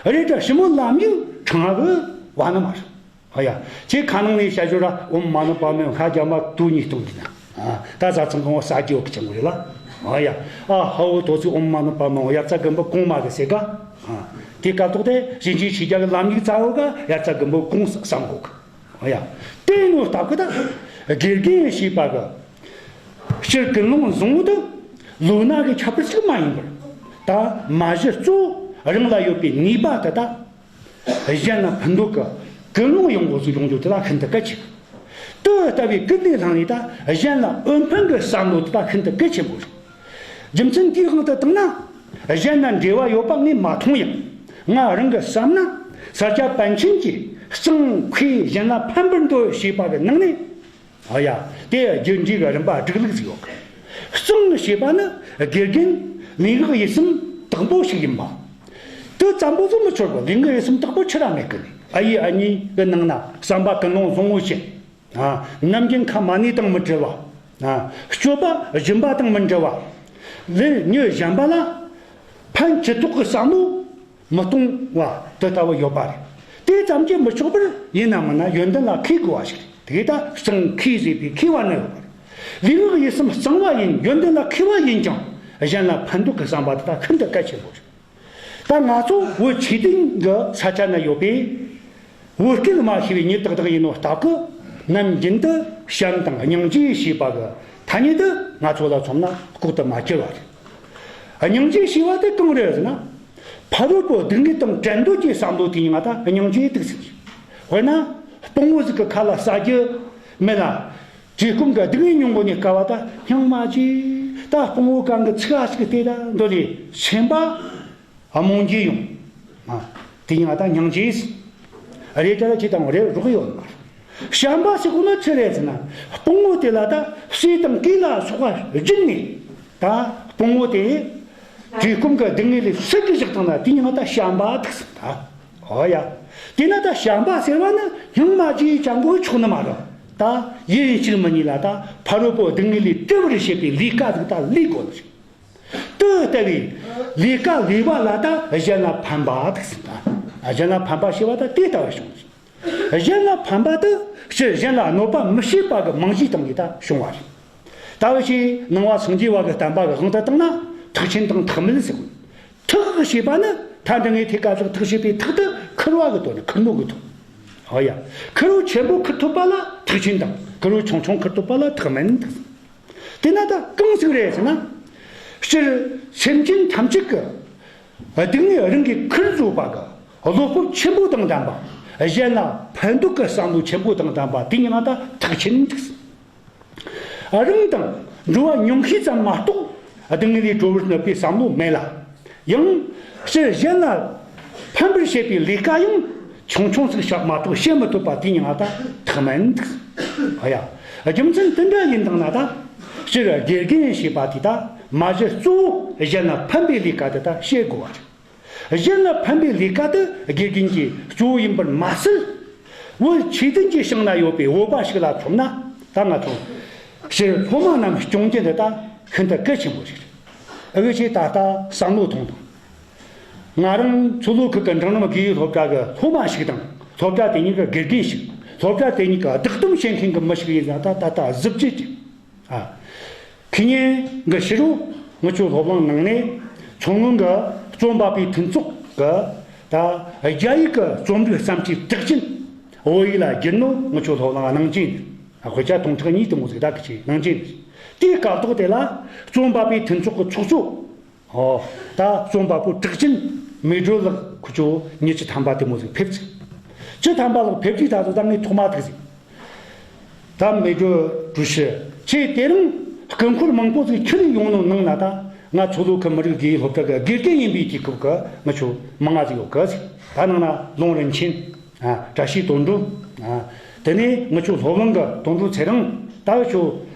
རེད། ད་ཞི་མོ་ལམ་ཡིག་ཁྲང་གི་བ་ནི་མ་རེད། ཨ་ཡ། ཁྱེད་ཁ་ནང་ནས་བཤད་རྒྱུ་ར་ཨོཾ་མ་ཎི་པདྨེ་ཧཱུྃ་རྒྱ་མ་དུ་གཉིས་གཏོང་གི་ན། ཨ། ད་བཟའ་ཚང་གང་བ་ཟ་རྒྱུ་ཡོད་གི་ཅང་གི་རེད་ལ། ཨ་ཡ། ཨ་ཧ་འོ་དོ་ཚིག་ཨོཾ་མ་ཎི་པདྨེ་ཧཱུྃ་ཡ་རྩ་དགུ་པོ་གོང་མ་གི་ཟེར་ག་ཨ། དེ་སྐབས་ཐོག་དེ་ཞིན་ཅི་ཆོས་རྒྱལ་གི་ལམ་ཡིག་ཙམ་ཡོད་ག་ཡ་རྩ་དགུ་པོ་གོང་བསམ་གོ་གི། ཨ་ཡ། དེ་ནོ་སྟབས་གི་ད་དགེ་རྒན་ཞེས་པ་གི་སྤྱིར་ཀུན་སློང་བཟང་བོ་དེ་ལོ་ན་གི་ཁྱད་པར་ཅིག་མ་ཡིན་པར། ད་མ་གཞི་གཙོ་བོ་རང་ལ་ཡོད་པའི་ནུས་པ་དེ་ད་གཞན་ལ་ཕན་འདོད་གི་ཀུན་སློང་ཡོང་དགོས་སུ་ཡོང་རྒྱུ་དེ་ད་ཤིན་ཏུ་གལ་ཆེ། དེ་ལྟ་བུའི་ཀུན་ནས་བསླངས་ནས་ད་གཞན་ལ་འོས་འཕེན་གི་བསམ་བློ་དེ་ད་ཤིན་ཏུ་གལ་ཆེན་པོ་རེད། རྒྱུ་མཚན་དེའི་དབང་དུ་བཏང་ན། གཞན་ལ་འབྲེལ་བ་ཡོད་པ་ངས་མ་མཐོང་ཡང་། ང་རང་གིས་བསམ་ན། ས་སྐྱ་པཎ་ཆེན་གྱིས་གཙང་མཁས་གཞན་ལ་ཕན་པར་འདོད་ཞེས་པ་གི་ནང་ནས། ཨ་ཡ། དེ་རྒྱུད་འགྲེལ་གྱི་རིམ་པ་སྒྲིག་ལུགས་ཟིག་ཡོད་གི། གཙང་ཞེས་པ་ནི་དགེ་རྒན་ལུས་ངག་ཡིད་གསུམ་དག་པོ་ཞིག་ཡིན་པ། དེ་ཙམ་པོ་ཟིག་མི་ཆོག་གི། ལུས་ངག་ཡིད་གསུམ་དག་པོ་ཆི་ར་མེད་གི་ནི། ཨ་ཡེ་ཨ་མྱེས་གི་ནང་ན་བསམ་པ་ཀུན་སློང་བཟང་བོ་ཅན། ཨ། ནམ་རྒྱུན་ཁ་མ་ཎི་དང་མི་འབྲལ་བ། ཨ། སྤྱོད་པ་སྦྱིན་པ་དང་མི་འབྲལ་བ། ལས་ཉོན་གཞན་པ་ལ་ཕན་ཅི་ཐོགས་ཀྱི་བསམ་བློ་མི་གཏོང་བ་དེ་ལྟ་བུ་ཡོད་པ་རེད། དེ་ཙམ་གྱིས་མི་ཆོག་པར་ཡིན་ན་མིན་ན་ཡོན་ཏན་ལ་མཁས་དགོས་པ་ཞིག་རེད། དེ་ད་གཙང་མཁས་ཟེར་བའི་མཁས་པ་ནི་ཡོད་པ་རེད། ལུས་ངག་ཡིད་གསུམ་གཙང་བ་ཡིན། ཡོན་ཏན་ལ་མཁས་པ་ཡིན་ཀྱང་གཞན་ལ་ཕན་འདོགས་ཀྱི་བསམ་པ་དེ་དག་ཤིན་ཏུ་གལ་ཆེན་པོ་རེད། ད་ང་ཚོ་བོད་ཆོས་ལྡན་གྱི་ས་ཆ་ན་ཡོད་པའི་བོད་སྐད་མ་ཤེས་པའི་མྱི་དག་དག་ཡིན་ནོ་སྟབས་ཀྱིས་ནམ་རྒྱུན་དུ་བྱམས་དང་སྙིང་རྗེ་ཞེས་པ་གི་ཐ་སྙད་དེ་ང་ཚོ་ལ་མཚོན་ན་ལྐོག་ཏུ་མ་གྱུར་བ་རེད། སྙིང་རྗེ་ཞེས་པ་དེ་གང་རེད་ཟེར་ན། ཕ་རོལ་པོ་སྡུག་བསྔལ་དང་བྲལ་འདོད་ཀྱི་བསམ་བློ་དེ་ཡིན་ང་ད་སྙིང་རྗེ་དེ་ཟེར། དཔེར་ན་དཔོན་པོ་ཟིག་གི་ཁ་ལ་ཟ་རྒྱུ་མེད་ལ། བཀྲེས་སྐོམ་གྱི་སྡུག་བསྔལ་མྱོང་གོ་ནས་དཀའ་བ་ད་སྙིང་མ་རྗེ། ད་དཔོན་པོ་གང་གི་ཚིག་ཨ་ཞིག་དེ་ད་འདོད་ལས་སེམས་པ་རྨོངས་རྒྱུ་ཡོང་། ཨ། དེ་ཡིན་ང་ད་སྙིང་རྗེ་ཟེར། རེད་ད་ལ་ཁྱེད་དང་རེད་རོགས་ཡོད་མ་རེད། བྱམས་པ་ཟེར་གོ་ནི་ཆི་རེད་ཟེར་ན། དཔོན་པོ་དེ་ལ་ད་ཟས་དང་གོས་ལ་སོགས་པ་སྦྱིན་ནས། ད་དཔོན་པོ་དེ་བཀྲེས་སྐོམ་གྱི་སྡུག་བསྔལ་ལས་སུ་གི་བཞག་བཏང་ན་དེ་ཡིན་ང་ད་བྱམས་པ་ཐུག་ཟེར་ད། ཨོ་ཡ། དེས་ན་ད་བྱམས་པ་ཟེར་བ་ནི་སྙིང་མ་རྗེ་ཅང་གོ་ཆོག་ནི་མ་རེད། ད་ཡིན་གཅིག་མིན་གཉིས་ལ་ད་ཕ་རོལ་པོ་སྡུག་བསྔལ་ལས་སྒྲོལ་བར་བྱེད་པའི་ལས་ཀ་ཟིག་ད་ལས་དགོས་ནི་རེད། དེ་ལྟ་བུའི་ལས་ཀ་ལས་པ་ལ་ད་གཞན་ལ་ཕན་པ་ཐུག་ཟེར་ད། གཞན་ལ་ཕན་པ་ཞེས་པ་ད་དེ་ལྟ་བུ་བྱུང་ཟེར། གཞན་ལ་ཕན་པ་དེ་སྤྱིར་གཞན་ལ་གནོད་པ་མི་བྱེད་པ་གི་རྨང་གཞིའི་སྟེང་གི་ད་བྱུང་བ་རེད། ད་འུ་ཆོས་ནང་པ་སངས་རྒྱས་པ་གི་བསྟན་པ་གི་དབང་དུ་བཏང་ན་ཐེག་ཆེན་དང་ཐེག་དམན་ཟེར་གོ། ཐེག་ཞེས་པ་ནི་མཐའ་འདི་ངའི་ཐེག་ག་ཐེག་ཐེག་ཞེས་པའི་ཐེག་དེ་ཁུར་བ་གི་དོན་ནི་ཁུར་ནོ་གི་དོན། ཨོ་ཡ། ཁུར་བོ་ཆེན་པོ་ཁུར་ཐུབ་པ་ལ་ཐེག་ཆེན་དང་ཁུར་བོ་ཆུང་ཆུང་ཁུར་ཐུབ་པ་ལ་ཐེག་དམན་དང་། དེ་ན་ད་གང་ཟིག་རེད་ཟེར་ན། སྤྱིར་སེམས་ཅན་ཐམས་ཅད་ཀྱི་སྡུག་བསྔལ་རང་གིས་ཁུར་བཟོད་པ་གི་བློ་སྤོབས་ཆེན་པོ་དང་ལྡན་པ། གཞན་ལ་ཕན་འདོགས་ཀྱི་བསམ་བློ་ཆེན་པོ་དང་ལྡན་པ་དེ་ཉིད་ང་ད་ཐེག་ཆེན་ཐུག་རང་དང་འགྲོ་བ་ཉུང་ཤས་ཙམ་མ་གཏོགས་སྡུག་བསྔལ་ལས་སྒྲོལ་བར་ནུས་པའི་བསམ་བློ་མེད་ལ། ཡང་སྤྱིར་གཞན་ལ་ཕན་པར་བྱེད་པའི་ལས་ཀ་ཡང་ཆུང་ཆུང་ཟིག་བྱ་མ་གཏོགས་བྱེད་མི་ཐུབ་པ་དེ་ཉིད་ང་ད་ཐེག་དམན་ཐུག་ཨ་ཡ། རྒྱུ་མཚན་དེ་འདྲ་ཡིན་དང་ན་ད་སྤྱིར་དགེ་རྒན་ཞེས་པ་དེ་ད་མ་གཞི་གཙོ་བོ་གཞན་ལ་ཕན་པའི་ལས་ཀ་དེ་ད་བྱེད་དགོས་པ་རེད། གཞན་ལ་ཕན་པའི་ལས་ཀ་དེ་དགེ་རྒན་གྱི་གཙོ་བོ་ཡིན་པར་མ་ཟད། བོད་ཆོས་ལྡན་གྱི་ཞིང་ན་ཡོད་པའི་བོད་པ་ཞིག་ལ་མཚོན་ན་ད་ང་ཚོ་སྤྱིར་སློབ་མ་རྣམས་སྐྱོང་རྒྱུ་འདི་ད་ཤིན་ཏུ་གལ་ཆེན་པོ་ཞིག་རེད། འུ་ཆོས་ད་ལྟ་བསམ་བློ་ཐོངས་དང་། ང་རང་མཚོ་ལྷོ་ཁུལ་གྱི་འབྲིང་རིམ་དགེ་ཡིག་སློབ་གྲྭ་གི་སློབ་མ་ཞིག་དང་སློབ་གྲྭ་དེ་ཉིད་ཀྱི་དགེ་རྒན་ཞིག་སློབ་གྲྭ་དེ་ཉིད་ཀྱི་བདག་དོན་བྱེད་མཁན་གྱི་མི་ཞིག་ཡིན་ཙང་ད་ད་ལྟ་གཟི་བརྗིད་ཀྱི། ཨ། ཁེ་ཉེན་གྱི་ཕྱི་རུ་ངི་ཆོ་སློབ་གླིང་ནང་ནས་མཚོ་སྔོན་གྱི་རྩོམ་པ་པོའི་མཐུན་ཚོགས་ཀྱི་ད་རྒྱ་ཡིག་གི་རྩོམ་རིག་བརྩམས་ཆོས་གྲགས་ཅན་བོད་ཡིག་ལ་བསྒྱུར་ནོ་ངི་ཆོ་སློབ་གླིང་གནང་ཅན་དཔེ་ཆ་སྟོང་ཕྲག་གཉིས་དེ་མོ་ཟིག་ད་གི་ཆེ་གནང་ཅན་དེའི་སྐབས་ཐོག་དེ་ལ་རྩོམ་པ་པོའི་མཐུན་ཚོགས་ཀྱི་ཚོགས་གཙོ། ཨོ། ད་རྩོམ་པ་པོ་གྲགས་ཅན་མེ་སྒྲོན་ལགས་ཁོ་ཆོ་ཉི་ཤུ་ཐམ་པ་དེ་མོ་ཟིག་ཕེབས་ཚེ། བཅུ་ཐམ་པ་ལགས་ཕེབས་དུས་ད་དུ་ད་ངས་ཐོག་མ་ཐུག་ཟིག་ད་མེ་སྒྲོན་ཀྲུའུ་ཞི་ཁྱེད་དེ་རིང་སྐུ་འཁོར་མང་པོ་ཟིག་ཁྱེར་ཡོང་ནོ་ནང་ན་ད་ང་མཚོ་ལྷོ་ཁུལ་མི་རིགས་དགེ་ཡིག་སློབ་གྲྭ་གི་དགེ་རྒན་ཡིན་པའི་དུས་སྐབས་ཀྱི་ང་ཆོ་མང་ང་ཟིག་ཡོད་གི་ཟིག་ད་ནང་ན་ལུང་རིན་ཆེན། ཨ། བཀྲ་ཤིས་དོན་གྲུབ། ཨ། དེ་ནས་ང་ཆོ་སློབ་གླིང་གི་དོན་གྲུབ་ཚེ་རིང་ད་ཆོ།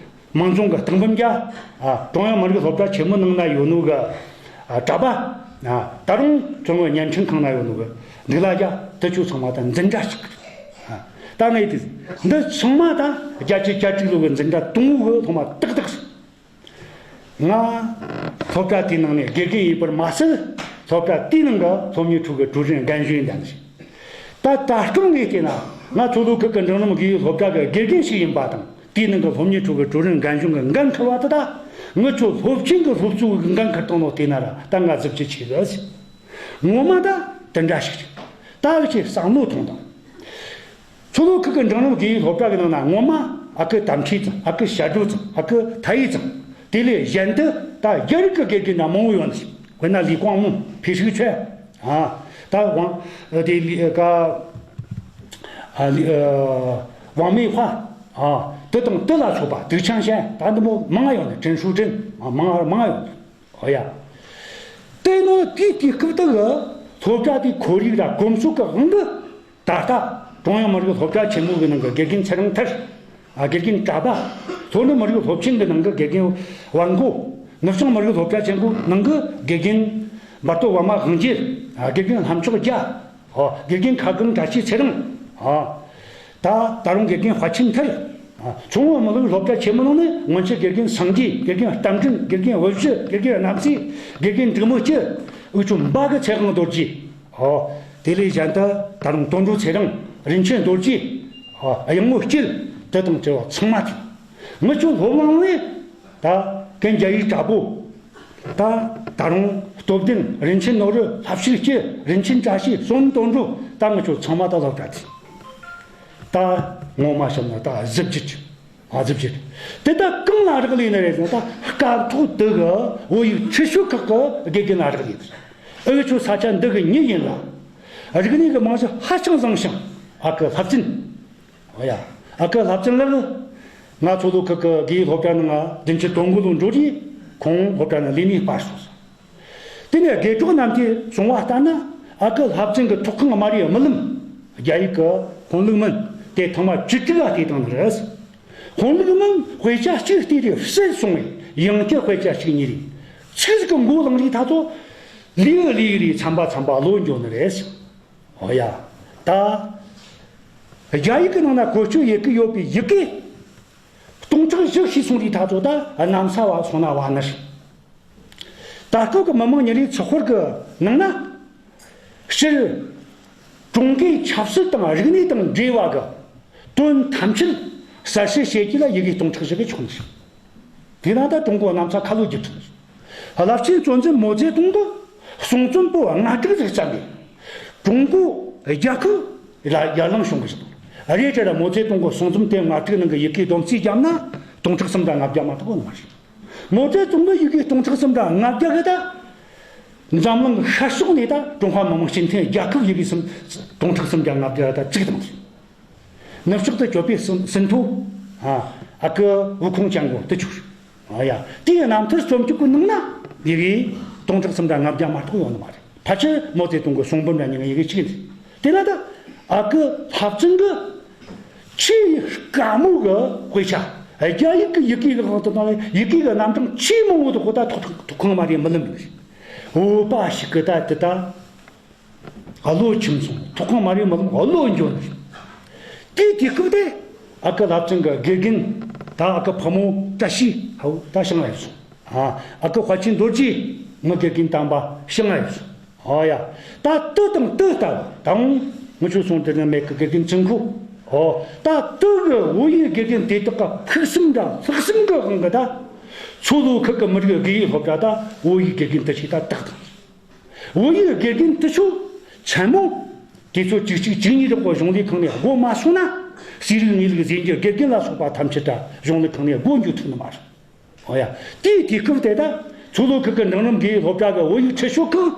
མང་རྫོང་གི་སྟེང་འབུམ་རྒྱལ། ཨ། ཀྲུང་དབྱང་མི་རིགས་སློབ་གྲྭ་ཆེན་མོ་ནང་ན་ཡོད་ནོ་གི། ཨ། གྲྭ་པ། ཨ། ད་རུང་ཁྱོད་ངོ་བརྙན་འཕྲིན་ཁང་ན་ཡོད་ནོ་གི་འདུག་ལ་རྒྱ་དེ་ཆོ་ཚང་མ་ད་འཛིན་གྲྭ་ཞིག་ཨ། ད་ངས་དེ་འདི་ཚང་མ་ད་བརྒྱད་ཅུ་གྱ་གཅིག་ལོ་གི་འཛིན་གྲྭ་དང་པོ་གི་ཐོག་མ་ཏག་ཏག་ང་སློབ་གྲྭ་དེའི་ནང་ནས་དགེ་རྒན་ཡིན་པར་མ་ཟད། སློབ་གྲྭ་དེའི་ནང་གི་སློབ་གཉེར་ཁྲོད་ཀྱི་ཀྲུའུ་རིན་རྒན་གཞོན་ཡིན་ད་ནི་ཞིག་ད་ད་སྐབས་ངས་བལྟས་ན་ང་མཚོ་ལྷོ་ཁུལ་གྱི་འབྲིང་རིམ་དགེ་ཡིག་སློབ་གྲྭ་གི་དགེ་རྒན་ཞིག་ཡིན་པ་དང་དེའི་ནང་གི་སློབ་གཉེར་ཁྲོད་ཀྱི་ཀྲུའུ་རིན་རྒན་གཞོན་གྱི་འགན་འཁུར་བ་དེ་དག་ངི་ཆོ་སློབ་ཆེན་གྱི་སློབ་གཙོ་གི་འགན་འཁུར་བཏང་ནོ་བལྟས་ན་ར་ད་ང་གཟི་བརྗིད་ཆེ་གི་ཟེར། ངོ་མ་ད་དེ་འདྲ་ཞིག་རེད། ད་འུ་ཆོས་བསམ་བློ་ཐོངས་དང་། མཚོ་ལྷོ་ཁུལ་གྱི་འབྲིང་རིམ་དགེ་ཡིག་སློབ་གྲྭ་གི་ནང་ན་ངོ་མ་ཨ་ཁུ་དམ་ཁྲིད་ཙམ། ཨ་ཁུ་ཞྭ་སྒྲོ་ཙམ། ཨ་ཁུ་ཐ་ཡི་ཙམ། དེ་ལས་གཞན་དུ་ད་རྒྱ་རིགས་ཀྱི་དགེ་རྒན་ན་མང་བོ་ཡོད་ནི། དཔེར་ན་ལི་ཀོང་མུ། ཕི་ཧྲི་ཆོས། ཨ། ད་ཝང་། དེ་ལི་ཀ་ཨ་ལི་ཨ་ཝང་མེ་ཧྭ། ཨ། དེ་དང་དེ་ལ་སོགས་པ་དུག་ཆང་ཤན་ད་འདི་མོ་མང་ང་ཡོད་ནི། ཀྲིན་ཧྲུའུ་ཀྲིན། ཨ། མང་ང་མང་ང་ཡོད་ནི། ཨོ་ཡ། དེ་ནོ་དེའི་དུས་སྐབས་དེ་གི་སློབ་གྲྭ་དེའི་ཁོར་ཡུག་དང་གོམས་སྲོལ་གི་དབང་གིས་ད་ལྟ་ཀྲུང་དབྱང་མི་རིགས་སློབ་གྲྭ་ཆེན་མོ་གི་ནང་གི་དགེ་རྒན་ཚེ་རིང་ཐར། ཨ། དགེ་རྒན་གྲྭ་པ། ལྷོ་ནུབ་མི་རིགས་སློབ་ཆེན་གི་ནང་གི་དགེ་རྒན་ཝང་གོ། ནུབ་བྱང་མི་རིགས་སློབ་གྲྭ་ཆེན་པོའི་ནང་གི་དགེ་རྒན་འབར་ཏོ་བ་མ་དབང་རྒྱལ། ཨ། དགེ་རྒན་ལྷམ་ཅོག་རྒྱ། ཨོ། དགེ་རྒན་ཁ་སྒང་བཀྲ་ཤིས་ཚེ་རིང་། ཨ། ད་ད་རུང་དགེ་རྒན་དཔའ་ཆེན་ཐར། ཨ། མཚོ་སྔོན་མི་རིགས་སློབ་གྲྭ་ཆེན་མོ་ནང་ནས་སྔོན་ཆད་དགེ་རྒན་སངས་རྒྱས། དགེ་རྒན་རྟ་མགྲིན། དགེ་རྒན་དབུ་བཞུ། དགེ་རྒན་རྣམ་སྲས། དགེ་རྒན་འབྲུག་མོ་སྐྱིད། འུ་ཆོ་འབའ་གི་ཚེ་དབང་རྡོ་རྗེ། ཨོ། དེ་ལས་གཞན་དུ་ད་རུང་དོན་གྲུབ་ཚེ་རིང་། རིན་ཆེན་རྡོ་རྗེ། ཨོ། གཡང་མོ་སྐྱིད། དེ་དང་བཅས་པ་ཚང་མ་ཐུག་ངི་ཆོ་སློབ་གླིང་ནས་ད་གན་རྒྱ་ཡིག་དྲ་པོ། ད་ད་རུང་སྟོབས་ལྡན་རིན་ཆེན་ནོར་བུ། ལྷ་བཤིག་སྐྱིད། རིན་ཆེན་བཀྲ་ཤིས། བསོད་ནམས་དོན་གྲུབ། ད་ངི་ཆོ་ཚང་མ་ད་སློབ་གྲྭ་དེ་ད་ངོ་མ་བཤད་ན་ད་གཟི་བརྗིད་ཀྱི། ཨ། གཟི་བརྗིད་དེ་ད་གང་ལ་རག་ལས་ནི་རེད་ཟེར་ན། ད་སྐབས་ཐོག་དེ་གི་བོད་ཡིག་ཁྲིད་ཞུགས་ཁག་གི་དགེ་རྒན་ལ་རག་ལས་ནི་རེད། ཨ་ཡོད་ཆོ་ས་ཆ་འདི་གི་མྱི་ཡིན་ལ། རིག་གནས་ཀྱི་རྨང་གཞི་ཧ་ཅང་བཟང་ཞིང་། ཨ་ཁུ་ལྷ་བཙུན། ཨོ་ཡ། ཨ་ཁུ་ལྷ་བཙུན་ལགས། ང་ཚོ་ལོ་ཁུག་གི་དགེ་ཡིག་སློབ་གྲྭ་ནང་ང་བདུན་ཅུ་དོན་དགུ་ལོ་འགྲོ་རྗེས་ཁོང་སློབ་གྲྭ་ནང་ལས་གནས་སྤར་སོང་ཟེར། དེ་ནས་དགེ་གྲོགས་རྣམས་ཀྱིས་གསུང་བ་ལྟར་ན། ཨ་ཁུ་ལྷ་བཙུན་གྱི་ཐོག་ཁང་དམར་ཡོལ་རྨི་ལམ། རྒྱ་ཡིག་གི་ཧོན་ལུགས་མིན་དེ་ཐེངས་མ་བཅུ་དྲུག་ལ་བལྟས་བཏང་ནི་རེད། ཧོན་ལུགས་མིན་དཔེ་ཆ་གཅིག་བལྟས་རྗེས་བསད་སོང་བས། ཡང་བསྐྱར་དཔེ་ཆ་གཅིག་གཉིས་རེ་ཚིག་ཟིག་གི་མགོ་བླངས་རྗེས་ད་ཚོ་ལུས་ལུས་རེ་མཚམས་པ་མཚམས་པ་ལོག་འགྱོ་ནི་རེད། ཨོ་ཡ། ད་རྒྱ་ཡིག་གི་ནང་ན་བཀོལ་སྤྱོད་ཡི་གེ་ཡོད་པའི་ཡི་གེ་སྟོང་ཕྲག་བཞི་ཤེས་སོང་རེད། ད་ཚོ་ད་གནམ་ས་བ་སོང་ན་བ་ནི་རེད། ད་སྐབས་ཀྱི་མི་དམངས་ཉིན་རེའི་ཚགས་ཁོར་གྱི་ནང་ན། སྤྱིར་ཀྲུང་གོའི་ཆབ་སྲིད་དང་རིག་གནས་དང་འབྲེལ་བ་གི་དོན་ཐམས་ཅད་གསལ་བཤད་བྱེད་རྒྱུ་ལ་ཡི་གེ་སྟོང་ཕྲག་བཞི་གིས་ཆོག་ནི་རེད། དེ་ནང་ད་ཀྲུང་གོ་གནམ་ས་ཁ་ལོ་བསྒྱུར་ཐུབ་ནི་རེད། རླབས་ཆེན་གཙོ་འཛིན་མའོ་ཙེ་ཏུང་གིས་གསུང་རྩོམ་པོ་ལྔ་དྲུག་ཟིག་བརྩམས་ནས་ཀྲུང་གོ་རྒྱལ་ཁབ་ལ་ཡར་ལངས་བྱུང་གི་རེད། རེད་དྲ་ར་མའོ་ཙེ་ཏུང་གི་གསུང་རྩོམ་དེ་ལྔ་དྲུག་ནང་གི་ཡི་གེ་སྡོམ་རྩིས་བརྒྱབ་ན་སྟོང་ཕྲག་གསུམ་དང་ལྔ་བརྒྱ་མ་གཏོགས་ཡོད་ནི་མ་རེད། མའོ་ཙེ་ཏུང་གི་ཡི་གེ་སྟོང་ཕྲག་གསུམ་དང་ལྔ་བརྒྱ་གི་ད། འཛམ་གླིང་ཤར་ཕྱོགས་ནས་ད་ཀྲུང་ཧྭ་མི་དམངས་སྤྱི་མཐུན་རྒྱལ་ཁབ་ཡི་གེ་གསུམ། སྟོང་ཕྲག་གསུམ་དང་ལྔ་བརྒྱ་ད་བཙུགས་བཏང་ཟིན། ནུབ་ཕྱོགས་དུ་སྐྱོད་པའི་ཟིན། ཟིན་ཐོ། ཨ། ཨ་ཁུ་ཝུ་ཁུང་ཅང་གོ་དུ་ཆུག་ཨ་ཡ། དེའི་རྣམ་ཐར་རྩོམ་སྤྱོད་ཀྱི་ནང་ན་ཡི་གེ་སྟོང་ཕྲག་གསུམ་དང་ལྔ་བརྒྱ་མ་གཏོགས་ཡོད་ནི་མ་རེད། ཕལ་ཆེར་མའོ་ཙེ་ཏུང་གི་གསུང་འབུམ་ར་ཉིན་ཡི་གེ་གཅིག་ཡིན། དེ་ན་ད་ཨ་ཁུ་ལྷ་བཙུན་གྱི་ཆེས་དཀའ་མོ་གི་དཔེ་ཆ། རྒྱ་ཡིག་གི་ཡི་གེ་གི་དབང་དུ་བཏང་བའི་ཡི་གེ་གི་རྣམ་གྲངས་ཆེས་མང་བོ་དེ་ཁོ་ད་ཐོག་ཐོག་ཁང་དམར་ཡོལ་རྨི་ལམ་ཡིན། བོད་པ་ཞིག་གི་ད་དེ་ད་བློ་ཁྱིམ་སོང་། ཐོག་ཁང་དམར་ཡོལ་རྨི་ལམ་བློ་འགྱོ་ནི། དེའི་དུས་སྐབས་དེ་ཨ་ཁུ་ལྷ་བཙུན་གྱི་དགེ་རྒན་ད་ཨ་ཁུ་ཕོ་མོ་བཀྲ་ཤིས་ཧའོ་ད་ཞིང་ལ་ཡོད་སོང་། ཨ། ཨ་ཁུ་དཔལ་ཆེན་རྡོ་རྗེ་ངི་དགེ་རྒན་དམ་པ་ཞིང་ལ་ཡོད་སོང་། ཨོ་ཡ། ད་དེ་དང་དེ་ལྟ་བུ་དང་། ངི་ཆོ་སོང་དེ་ནི་མེད་གི་དགེ་རྒན་ཚུན་ཁུ། ཨོ། ད་དེ་གི་བོད་ཡིག་དགེ་རྒན་དེ་དག་གི་ཕུགས་བསམ་འདྲ་ལྷག་བསམ་གི་དབང་གིས་ད་མཚོ་ལྷོ་ཁུལ་གྱི་མི་རིགས་དགེ་ཡིག་སློབ་གྲྭ་ད་བོད་ཡིག་དགེ་རྒན་དེ་ཞིག་ད་བཏགས་དང་། བོད་ཡིག་དགེ་རྒན་དེ་ཚོ་མཚན་མོ་དུས་ཚོད་གཅིག་གཅིག་གཅིག་གཉིས་རེ་གོ་གཞུང་ལས་ཁང་ནས་སྒོ་མ་སོང་ན། ཤེས་རིག་དངོས་ལུགས་གཟིགས་རྒྱུ་དགེ་རྒན་ལ་སོགས་པ་ཐམས་ཅད་ད་གཞུང་ལས་ཁང་ནས་སྒོ་འགྱོ་ཐུབ་ནི་མ་རེད། ཨོ་ཡ། དེའི་དུས་སྐབས་དེ་ད་མཚོ་ལྷོ་ཁུལ་གྱི་འབྲིང་རིམ་དགེ་ཡིག་སློབ་གྲྭ་གི་བོད་ཡིག་ཁྲིད་ཞུགས་ཁང་།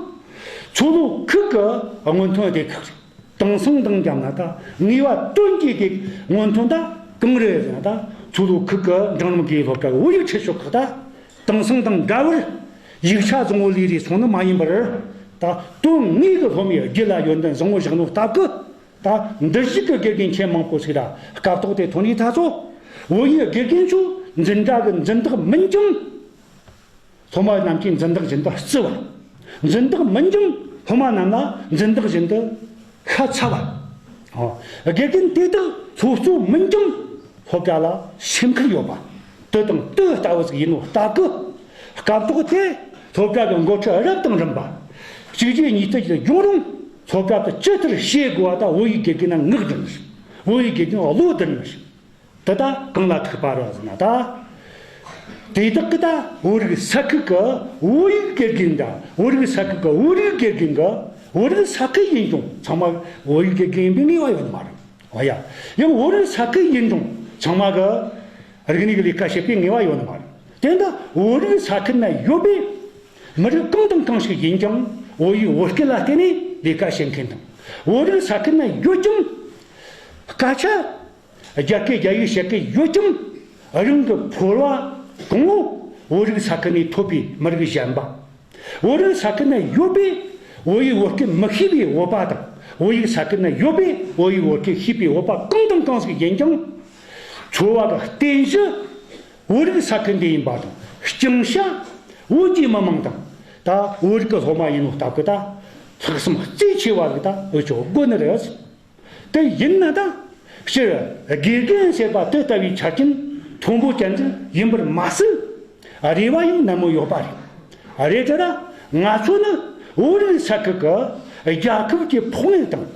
མཚོ་ལྷོ་ཁུལ་གྱི་སྔོན་ཐོན་སྡེ་ཁག་རེད། དེང་སང་དང་འདྲ་ན་ད་ངེས་པ་དོན་གྱི་དེ་སྔོན་ཐོན་ད་གང་རེད་ཟེར་ན། ད་མཚོ་ལྷོ་ཁུལ་གྱི་འབྲིང་རིམ་དགེ་ཡིག་སློབ་གྲྭ་གི་བོད་ཡིག་ཁྲིད་ཞུགས་ཁང་ད། དེང་སང་དང་འདྲ་བར་ཡིག་ཆ་བཟང་བོ་ལས་རེ་སོང་ནི་མ་ཡིན་པར། ད་དོན་དངོས་ཀྱི་སློབ་མའི་རྒྱུད་ལ་ཡོན་ཏན་བཟང་བོ་བཞག་ནོ་སྟབས་ཀྱིས། ད་འདིར་བཞུགས་ཀྱི་དགེ་རྒན་ཁྱེད་མང་པོ་ཞིག་ལ་སྐབས་ཐོག་དེ་ཐོན་ནས་ད་ཚོ་བོད་ཡིག་དགེ་རྒན་ཚོ་འཛིན་གྲྭ་གི་འཛིན་བདག་མིན་ཀྱང་། སློབ་མ་རྣམས་ཀྱི་འཛིན་བདག་བཞིན་དུ་བརྩི་བ། འཛིན་བདག་མིན་ཀྱང་སློབ་མ་རྣམས་ལ་འཛིན་བདག་བཞིན་དུ་ཤ་ཚ་བ། ཨོ། དགེ་རྒན་དེ་དག་སློབ་གཙོ་མིན་ཀྱང་སློབ་གྲྭ་ལ་སེམས་ཁུར་ཡོད་པ། དེ་དང་དེ་ལྟ་བུ་ཞིག་ཡིན་ནོ་སྟབས་ཀྱིས། སྐབས་ཐོག་དེ་སློབ་གྲྭ་གི་འགོ་ཁྲིད་རབ་དང་རིམ་པ། གཅིག་རྗེས་གཉིས་མཐུད་ཀྱིས་གྱོང་རུང་སློབ་གྲྭ་དུ་ཇི་ལྟར་བྱེད་དགོས་པ་དང་བོད་ཡིག་དགེ་རྒན་ལ་ངག་སྒྲིལ་ནི་རེད། བོད་ཡིག་དགེ་རྒན་བློ་བསྡུར་ནི་རེད། དེ་ད་གང་ལ་ཐུག་པ་རེད་ཟེར་ན་ད། དེ་དག་གི་ད་བོད་རིགས་ས་ཁུལ་གི་བོད་ཡིག་དགེ་རྒན་དང་། བོད་རིགས་ས་ཁུལ་གི་བོད་རིགས་དགེ་རྒན་གི། བོད་རིགས་ས་ཁུལ་ཡིན་ཀྱང་ཚང་མ་བོད་ཡིག་དགེ་རྒན་ཡིན་པའི་ངེས་པ་ཡོད་མ་རེད། འོ་ཡ། ཡང་བོད་རིགས་ས་ཁུལ་ཡིན་ཀྱང་ཚང་མ་གི་རིག་གནས་ཀྱི་ལས་ཀ་བྱེད་པའི་ངེས་པ་ཡོད་མ་རེད། དེ་འདྲ་བོད་རིགས་ས་ཁུལ་ན་ཡོད་པའི་མི་རིགས་གང་དང་གང་ཞིག་ཡིན་ཀྱང་བོད་ཡིག་བོད་སྐད་ལ་བརྟེན་ནས་ལས་ཀ་བྱེད་མཁན་དང་། བོད་རིགས་ས་ཁུལ་ན་ཡོད་ཀྱང་སྐད་ཆ། རྒྱ་སྐད་རྒྱ་ཡིག་བཤད་ཀྱི་ཡོད་ཀྱང་རང་གི་ཕོ་བ་གང་བོ་བོད་རིགས་ས་ཁུལ་ནས་ཐོབ་པའི་མི་རིགས་གཞན་པ། བོད་རིགས་ས་ཁུལ་ན་ཡོད་པའི་བོད་ཡིག་བོད་སྐད་མི་ཤེས་པའི་བོད་པ་དང་། བོད་ཡིག་ས་ཁུལ་ན་ཡོད་པའི་བོད་ཡིག་བོད་སྐད་ཤེས་པའི་བོད་པ་གང་དང་གང་ཞིག་ཡིན་ཀྱང་། འཚོ་བ་གི་རྟེན་གཞི་བོད་རིགས་ས་ཁུལ་འདི་ཡིན་པ་དང་། ལྕང་ཤ་བོད་ཀྱི་མི་དམངས་དང་། ད་བོད་རིགས་ཀྱི་སློབ་མ་ཡིན་ནོ་སྟབས་ཀྱིས་ད་ལྷག་བསམ་རྩེ་ཆེ་བ་རིགས་ད་འུ་ཅོ་དགོས་ནི་རེད། དེ་ཡིན་ན་ད་སྤྱིར་དགེ་རྒན་ཟེར་བ་དེ་ལྟ་བུའི་ཆ་རྐྱེན་མཐོན་པོ་ཅན་ཞིག་ཡིན་པར་མ་ཟད། རེ་བ་ཡང་ནན་མོ་ཡོད་པ་རེད། རེད་དྲ་ང་ཚོ་ནི་བོད་རིགས་ས་ཁུལ་གྱི་རྒྱལ་ཁབ་ཀྱི་ཕོགས་དངུལ་དང་།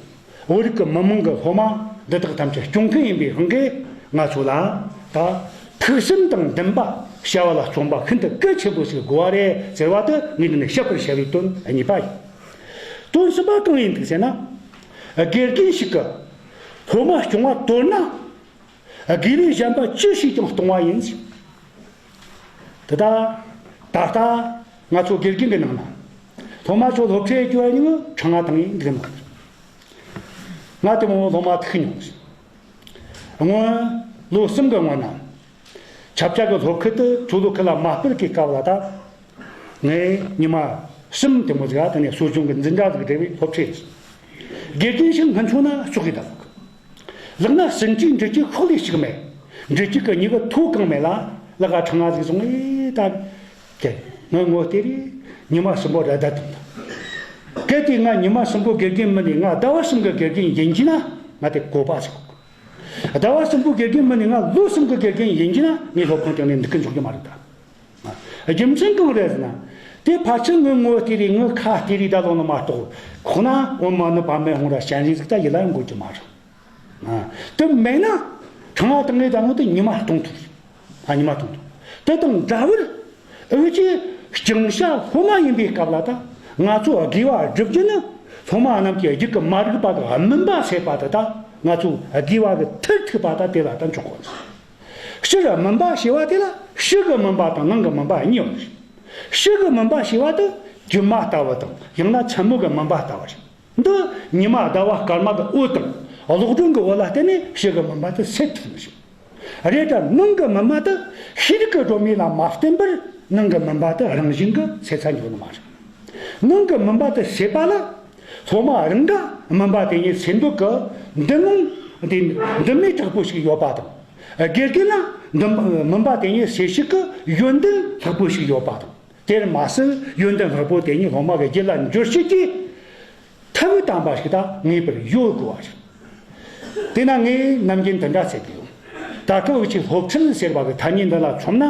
བོད་རིགས་ཀྱི་མི་དམངས་ཀྱི་སློབ་མ་འདི་དག་ཐམས་ཅད་སྐྱོང་མཁན་ཡིན་པའི་དབང་གིས་ང་ཚོ་ལ་ད་ ཐུགས་སེམས་དང་ལྡན་པ་བྱ་བ་ལ་བརྩོན་པ་ཤིན་ཏུ་གལ་ཆེན་པོ་ཞིག་དགོས་པ་རེད་ཟེར་བ་དེ་ངས་འདི་ནས་བཤད་པར་བྱ་བའི་དོན་གཉིས་པ་ཡིན། དོན་གསུམ་པ་གང་ཡིན་འདུག་ཟེར་ན། དགེ་རྒན་ཞིག་གིས་སློབ་མ་སྐྱོང་བ་དོར་ན། དགེ་བའི་བྱམས་པ་ཅི་ཞིག་ཀྱང་གཏོང་བ་ཡིན། དེ་ལྟ། ད་ལྟ་ང་ཚོ་དགེ་རྒན་གྱི་ནང་ན། སློབ་མ་ཚོ་སློབ་ཁྲིད་བྱེད་རྒྱུ་ཡིན་ནོ་ཁྲང་ང་དང་ཡིན་འདུག་མ། ང་དེ་མོ་སློབ་མ་ཐུག་མྱོང་། སྔོན་ལོ་གསུམ་གྱི་སྔོན་ན། ཆབ་ཆ་གི་སློབ་ཁུལ་དུ་ཆུ་ལོ་ཁུལ་ལ་མ་སྤེལ་གྱི་སྐབས་ལ་ད། ངས་ཉི་མ་གསུམ་དེ་མོ་ཟིག་ཨ་དེ་ནས་གསོ་སྦྱོང་གི་འཛིན་གྲྭ་ཟིག་བསྒྲལ་བའི་སློབ་ཁྲིད། དགེ་རྒན་ཞིག་སྔུན་ཆུང་ན་ཙོག་གི་ད་ལོག་ལག་ན་ཟིན་བྲིས་འབྲི་རྒྱུ་ཤོག་ལེ་ཞིག་མེད། འབྲི་རྒྱུ་གི་མྱི་གི་ཐོ་གང་མེད་ལ་ལག་ག་ཁྲང་ང་ཟིག་བཟུང་ཨེ་ད། དེ་ངའི་ངོ་དེ་རེད། ཉི་མ་གསུམ་པོ་ར་ད་དང་ད། གལ་ཏེ་ང་ཉི་མ་གསུམ་པོ་དགེ་རྒན་མིན་ནས་ང་ཟླ་བ་གསུམ་གི་དགེ་རྒན་ཡིན་གྱི་ན་ང་དེ་གོ་པ་ཟིག་ཟླ་བ་གསུམ་པོ་དགེ་རྒན་མིན་ནས་ང་ལོ་གསུམ་གི་དགེ་རྒན་ཡིན་གྱི་ན་ངའི་སློབ་ཁང་དེ་ནས་འདུག་གི་འཇུག་རྒྱུ་མ་རེད་ད། རྒྱུ་མཚན་གང་རེད་ཟེར་ན། དེ་ཕལ་ཆེར་ངའི་ངོ་དེ་རེད། ངའི་ཁ་དེ་རེད་ད་ལོ་ནི་མ་གཏོགས་ཁོ་ན་འོ་མ་ནི་བ་མེ་ཧོང་ར་ཞན་རེ་ཟིག་ད་ཡིད་ལ་ཡང་འགོད་རྒྱུ་མ་རེད། དེ་མེད་ན་ཁྲང་ང་དང་ངས་ད་ངོ་དེ་ཉི་མ་སྟོང་ཐུབ། ཨ་ཉི་མ་སྟོང་ཐུབ། དེ་དང་འདྲ་བར་འུ་ཅི་སྐྱང་ཤ་སློབ་མ་ཡིན་པའི་སྐབས་ལ་ད་ང་ཚོ་དགེ་བ་སྒྲུབ་རྒྱུ་ནི་སློབ་མ་རྣམས་ཀྱི་རྒྱུད་ཀྱི་མ་རིག་པ་དང་སྨིན་པ་སེལ་བ་དེ་ད་ང་ཚོ་དགེ་བ་གི་མཐར་ཐུག་པ་ད་དེ་ལ་ད་འཇོག་དགོས། ཕྱིར་སྨིན་པ་ཞེས་པ་དེ་ལ་ཕྱི་གི་སྨིན་པ་དང་ནང་གི་སྨིན་པ་གཉིས་ཡོད་རེད། ཕྱི་གི་སྨིན་པ་ཞེས་པ་དེ་སྒྱུ་མ་ལྟ་བུ་དང་ཡང་ན་མཚན་མོ་གི་སྨིན་པ་ལྟ་བུ་རེད། འདི་ཉི་མ་ཟླ་བ་སྐར་མ་གི་འོད་དང་གློག་སྒྲོན་གྱི་འོད་ལ་བརྟེན་ནས་ཕྱི་གི་སྨིན་པ་དེ་སེལ་ཐུབ་ནི་ཞིག་རེད་དྲ་ནང་གི་སྨིན་པ་དེ་ཤེས་རིག་གི་སྒྲོན་མེ་ལ་མ་བརྟེན་པར་ནང་གི་སྨིན་པ་དེ་རང་བཞིན་གྱིས་སེལ་ཚར་འགྱོ་ནི་མ་རེད། ནང་གི་སྨིན་པ་དེ་སེལ་བ་ལ་སློབ་མ་རང་ག་སྨིན་པ་དེ་ཉིད་སེལ་འདོད་ཀྱི་འདུན་ངང་དེ་འདུན་མེད་དྲག་པོ་ཞིག་ཡོད་པ་དང་། དགེ་རྒན་ལ་འདུན་སྨིན་པ་དེ་ཉིད་སེལ་བྱེད་ཀྱི་ཡོན་ཏན་ལྷག་པོ་ཞིག་ཡོད་པ་དང་། དེར་མ་ཟད་ཡོན་ཏན་ལྷག་པོ་དེ་ཉིད་སློབ་མ་གི་རྒྱུད་ལ་འཇུག་བྱེད་ཀྱི་ཐབས་དམ་པ་ཞིག་ད་ངེས་པར་ཡོད་དགོས་པ་རེད། དེས་ན་ངས་ནམ་རྒྱུན་འདི་འདྲ་ཟེར་གི་ཡོད། ད་སྐབས་འུ་ཅག་སློབ་ཁྲིད་ཟེར་བ་གི་ཐ་སྙད་འདི་ལ་མཚོན་ན་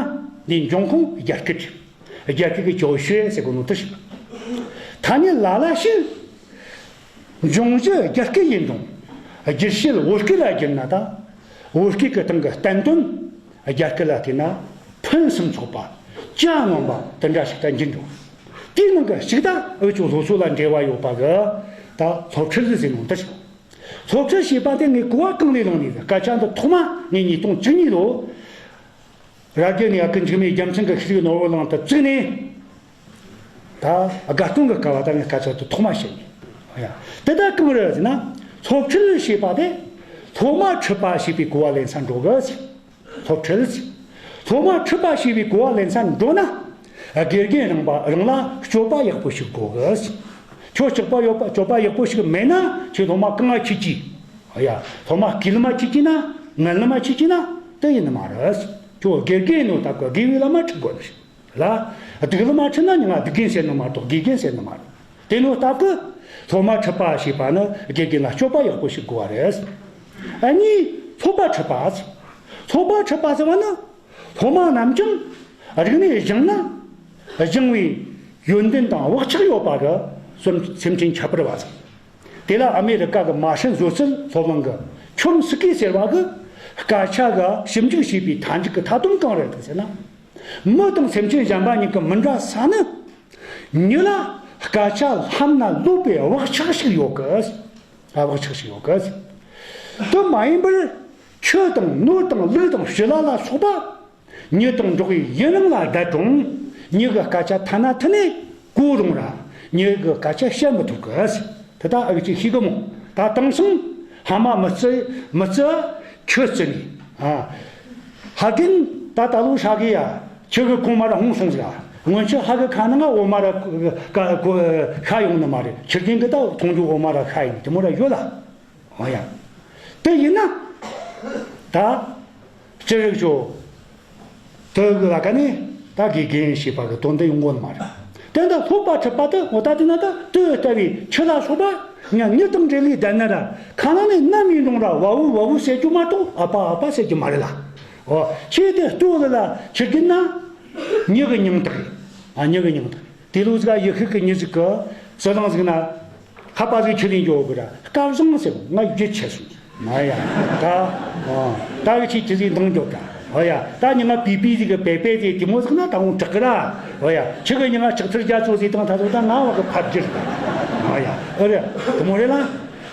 འདི་འབྱུང་ཁུངས་རྒྱ་སྐད་རེད། རྒྱ་སྐད་ཀྱི་教学ཟེར་གོ་ནོ་དེ་རེད། ཐ་སྙད་ལ་ལ་ཞིག་འབྱུང་གཞི་རྒྱ་སྐད་ཡིན་རུང་། བསྒྱུར་བྱེད་བོད་སྐད་ལ་བསྒྱུར་ན་ད། བོད་སྐད་ཀྱི་སྟེང་གི་བསྟན་དོན་རྒྱ་སྐད་ལ་བལྟས་ན་ཕུན་སུམ་ཚོགས་པ། གྱ་ནོམ་པ་དེ་འདྲ་ཞིག་ཏུ་འགྱུར་འགྲོ། དེའི་ནང་གི་ཞིག་ད་འུ་ཚོ་སློབ་གསོ་ལ་འབྲེལ་བ་ཡོད་པ་གི་ད་སློབ་ཁྲིད་ཟེར་ནོ་འདི་ཞིག་སློབ་ཁྲིད་ཞེས་པ་དེ་ངས་གོ་བ་གང་ནས་བླངས་ནས་སྐད་ཆ་འདི་ཐོག་མ་ངས་ཉིས་སྟོང་བཅུ་གཉིས་ལོ། རྭ་རྒྱ་ནས་ཨ་ཁུ་འཇིགས་མེད་རྒྱལ་མཚན་གྱི་ཤེས་རིག་ནོར་བུ་གླིང་དུ་བཙུགས་ནས། ད་དགའ་སྟོན་གྱི་སྐབས་ལ་ད་ངས་སྐད་ཆ་དེ་ཐོག་མ་བཤད་ནས། ཡ། དེ་ད་གང་རེད་ཟེར་ན། སློབ་ཁྲིད་ཞེས་པ་དེ་སློབ་མ་ཁྲིད་པ་ཞེས་པའི་གོ་བ་ལེན་ས་འགྲོ་གི། སློབ་ཁྲིད། སློབ་མ་ཁྲིད་པ་ཞེས་པའི་གོ་བ་ལེན་ས་འགྲོ་ན། དགེ་རྒན་རང་པ་རང་ལ་སྤྱོད་པ་ཡག་པོ་ཞིག་དགོས་གི། ཁྱོད་སྤྱོད་པ་ཡག་པ་སྤྱོད་པ་ཡག་པོ་ཞིག་མེད་ན་ཁྱོད་སློབ་མ་གང་ང་ཁྲིད་ཀྱི། ཡ། སློབ་མ་སྐྱིད་ལ་མ་ཁྲིད་ཀྱི་ན་ངན་ལ་མ་ཁྲིད་ཀྱི་ན་དེ་ཡིན་ནི་མ་རེད། ཁྱོད་དགེ་རྒན་ནོ་ད་གོ་དགེ་བའི་བླ་མ་ཁྲིད་དགོས་ནི་ཞིག་ལ། སྡིག་ལ་མ་ཁྲིད་ན་ཉི་མ་སྡིག་རྒན་ཟེར་ནི་མ་གཏོགས་དགེ་རྒན་ཟེར་ནི་མ་རེད། དེ་ནོ་སྟབས་ཀྱིས་སློབ་མ་ཁྲིད་པ་ཞེས་པ་ནི་དགེ་རྒན་ལ་སྤྱོད་པ་ཡག་པོ་ཞིག་དགོས་པ་རེད། ཨ་ནི་སློབ་པ་ཁྲིད་པ། སློབ་པ་ཁྲིད་པ་ཟེར་བ་ནི་སློབ་མ་རྣམས་ཀྱང་རིག་གནས་སྦྱངས་ན་སྦྱངས་པའི་ཡོན་ཏན་དང་བག་ཆགས་ཡོད་པ་གི་སེམས་སེམས་ཅན་ཁྱད་པར་བ་ཟེར། དེ་ལ་ཨ་མེ་རི་ཀ་གི་མ་ཧྲི་བཟོ་རྩལ་སློབ་གླིང་གི་ཁྱོམ་སི་ཀི་ཟེར་བ་གི་སྐད་ཆ་གི་ཞིབ་འཇུག་བྱས་པའི་མཐའ་མཇུག་གི་མཐའ་དོན་གང་རེད་ཟེར་ན། མི་དང་སེམས་ཅན་གཞན་པ་གཉིས་ཀྱི་མི་འདྲ་ས་ནི། མྱི་ལ་སྐད་ཆ་ལྷམ་ན་ལོག་པའི་བག་ཆགས་ཤིག་ཡོད་གི། ཨ་བག་ཆགས་ཤིག་ཡོད་གི། དེ་མ་ཡིན་པར་ཆུ་དང་ནོར་དང་ལུག་དང་བྱི་ལ་ལ་སོགས་པ། མྱི་དང་འགྲོགས་པའི་ཡུན་རིང་ལ་བསྡད་རུང་མྱི་གི་སྐད་ཆ་ཐ་ན་ཐུ་ནས་གོ་རུང་ར་མྱི་གི་སྐད་ཆ་བཤད་མི་ཐུབ་གི། དེ་ད་ཨ་གི་ཅིག་ཤེས་གི་མོ། ད་དེང་སང་ཧ་མ་མི་བརྩི་མི་བརྩི་ཁྱོད་བརྩི་ནས། ཨ། ཧ་གིན་ད་ད་ལོ་ཧྲ་གི་ཡ་ཁྱི་གི་གོང་མ་ར་ཧོང་སོང་ཟིག་སྔོན་ཆད་ཧ་གི་ཁ་ནང་ང་འོ་མ་ར་ཀ་ཀོ་ཤ་ཡོང་ནི་མ་རེད། ཁྱི་རྒན་གི་ད་མཐོང་རྒྱུ་འོ་མ་ར་ཤ་ཡིན་དེ་མོ་ར་ཡོད་ལ། འོ་ཡ། དེ་ཡིན་ན། ད། སྤྱིར་རིག་ཆོ། དེ་གི་ལ་ཀ་ནི། ད་དགེ་རྒན་ཞེས་པ་གི་དོན་དེ་ཡོང་གོ་ནི་མ་རེད། དེ་འདི་སློབ་པ་ཁྲིད་པ་དེ་འོ་ད་དེ་ན་ད་དེ་ལྟ་བུའི་ཁྱི་ལ་སོགས་པ། ཉ་མྱི་དང་འབྲེལ་ལས་བསྡད་ན་ར། ཁ་ནང་ནས་ནམ་ཡིན་རུང་ར་བ་བུ་བ་བུ་ཟེར་རྒྱུ་མ་གཏོགས་ཨ་ཕ་ཨ་ཕ་ཟེར་རྒྱུ་མ་རེད་ལ། འོ། ཁྱེད་དེ་ལྟོས་ལ་ལ་ཁྱི་རྒན་ན། མྱི་གི་མྱིང་དག་རེད། ཨ་མྱི་གི་མྱིང་དག་རེད། དེ་ལོ་ཟིག་ཡུལ་ཤུལ་གི་མྱི་ཟིག་གི་ཟི་ལིང་ཟིག་ན། ཁ་པ་ཟིག་ཁྱི་ལིན་འགྱོ་གི་ར་སྐལ་བཟང་ཟེར་ང་རྒྱུ་ཆེ་སོང་མ་ཡ། ད་ཨ་ད་གི་ཁྱི་ཁྱི་ཟིག་འདང་རྒྱོབ་ད་ ཨོ་ཡ། ད་ཉི་མ་པི་པི་ཟིག་གི་པེ་པེ་ཟིག་དེ་མོ་ཟིག་ན་ད་འོང་དྲག་གི་ར། ཨོ་ཡ། ཁྱི་གི་ཉི་མ་ལྕགས་ཐར་རྒྱ་མཚོ་ཟིག་དང་ད་ཚོ་ད་ང་བ་གི་ཕབ་རྒྱུ་རེད། ཨོ་ཡ། ཨོ་རེད། དེ་མོ་རེད་ལ།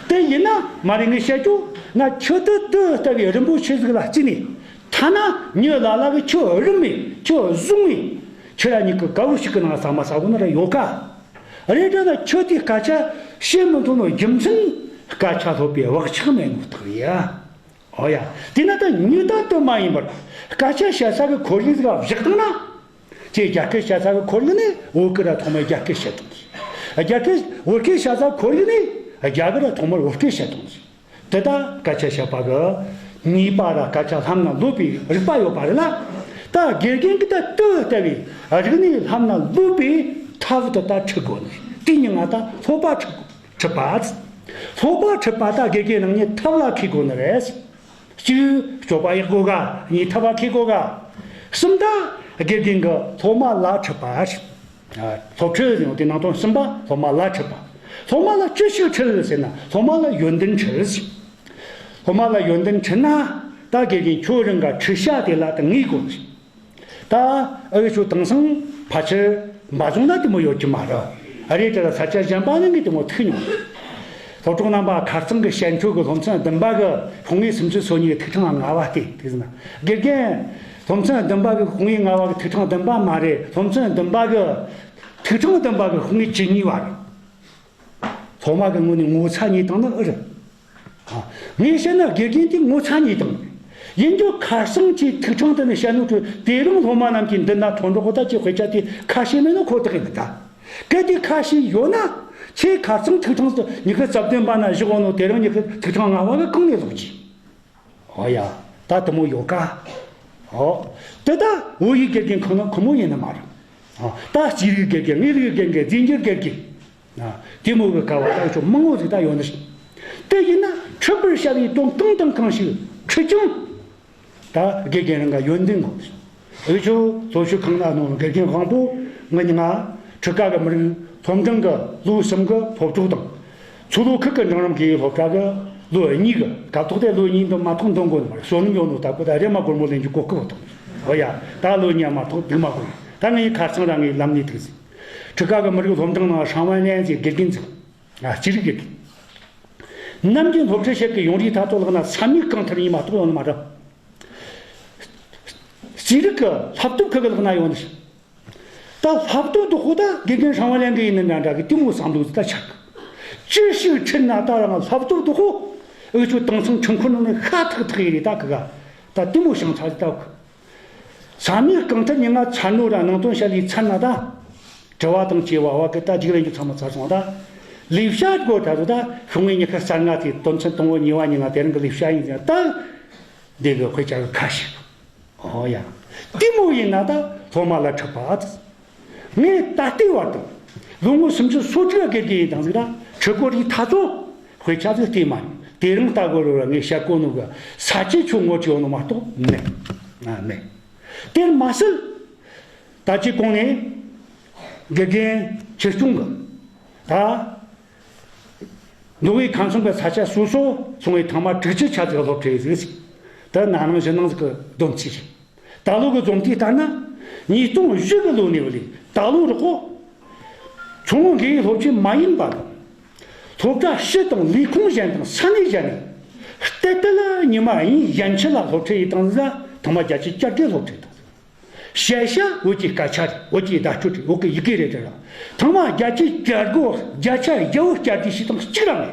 དེ་ཡིན་ན་མ་རེད། ངས་བཤད་རྒྱུ་ན་ཁྱི་དེ་དེ་ལྟ་བུའི་རིན་པོ་ཆེ་ཟིག་ལ་བརྩིས་ནས། ཐ་ན་མྱི་ལ་ལ་གི་ཁྱི་རུམ་བས་ཁྱི་བཟུང་བས། ཁྱི་ར་ཉིད་ཀྱི་དགའ་བོ་ཞིག་གི་ནང་ཟ་མ་ཟ་གོ་ནི་ར་ཡོད་ཀ། རེད་དྲ་ན་ཁྱི་དེའི་སྐད་ཆ་བཤད་མི་ཐུབ་ནོ་རྒྱུ་མཚན་སྐད་ཆ་ལྷོད་པའི་བག་ཆགས་མེད་ནོ་རྟགས་རེད་ཡ། ཨོ་ཡ། དེས་ན་ད་མྱི་དང་དུ་མ་ཡིན་པར་སྐད་ཆ་བཤད་ས་གི་ཁོར་ཡུག་ཟིག་བཞག་བཏང་ན། ཁྱེད་རྒྱ་སྐད་བཤད་ས་གི་ཁོར་ཡུག་ནས་བོད་སྐད་ར་ཐོག་མར་རྒྱ་སྐད་བཤད་བཏང་གི། རྒྱ་སྐད་བོད་སྐད་བཤད་ས་ཁོར་ཡུག་ནས་རྒྱ་སྐད་ར་ཐོག་མར་བོད་སྐད་བཤད་བཏང་གི། དེ་ད་སྐད་ཆ་བཤད་པ་གི་ནུས་པ་ར་སྐད་ཆ་ལྷམ་ན་ལོབས་པའི་རིག་པ་ཡོད་པ་རེད་ལ། ད་དགེ་རྒན་གི་ད་དུ་ལྟ་བུའི་རིག་གནས་ལྷམ་ན་ལོབས་པའི་ཐབས་དེ་ད་ཁྲིད་དགོས་ནི། དེ་ཉིན་ང་ད་སློབ་པ་ཁྲིད་དགོས། ཁྲིད་པ། སློབ་པ་ཁྲིད་པ་ད་དགེ་རྒན་རང་ཉིད་ཐབས་ལ་མཁས་དགོས་ནི་རེད། གཅིག་སྤྱོད་པ་ཡག་དགོས་ག་གཉིས་ཐབས་ལ་མཁས་དགོས་ག་གསུམ་ད་དགེ་རྒན་གྱི་སློབ་མ་ལ་ཁྲིད་པ། སློབ་ཁྲིད་ཡང་དེ་ནང་དོན་གསུམ་པ་སློབ་མ་ལ་ཁྲིད་པ། སློབ་མ་ལ་ཅི་ཞིག་ཁྲིད་ཟེར་ན་སློབ་མ་ལ་ཡོན་ཏན་ཁྲིད། སློབ་མ་ལ་ཡོན་ཏན་ཁྲིད་ན་ད་དགེ་རྒན་ཁྱོད་རང་ག་ཁྲིད་བྱ་དེ་ལ་ད་ངེས་དགོས། ད་ཨ་ཡེ་ཆོ་དེང་སང་ཕལ་ཆེར་འབའ་བཟུང་ན་དེ་མོ་ཡོད་ཀྱི་མ་རེད། ཨ་རེ་དེ་ལ་ས་ཆ་གཞན་པ་ནས་ངས་དེ་མོ་ཐུག་མྱོང་། སློབ་གྲོགས་རྣམ་པ། ཁ་རྩང་གི་བཤད་འཕྲོ་གི་སློབ་ཚན་བདུན་པ་གི་ཤོག་ངོས་སུམ་ཅུ་སོ་གཉིས་ཀྱི་ཐིག་ཕྲེང་ལྔ་པ་སྟེ་དེ་ཟིན་ན། དགེ་རྒན། སློབ་ཚན་བདུན་པ་གི་ཤོག་ངོས་ལྔ་པ་གི་ཐིག་ཕྲེང་བདུན་པ་མ་རེད། སློབ་ཚན་བདུན་པ་གི་ཐིག་ཕྲེང་བདུན་པ་གི་ཤོག་ངོས་བཅུ་གཉིས་པ་རེད། སློབ་མ་གི་ངོས་ནས་ངོ་ཚ་ཉེས་བཏང་ནི་ཨེ་རེད། ཨ། ངས་བཤད་ན་དགེ་རྒན་དེ་ངོ་ཚ་ཉེས་བཏང་། ཡིན་རྒྱུ་ཁ་སང་ཅིག་ཐིག་ཕྲེང་དེ་ནས་བཤད་ནོ་ཁྲོད་དེ་རིང་སློབ་མ་རྣམས་ཀྱིས་འདི་ན་ཐོན་འགྲོ་གོ་ད་ཅིག་དཔེ་ཆ་དེ་ཁ་ཕྱེ་མེད་ནོ་ཁོ་ཐག་ཡིན་ད། གལ་ཏེ་ཁ་ཕྱེ་ཡོད་ན་ཁྱེད་ཁ་སང་ཐིག་ཕྲེང་དུ་ཉི་ཤུ་རྩ་བདུན་པ་ན་བཞག་ཡོད་ནོ་དེ་རིང་ཉི་ཤུ་ཐིག་ཕྲེང་ལྔ་པ་གི་གང་ནས་ལོག་གྱིས། ཨོ་ཡ། ད་དེ་མོ་ཡོད་ཀ། ཨོ། དེ་ད་བོད་ཡིག་དགེ་རྒན་ཁོ་ན་ཁོ་མོ་ཡིན་ནི་མ་རེད། ཨ། ད་སྤྱིར་ཡིག་དགེ་རྒན། དངོས་ཡིག་དགེ་རྒན། རྫས་འགྱུར་དགེ་རྒན། ཨ། དེ་མོ་གི་ཀ་བ་ད་ཆོ་མང་བོ་ཟིག་ད་ཡོད་ནི་རེད། དེ་ཡིན་ན་ཁྲིད་པར་བྱ་བའི་དོན་གང་དང་གང་ཞིག་ཁྲིད་ཀྱང་། ད་དགེ་རྒན་རང་ག་ཡོན་ཏན་དགོས། འུ་ཆོ་སློབ་ཞུགས་ཁང་ན་ནོ་དགེ་རྒན་དབང་པོ་ངི་ཉི་ང་ཁྲི་ཀ་གི་མི་རིགས་སློབ་འབྲིང་གི་ལོ་གསུམ་གི་སློབ་གྲོགས་དང་། མཚོ་ལྷོ་ཁུལ་གྱི་འབྲིང་རིམ་དགེ་རྒན་སློབ་གྲྭ་གི་ལོ་གཉིས་ཀྱི་སྐབས་ཐོག་དེ་ལོ་གཉིས་འདི་མ་ཐོག་འདོན་དགོས་ནི་མ་རེད། བསོད་ནམས་ཡོད་ནོ་ལྟ་བུ་ད་རེ་མ་སྒོར་མོ་ལེན་རྒྱུ་གོ་སྐབས་ཐོག་ཨོ་ཡ། ད་ལོ་གཉིས་མ་ཐོག་སྡུག་མ་གོ་ཡིན། ད་ངའི་ཁ་རྩང་ར་ངའི་ལམ་ནས་ཐུག་ཟིན། ཁྲི་ཀ་གི་མི་རིགས་སློབ་འབྲིང་ནང་ཧྲང་ཝན་ལན་ཟེར་དགེ་རྒན་ཟིག་ང་སྤྱིར་དགེ་རྒན། ནམ་རྒྱུན་སློབ་ཁྲིད་བྱེད་ཀྱི་ཡོང་རིགས་ཐ་ཐོ་ལག་ན་ས་མིག་གང་ཐར་ཡིན་མ་གཏོགས་ཡོང་ནི་མ་རེད། རྩིས་རིག་གི་བསླབ་དེབ་ཁག་གི་ལག་ན་ཡོང་ནི། ད་བསླབ་དེབ་དུ་ཁོ་ད་དགེ་རྒན་ཧྲང་ཝ་ལན་གི་ཡིན་ནི་འདྲ་འདྲ་གི་དེ་མོ་བསམ་བློ་ཟིག་ད་ཆགས་གི། ཅི་ཞིག་ཁྲིད་ན་ད་རང་བསླབ་དེབ་དུ་ཁོ་འུ་ཆོ་དེང་སང་ཁྲིད་འཁོར་ནང་ནས་ཤ་ཐག་ཐག་ཡིན་རེད། ད་གི་ག་ད་དེ་མོ་བྱང་ཚར་ཟིག་ད་གི། ས་མིག་གང་ཐད་ཉི་ང་ཚར་ནོ་ར་ནང་དོན་བཤད་ལས་ཚར་ན་ད། དྲི་བ་དང་བཅས་པ་བ་གི་ད་རྒྱུགས་ལེན་རྒྱུ་ཚང་མ་ཚར་སོང་ད། ལས་བྱ་དགོས་ད་དུ་ད་ཤོག་ངོས་ཉི་ཤུ་རྩ་ལྔ་དེ་དོན་ཚན་དང་པོ་གཉིས་པ་ཉི་ང་དེ་རིང་གི་ལས་བྱ་ཡིན་ཟེར་ད། འདི་གི་དཔེ་ཆ་གི་ཁ་ཞིག་ཨོ་ཡ། དེ་མོ་ཡིན་ན་ད་སློབ་མ་ལ་ཁྲིད་པ། ངས་ད་ལྟའི་བར་དུ་ལོ་ངོ་སུམ་ཅུ་སོ་དྲུག་དགེ་རྒན་ཡིན་དང་ཟིག་ད་ཁྲིད་གོ་རིགས་ཐ་ཚོ་དཔེ་ཆ་ཟིག་བལྟས་མ་མྱོང་། དེ་རིང་ལྟ་གོ་རུ་ལ་ངས་བཤད་གོ་ནོ་གི་ས་བཅད་ཆུ་ངོ་ཅི་ཡོད་ནོ་མ་གཏོགས་མེད། ང་མེད། དེར་མ་ཟད། ད་ཅི་གོང་ནས་དགེ་རྒན་ཆེད་སྐྱོང་གི་ད་མདོ་དབུས་ཁམས་གསུམ་གྱི་ས་ཆ་སོ་སོ་སོང་བའི་ཐེངས་མ་དྲུག་ཅུ་ཆ་ཟིག་སློབ་ཁྲིད་ཟིག་ད་ན་ནིང་གཞེས་ནིང་ཟིག་གི་བསྡོམས་ཚིག་རེད། ད་ལོ་གི་རྫོང་དེའི་ལྟར་ན། ཉིས་སྟོང་བཞི་གི་ལོ་ནས་བ་ལས་ད་ལོ་རག་གོ། ཆུང་ངུ་འགའི་སློབ་ཆེན་མ་ཡིན་པ་དང་། སློབ་གྲྭ་ཕྱི་དང་ལས་ཁུངས་གཞན་དང་ས་གནས་གཞན་ནས། གཏེར་དུ་ལ་ཉི་མ་གཉིས་གཞན་ཆེད་ལ་སློབ་ཁྲིད་ཡིན་དང་ཟ་ཐང་མ་རྒྱ་ཆེ་བསྐྱར་དུ་སློབ་ཁྲིད་དང་། བཤད་བྱ་བོད་ཀྱི་སྐད་ཆ་རེད། བོད་ཀྱི་བརྡ་སྤྲོད་རེད། བོད་ཀྱི་ཡི་གེ་རེད་དྲ་ར། ཐང་མ་རྒྱ་ཆེ་བསྐྱར་སྒོ་བརྒྱ་ཆ་བརྒྱ་བོ་བསྐྱར་དུ་ཞིག་དང་གཅིག་ར་མེད།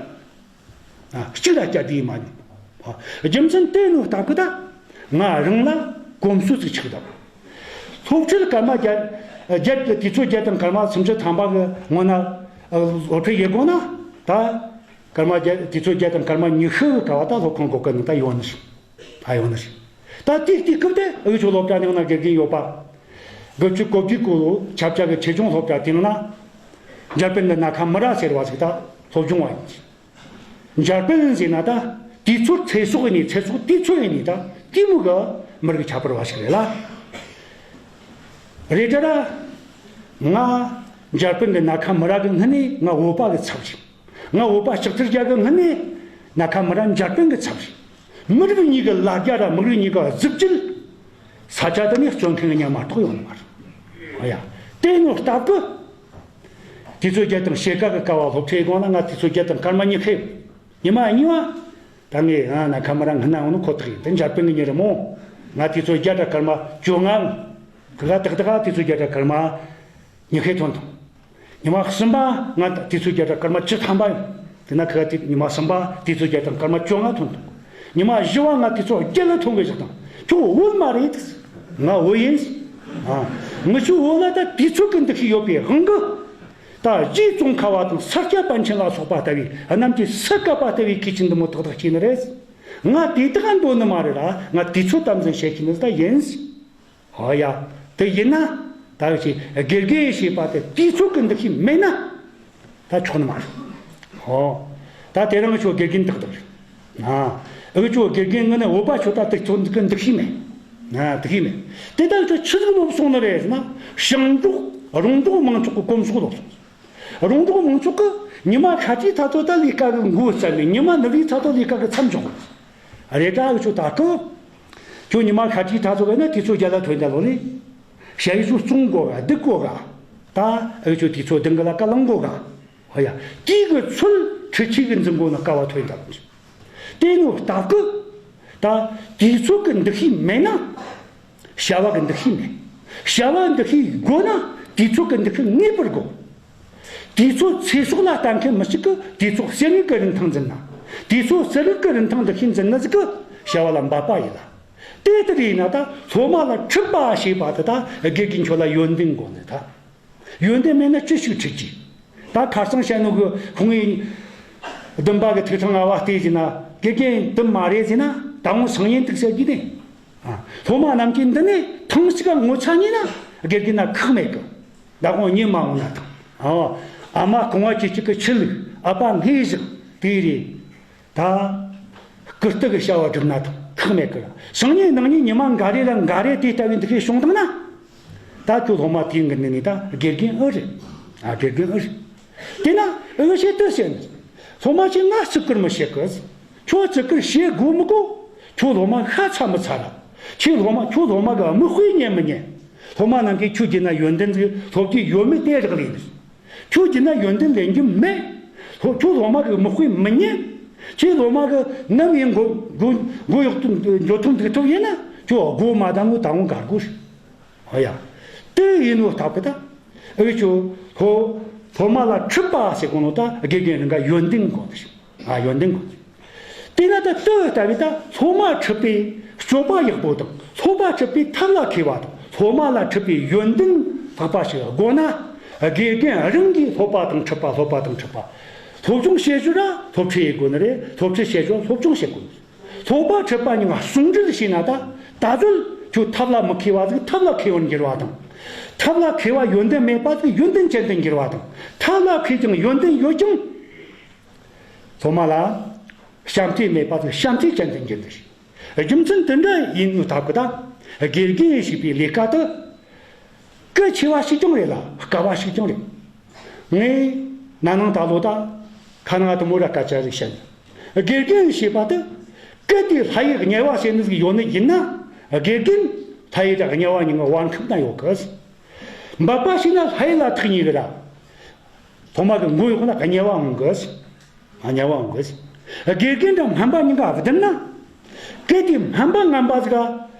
ཨ། གཅིག་ལ་བསྐྱར་དུ་ཡིན་མ་མྱོང་། ཨ། རྒྱུ་མཚན་དེ་ནོ་སྟབས་ཀི་ད། ང་རང་ལ་གོམས་སྲོལ་ཅིག་ཆགས་དང་། སློབ་ཁྲིད་སྐར་མ་བརྒྱད། བརྒྱད་དུས་ཚོད་བརྒྱད་དང་སྐར་མ་སུམ་ཅུ་ཐམ་པ་གི་སྔོན་ན། ཨ། སློབ་ཁྲིད་ཡེ་དགོས་ན། ད་སྐར་མ་བརྒྱད། དུས་ཚོད་བརྒྱད་དང་སྐར་མ་ཉི་ཤུ་གི་སྐབས་ད་སློབ་ཁང་སྒོ་ཀུན་ནང་ད་ཡོང་ནི་ཞིག་ཨ། ཡོང་ནི་ཞིག་ད་དེའི་དུས་སྐབས་དེ་འུ་ཆོ་སློབ་གྲྭ་ནང་ན་དགེ་རྒན་ཡོད་པ། དགུ་བཅུ་གོ་བརྒྱད་གོ་ལོ་ཆབ་ཆ་གི་ཆེད་སྦྱོང་སློབ་གྲྭ་དེ་ནང་ན། འཇར་པན་གི་ན་ཁ་མི་ར་ཟེར་བ་ཞིག་ད་སློབ་སྦྱོང་བ་ཡིན། འཇར་པན་ཟེར་ན་ད་དུས་ཚོད་ཚེ་སྲོག་ཡིན་ནི། ཚེ་སྲོག་དུས་ཚོད་ཡིན་ནི་ད་དེ་མོ་གི་མི་རིགས་ཁྱད་པར་བ་ཞིག་རེད་ལ། རེད་དྲ་ར། ང་འཇར་པན་གི་ན་ཁ་མི་ར་གི་སྔུན་ནས་ང་བོད་པ་གི་ཚབ་ཞིག་ང་བོད་པ་ལྕགས་ཐར་རྒྱ་གི་སྔུན་ནས་ན་ཁ་མི་ར་འཇར་པན་གི་ཚབ་ཞིག་མི་རིགས་གཉིས་ཀྱི་ལ་རྒྱ་ར་མི་རིགས་གཉིས་ཀྱི་གཟི་བརྗིད། ས་ཆ་དེ་ནས་བརྩོན་མཁན་གཉིས་མ་གཏོགས་ཡོད་ནི་མ་རེད། ཨ་ཡ། དེ་ནོ་སྟབས་ཀྱིས། དུས་ཚོད་བརྒྱད་དང་ཕྱེད་ཀ་གི་སྐབས་བ་སློབ་ཁྲིད་དགོངས་ན། ང་དུས་ཚོད་བརྒྱད་དང་སྐར་མ་ཉི་ཤུ། ཉི་མ་གཉིས་པ། ད་ངས་ཨ་ན་ཁ་མ་ར་སྔ་ན་འོང་ནི་ཁོ་ཐག་ཡིན། དེ་འཇར་པན་གྱི་ཉིན་རེད་མོ། ང་དུས་ཚོད་བརྒྱད་དང་སྐར་མ་བཅོ་ལྔ། ཁི་ག་ཏག་ཏག་དུས་ཚོད་བརྒྱད་དང་སྐར་མ་ཉི་ཤུ་ཐོན་དང་། ཉི་མ་གསུམ་པ་ང་དུས་ཚོད་བརྒྱད་དང་སྐར་མ་བཅུ་ཐམ་པ་ཡིན། དེ་ན་ཁི་ག་དུས་ཉི་མ་གསུམ་པ་དུས་ཚོད་བརྒྱད་དང་སྐར་མ་བཅོ་ལྔ་ཐོན་དང་། ཉི་མ་བཞི་བ་ང་དུས་ཚོད་བརྒྱད་ལ་ཐོན་གི་བཞག་དང་། ཁྱོད་བོད་མ་རེད། ང་བོད་ཡིན། ཨ། ངི་ཆོ་བོད་ལ་ད་དུས་ཚོད་ཀྱི་འདུ་ཤེས་ཡོད་པའི་དབང་གིས། ད་རྗེ་ཙོང་ཁ་བ་དང་ས་སྐྱ་པཎ་ཆེན་ལ་སོགས་པ་ལྟ་བུའི་རྣམས་ཀྱིས་སུ་བཀབ་པ་ལྟ་བུའི་གོས་ཆེན་འདི་མོ་ཏག་ཏག་བྱས་ནི་རེད། ང་དེ་དག་འདོད་ནི་མ་རེད་ལ། ང་དུས་ཚོད་དམ་འཛིན་བྱེད་ཀྱི་ནི་ད་ཡིན། ཨོ་ཡ། དེ་ཡིན་ན། ད་ཅི་དགེ་རྒན་ཞེས་པ་དེ་དུས་ཚོད་ཀྱི་འདུ་ཤེས་མེད་ན། ད་ཆོག་ནི་མ་རེད། ཨོ། ད་དེ་རིང་ཆོ་དགེ་རྒན་ཏག་ཏག་རེད། ཨ། འུ་ཆོ་དགེ་རྒན་ངི་ནི་བོད་པ་ཆོ་ད་དུས་ཚོད་འདུ་ཤེས་མེད། ཨ། འདུ་ཤེས་མེད། དེ་ལྟར་དུ་ཆི་ཟིག་ལོབས་སོང་ནི་རེད་ཟེར་ན། ཞིང་འབྲོག་རོང་འབྲོག་མང་ཚོགས་ཀྱི་གོམས་སྲོལ་ལོབས་སོང་། རོང་འབྲོག་མང་ཚོགས་ཀྱིས་ཉི་མ་ཤར་གྱི་ཚ་ཚོད་ད་ལས་ཀ་གི་འགོ་བརྩམས་ནས། ཉི་མ་ནུབ་ཡི་ཚ་ཚོད་ལས་ཀ་གི་མཚམས་འཇོག་གི་རེད། ད་འུ་ཆོ་ད་ཀི། ཁྱོད་ཉི་མ་ཤར་གྱི་ཚ་ཚོད་བས་ན་དུས་ཚོད་བརྒྱད་ལ་ཐོན་ད་ལོ་ནི། ཞ་ཡི་ཚོ་བཙོང་དགོ་ག་སྡུད་དགོ་ག། ད་འུ་ཆོ་དུས་ཚོད་བདུན་གི་ལ་ཀ་ལང་དགོ་ག། ཨོ་ཡ། དེའི་གི་ཚུལ་འཁྲུལ་ཆོས་གི་འཛིན་དགོ་ན་དཀའ་བ་ཐོན་ད་ལོ་ནི། དེ་ནོ་སྟབས་ཀྱིས། ད་དུས་ཚོད་ཀྱི་འདུ་ཤེས་མེད་ན། བྱ་བ་གི་འདུ་ཤེས་མེད། བྱ་བ་འདུ་ཤེས་དགོས་ན་དུས་ཚོད་ཀྱི་འདུ་ཤེས་ངེས་པར་དགོས། དུས་ཚོད་ཚེ་སྲོག་ལ་ལྟ་མཁན་མི་གཅིག་གིས་དུས་ཚོད་ཟེར་ནི་གི་རིན་ཐང་འཛིན་ན། དུས་ཚོད་ཟེར་ནི་གི་རིན་ཐང་འདུ་ཤེས་འཛིན་ནི་ཟིག་གི་བྱ་བ་ལ་འབད་པ་ཡིན་ལ། དེ་ལྟར་ཡིན་ན་ད་སློབ་མ་ལ་ཁྲིད་པ་ཞེས་པ་དེ་ད་དགེ་རྒན་ཁྱོད་ལ་ཡོན་ཏན་དགོས་ནི་ད། ཡོན་ཏན་མེད་ན་ཅི་ཞིག་ཁྲིད་ཀྱི། ད་ཁ་སང་བཤད་ནོ་གི་ཁོང་ངི་བདུན་པ་གི་ཐིག་ཕྲེང་ལྔ་བ་བལྟས་ཟིན་ན་དགེ་རྒན་དུ་མ་རེད་ཟིན་ན་ད་འོང་སང་ཉིན་ཏིག་ཟེར་གྱི་ནི། ཨ། སློབ་མ་རྣམས་ཀྱིས་འདི་ནས་ཐེངས་གཅིག་ངོ་ཚ་ཉིན་ན་དགེ་རྒན་ན་ཁག་མེད་གི། ད་འོང་ཉིན་མ་འོང་ན་ཐང་། ཨ། ཨ་མ་རྐང་བ་ཅི་གཅིག་གི་ཆི་ལུག་ཨ་ཕ་ངེས་ཞིག་དེ་རེད། ད། ཀིརྟི་གི་བྱ་བ་སྒྲུབ་ན་དང་ཁག་མེད་ཀི། སང་ཉིན་གནངས་ཉིན་ཉི་མ་འགའ་རེ་ར་འགའ་རེ་དེ་ལྟ་བུའི་འདུ་ཤེས་བྱུང་དང་ན། ད་ཁྱོད་སློབ་མ་དེའི་འགན་ནི་ནི་ད་དགེ་རྒན་ཨེ་རེད། ཨ། དགེ་རྒན་ཨེ་རེད། དེ་ན་ཨེ་བྱེད་དུ་ཟེར་ནི། སློབ་མ་ཆེ་ང་བརྩི་བཀུར་མི་བྱེད་ཀི། ཁྱོད་བརྩི་བཀུར་བྱེད་དགོས་མི་དགོས། ཁྱོད་སློབ་མ་ཤ་ཚ་མི་ཚ་ར། ཁྱོད་སློབ་མ་ཁྱོད་སློབ་མ་གི་དམིགས་དཔེ་ཉན་མི་ཉན། སློབ་མ་རྣམས་ཀྱིས་ཁྱོད་ཀྱི་ན་ཡོན་ཏན་ཟིག་སློབ་ཀྱི་ཡོད་མེད་དེ་རག་ལས་ནི། ཁྱོད་ཀྱིས་ན་ཡོན་ཏན་ལེན་རྒྱུ་མེད། ཁྱོད་སློབ་མ་གི་དམིགས་དཔེ་མི་ཉན། ཁྱོད་སློབ་མ་གི་ནམ་ཡིན་མགོ་མགོ་མགོ་གཡོག་ཏུ་འགྱོ་ཐུབ་འདུག་ཐུབ་ཡིན་ན་ཁྱོད་སྒོ་མ་དང་ངོ་དང་ངོ་གར་དགོས། ཨོ་ཡ། དེ་ཡིན་ནོ་སྟབས་ཀྱིས་ད། ཨེ་ཁྱོད་སློབ་སློབ་མ་ལ་ཁྲིད་པ་ཟེར་གོ་ནོ་ད་དགེ་རྒན་རང་ག་ཡོན་ཏན་དགོས་ནི། ཨ། ཡོན་ཏན་དགོས། དེ་ན་ད་ལྟོས་ལྟ་བུའི་ད་སློབ་མ་ཁྲིད་པའི་སྤྱོད་པ་ཡག་པོ་དང་སློབ་པ་ཁྲིད་པའི་ཐབས་ལ་མཁས་པ་དང་སློབ་མ་ལ་ཁྲིད་པའི་ཡོན་ཏན་ལྷག་པ་ཞིག་དགོས་ན། དགེ་རྒན་རང་གིས་སློབ་པ་དང་ཁྲིད་པ་སློབ་པ་དང་ཁྲིད་པ། སློབ་སྦྱོང་བྱེད་རྒྱུ་ར་སློབ་ཁྲིད་ཡེད་དགོས་ནི་རེད། སློབ་ཁྲིད་བྱེད་རྒྱུ་སློབ་སྦྱོང་བྱེད་དགོས་ནི། སློབ་པ་ཁྲིད་པ་གཉིས་ཀ་ཟུང་འབྲེལ་བྱས་ན་ད་ད་གཟོད་ཁྱོད་ཐབས་ལ་མི་མཁས་པ་ཟིག་ཐབས་ལ་མཁས་པར་འགྱུར་བ་དང་། ཐབས་ལ་མཁས་པ་ཡོན་ཏན་མེད་པ་ཟིག་ཡོན་ཏན་ཅན་དུ་འགྱུར་བ་དང་། ཐབས་ལ་མཁས་ཀྱང་ཡོན་ཏན་ཡོད་ཀྱང་། སློབ་མ་ལ་བྱམས་བརྩེ་མེད་པ་དང་བྱམས་བརྩེ་ཅན་དུ་འགྱུར་ཏེ། རྒྱུ་མཚན་དེ་འདྲ་ཡིན་ནོ་སྟབས་ཀྱིས་ད་དགེ་རྒན་ཞེས་པའི་ལས་ཀ་དེ་གལ་ཆེ་བ་ཞིག་ཀྱང་རེད་ལ་དཀའ་བ་ཞིག་ཀྱང་རེད། ངས་ན་ནིང་ད་ལོ་ད་ཁ་ནང་དུ་མོ་ར་སྐད་ཆ་ཞིག་བཤད་ན། དགེ་རྒན་ཞེས་པ་དེ་གལ་ཏེ་ལྷ་ཡི་དམྱལ་བ་ཟེར་ནི་ཟིག་ཡོད་ནི་ཡིན་ན། དགེ་རྒན་ལྷ་ཡི་དང་དམྱལ་བ་གཉིས་ཀྱི་བར་ཁམས་ན་ཡོད་གི། འབད་པ་བྱས་ན་ལྷ་ཡུལ་ལ་ཐུག་ནི་གི་ར། སློབ་མ་གི་མགོ་གཡོག་ན་དམྱལ་བ་འོང་གི། དམྱལ་བ་འོང་གི། དགེ་རྒན་དང་སྨན་པ་གཉིས་ཀ་བསྡུར་ན། གལ་ཏེ་སྨན་པ་ངན་པ་ཟིག་ག་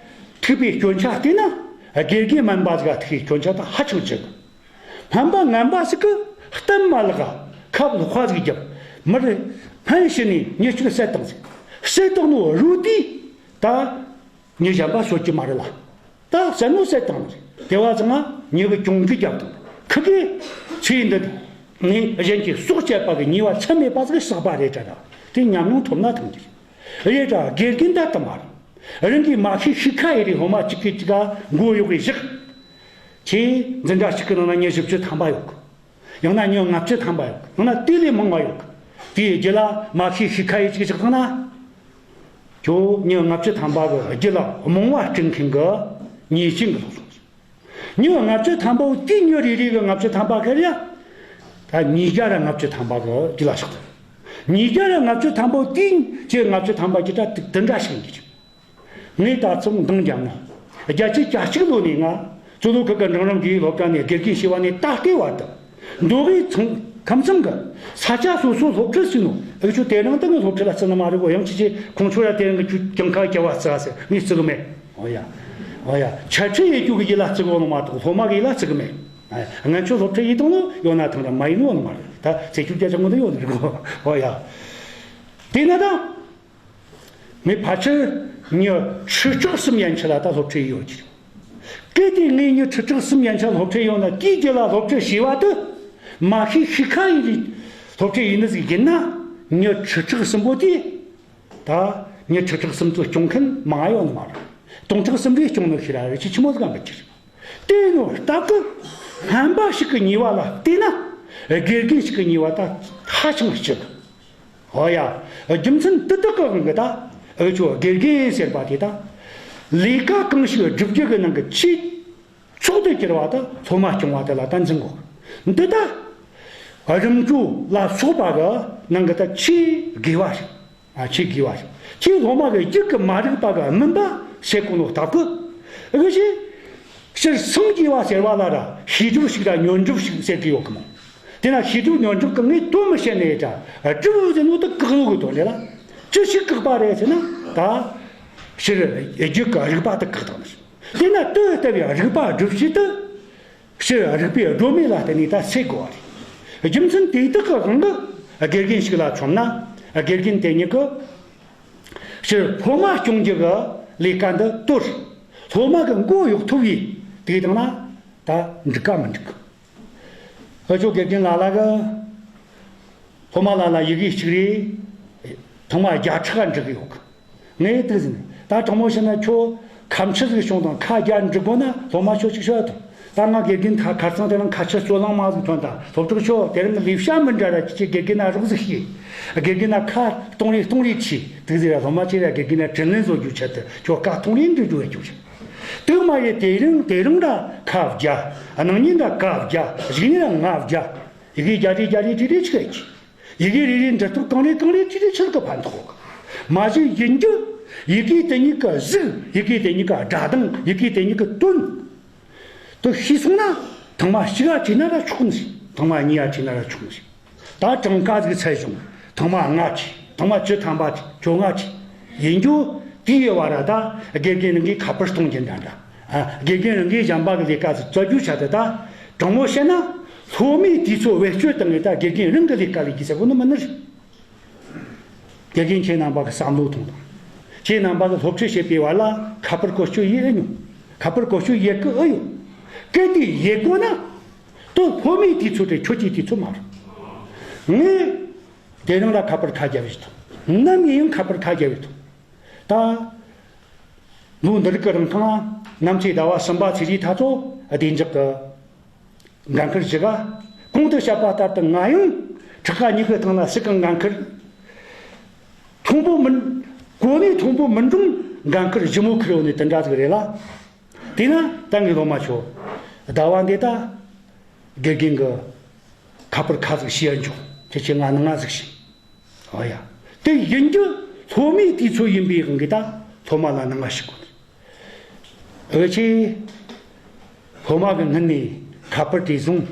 ཐུག་པའི་སྐྱོན་ཆ་བལྟས་ན། དགེ་རྒན་སྨན་པ་ཟིག་ག་ཐུག་པའི་སྐྱོན་ཆ་དང་ཧ་ཅང་ཆེ་གི། སྨན་པ་ངན་པ་ཟིག་གིས་གཏམ་མ་ལེགས་ཁབ་ལོག་པ་ཟིག་བརྒྱབ། མིར་སྨན་བྱིན་ནས་མྱི་གཅིག་བསད་བཏང་ཟིག། བསད་བཏང་ནོ་རུ་དེས་ད། མྱི་གཞན་པ་གསོད་ཀྱི་མ་རེད་ལ། ད་བསད་ནོ་བསད་བཏང་ནི་རེད། དེ་བ་ཚང་མ་མྱི་གི་གྱོང་གུད་བརྒྱབ་བཏང་། ཁི་གེ་ཚེ་འདི་ནས་གཞན་གྱི་སྲོག་བཅད་པ་གི་ཉེས་པ་ཚད་མེད་པ་ཟིག་བསགས་པ་རེད་དྲ་ར། དེ་ཉམས་མྱོང་ཐོབ་ན་ཐང་གི་རེད། རེད་དྲ་དགེ་རྒན་ད་དུ་མ་རེད། རང་གིས་མ་ཤེས་ཤི་ཁ་ཡི་རེད། སློབ་མ་གཅིག་གིས་གཅིག་ག་མགོ་གཡོག་གི་བཞག། ཁྱེད་འཛིན་གྲྭ་གཅིག་གི་ནང་ན་མྱི་བཞི་བཅུ་ཐམ་པ་ཡོད་གི། ཡང་ན་མྱི་ལྔ་བཅུ་ཐམ་པ་ཡོད། ཡང་ན་དེ་ལས་མང་བ་ཡོད། དེའི་རྒྱུད་ལ་མ་ཤེས་ཤི་ཁ་ཡི་ཅིག་བཞག་བཏང་ན། ཁྱོད་མྱི་ལྔ་བཅུ་ཐམ་པ་གི་རྒྱུད་ལ་རྨོངས་པ་སྐྲུན་མཁན་གི་ཉེས་ཅན་གི་ལོག་སོང་། མྱི་ལྔ་བཅུ་ཐམ་པ་བོ་དེའི་མྱི་རེ་རེ་གི་ལྔ་བཅུ་ཐམ་པ་གི་རེད། ད་ཉིས་བརྒྱ་ར་ལྔ་བཅུ་ཐམ་པ་གི་རྒྱུད་ལ་བཞག་ཐལ། ཉིས་བརྒྱ་ར་ལྔ་བཅུ་ཐམ་པ་བོ་དེའི་ཁྱེད་ལྔ་བཅུ་ཐམ་པ་གི་ད་དེ་འདྲ་ཞིག་ཡིན་གྱི། ངས་ད་ཚོང་འདང་རྒྱབ་ན། བརྒྱད་ཅུ་གྱ་གཅིག་ལོ་ནས་ང་གཙོ་བོ་ཁུལ་གྱི་འབྲིང་རིམ་དགེ་རྒན་སློབ་གྲྭ་ནས་དགེ་རྒན་བྱས་པ་ནས་ད་ལྟའི་བར་དུ། མདོ་དབུས་ཚང་ཁམས་ཚང་གི་ས་ཆ་སོ་སོ་སློབ་ཁྲིད་བྱས་ནོ། འུ་ཆོ་དེ་རིང་ད་ངའི་སློབ་ཁྲིད་ལ་བརྩི་ནི་མ་རེད་གོ། ཡང་ཁྱེད་ཀྱིས་ཁོང་ཚོ་ཡ་དེ་རིང་གི་ཁྱོད་གྱང་ཁ་རྒྱབ་བ་བརྩི་བ་ཟེར། ངས་བརྩི་གི་མེད། འོ་ཡ། འོ་ཡ། འཆད་ཁྲིད་ཡེད་རྒྱུ་གི་ཡིད་ལ་བརྩི་གི་ཡོད་ནི་མ་གཏོགས་སློབ་མ་གི་ཡིད་ལ་བརྩི་གི་མེད། ཨ། ང་ཚོ་སློབ་ཁྲིད་ཡེད་དང་ནོ་ཡོད་ན་ཐང་ར་མ་ཡེད་ནོ་ནི་མ་རེད། ད་ཚེ་ཁྱོད་རྒྱ་ཆེན་པོ་ནི་ཡོད་ནི་རེད་གོ། འོ་ཡ། དེས་ན་ད། ངས་ཕལ་ཆེར་མྱི་ཁྲི་ཕྲག་གསུམ་ཡན་ཆད་ལ་ད་སློབ་ཁྲིད་ཡོད་ཀྱི་རེད། གལ་ཏེ་ངས་མྱི་ཁྲི་ཕྲག་གསུམ་ཡན་ཆད་སློབ་ཁྲིད་ཡོད་ན། དེའི་རྒྱུད་ལ་སློབ་ཁྲིད་བྱས་པ་དེ་མ་ཤེས་ཤེས་ཁ་ཡིན་རེད། སློབ་ཁྲིད་ཡིན་ནི་ཟིག་ཡིན་ན། མྱི་ཁྲི་ཕྲག་གསུམ་པོ་དེ། ད་མྱི་ཁྲི་ཕྲག་གསུམ་ཚོ་སྐྱོང་མཁན་མང་ཡོད་ནི་མ་རེད། སྟོང་ཕྲག་གསུམ་རེ་སྐྱོང་ནི་ཤི་ར་རེ་ཆེ་ཆི་མོ་ཟིག་ག་འབུད་ཀྱི་རེད། དེ་ནོ་སྟབས་ཀྱིས་སྨན་པ་ཞིག་གི་ཉེས་པ་ལ་བལྟས་ན། དགེ་རྒན་ཞིག་གི་ཉེས་པ་ད་ཧ་ཅང་ལྕི་གི། འོ་ཡ། རྒྱུ་མཚན་དེ་དག་གི་དབང་གིས་ད་འུ་ཆོ་དགེ་རྒན་ཟེར་བ་དེ་ད་ལས་ཀ་གང་ཞིག་སྒྲུབ་རྒྱུ་གི་ནང་གི་ཆེས་མཆོག་ཏུ་གྱུར་བ་ད་སློབ་མ་སྐྱོང་བ་དེ་ལ་ད་འཛིན་དགོས། འདི་ད་རིམ་གྲོ་ལ་སོགས་པ་གི་ནང་གི་ད་ཆེས་དགོས་པ་རེད། ཨ། ཆེས་དགོས་པ་རེད། ཁྱེད་སློབ་མ་གི་རྒྱུད་ཀྱི་མ་རིག་པ་གི་སྨིན་པ་སེལ་དགོས་ནོ་སྟབས་ཀྱིས། འུ་ཆོས་སྤྱིར་སངས་རྒྱས་པ་ཟེར་བ་ལ་ར་ཤེས་སྒྲིབ་ཞིག་ར་ཉོན་སྒྲིབ་ཞིག་ཟེར་གི་ཡོད་གི་མོ། དེ་ན་ཤེས་སྒྲིབ་ཉོན་སྒྲིབ་ཀྱི་ངས་དོན་མི་བཤད་ནས་ད་སྒྲིབ་ཟེར་ནོ་ད་བཀག་ནོ་གི་དོན་རེད་ལ། ཅི་ཞིག་བཀག་པ་རེད་ཟེར་ན། ད་སྤྱིར་རྒྱུད་ཀྱི་རིག་པ་ད་བཀག་བཏང་ནི། དེ་ན་དེ་ལྟ་བུའི་རིག་པ་སྒྲུབ་བྱེད་དེ། སྤྱིར་རིག་པའི་སྒྲོན་མེ་ལ་བརྟེན་ནས་ད་སེལ་དགོས་པ་རེད། རྒྱུ་མཚན་དེ་དག་གི་དབང་གིས་དགེ་རྒན་ཞིག་ལ་མཚོན་ན། དགེ་རྒན་དེ་ཉིད་ཀྱིས་སྤྱིར་སློབ་མ་སྐྱོང་རྒྱུ་གི་ལས་ཀ་འདི་གཏོར། སློབ་མ་གི་མགོ་གཡོག་ཐུབ་ཡས་དེ་བཏང་ན་ད་འགྲིག་ག་མི་འགྲིག་གི། འུ་ཆོ་དགེ་རྒན་ལ་ལ་གི་སློབ་མ་ལ་ལ་ཡི་གེ་གཅིག་རེ་ཐེངས་མ་བརྒྱ་ཕྲག་འབྲི་གི་ཡོད་གི། ངས་དེ་ཟིན་ད་དྲང་མོ་བཤད་ན། ཁྱོད་ཁ་མཆུ་ཟིག་བྱུང་དང་ཁ་བརྒྱ་འབྲི་དགོས་ན་སློབ་མ་ཁྱོད་གཅིག་ཤོད་དང་། ད་ང་དགེ་རྒན་ད་ཁ་སང་དེ་རིང་ཁ་ཆུ་སོ་ལང་མ་ཟིག་ཐོན་དང་། སློབ་གྲོགས་ཁྱོད་དེ་རིང་ལས་བྱ་མི་འདྲ་ར་ཁྱེད་ཀྱི་དགེ་རྒན་ན་རོགས་ཟིག་བྱེད། དགེ་རྒན་ན་ཁ་སྟོང་རེ་སྟོང་རེ་ཆེ་དེ་ཟིག་ར། སློབ་མ་ཁྱེད་ར་དགེ་རྒན་ན་དྲིན་ལན་བཟོ་རྒྱུ་ཆེད་དུ་ཁྱོད་ཁ་སྟོང་རེ་འབྲི་རྒྱུ་བས་རྒྱུ་ཆེ། དེ་མ་ཡེ་དེ་རིང་དེ་རིང་ར་ཁ་བརྒྱ། གནངས་ཉིན་ར་ཁ་བརྒྱ། གཞེས་ཉིན་ར་ང་བརྒྱ། ཡི་གེ་བརྒྱ་རེ་བརྒྱ་རེ་བྲིས་རེ་ཆིག་ཡ་ཆི། ཡི་གེ་རེ་རེའི་འབྲི་སྟོབས་གང་རེ་གང་རེ་ཅི་རེ་ཆི་ལ་གི་ཕན་ཐོགས། མ་གཞི་ཡིན་རྒྱུ། ཡི་གེ་དེ་ཉིད་ཀྱི་གཟུགས། ཡི་གེ་དེ་ཉིད་ཀྱི་སྒྲ་གདངས། ཡི་གེ་དེ་ཉིད་ཀྱི་དོན་དེ་ཤེས་སོང་ན། ཐེངས་མ་གཅིག་ག་བྲིས་ན་ར་ཆོག་ནི་ཞིག་ཐེངས་མ་གཉིས་ག་བྲིས་ན་ར་ཆོག་ནི་ཞིག་ད་གྲངས་ཀ་ཟིག་ཚད་བྱུང་། ཐེངས་མ་ལྔ་བྲིས། ཐེངས་མ་བཅུ་ཐམ་པ་བྲིས། བཅོ་ལྔ་བྲིས། ཡིན་རྒྱུ་དེའི་བར་ར་ད་དགེ་རྒན་རང་གིས་ཁ་པར་གཏོང་རྒྱུ་འདྲ་འདྲ། ཨ། དགེ་རྒན་རང་གིས་གཞན་པ་གི་ལས་ཀ་ཟིག་བཙལ་རྒྱུ་ཆ་དེ་ད། དྲང་མོ་བཤད་ན། སློབ་མའི་དུས་ཚོད་བེད་སྤྱོད་བཏང་ངས་ད་དགེ་རྒན་རང་གི་ལས་ཀ་ལས་རྒྱུ་ཟེར་གོ་ནི་མིན་ནི་རེད། དགེ་རྒན་ཁྱེད་རྣམ་པ་གི་བསམ་བློ་ཐོངས་དང་། ཁྱེད་རྣམ་པ་གི་སློབ་ཁྲིད་བྱེད་པའི་བར་ལ་ཁ་པར་བཀོལ་སྤྱོད་ཡེད་ཨེ་མྱོང་། ཁ་པར་བཀོལ་སྤྱོད་ཡེད་གི་ཨེ་ཡོད། གལ་ཏེ་ཡེད་དགོས་ན། དོ་སློབ་མའི་དུས་ཚོད་དེ་ཁྱོད་ཀྱི་དུས་ཚོད་མ་རེད། ངས་དེ་རིང་ལ་ཁ་པར་ཁ་རྒྱབ་ཡོད་དང་། ནམ་ཡིན་ཡང་ཁ་པར་ཁ་རྒྱབ་ཡོད་དང་། ད་ལོ་འདི་རིགས་ཀྱི་རིང་ཐང་། གནམ་ཚེས་ཟླ་བ་གསུམ་པ་ཚེས་བཞིའི་ཐ་ཚོ་བདེ་འཇགས་ཀྱི་འགན་ཁུར་བཞི་ག། གོང་དུ་བཤད་པ་ལྟར་དུ་ང་ཡང་ཁྲི་ཀ་གཉིས་ཀྱི་སྟེང་ལ་སྲིད་ཀྱི་འགན་ཁུར། མཐོན་པོ་མིན། གོ་གནས་མཐོན་པོ་མིན་རུང་འགན་ཁུར་ཞིབ་མོ་ཁུར་ཡོང་ནས་དེ་འདྲ་ཟིག་རེད་ལ། དེས་ན་ད་ངའི་སློབ་མ་ཚོ། ཟླ་བ་འདི་ད་དགེ་རྒན་གྱི་ཁ་པར་ཁ་ཟིག་ཤེས་ཡ་འཇོག་ཁྱེད་ཀྱིས་ང་ནང་ང་ཟིག་ཤེས། ཨོ་ཡ། དེ་ཡིན་རྒྱུ་སློབ་མའི་དུས་ཚོད་ཡིན་པའི་དབང་གིས་ད་སློབ་མ་ལ་ནང་ང་ཞུགས་དགོས། འུ་ཆོས་སློབ་མ་གི་སྔུན་ནས་ཁ་པར་དེ་བཟུང་།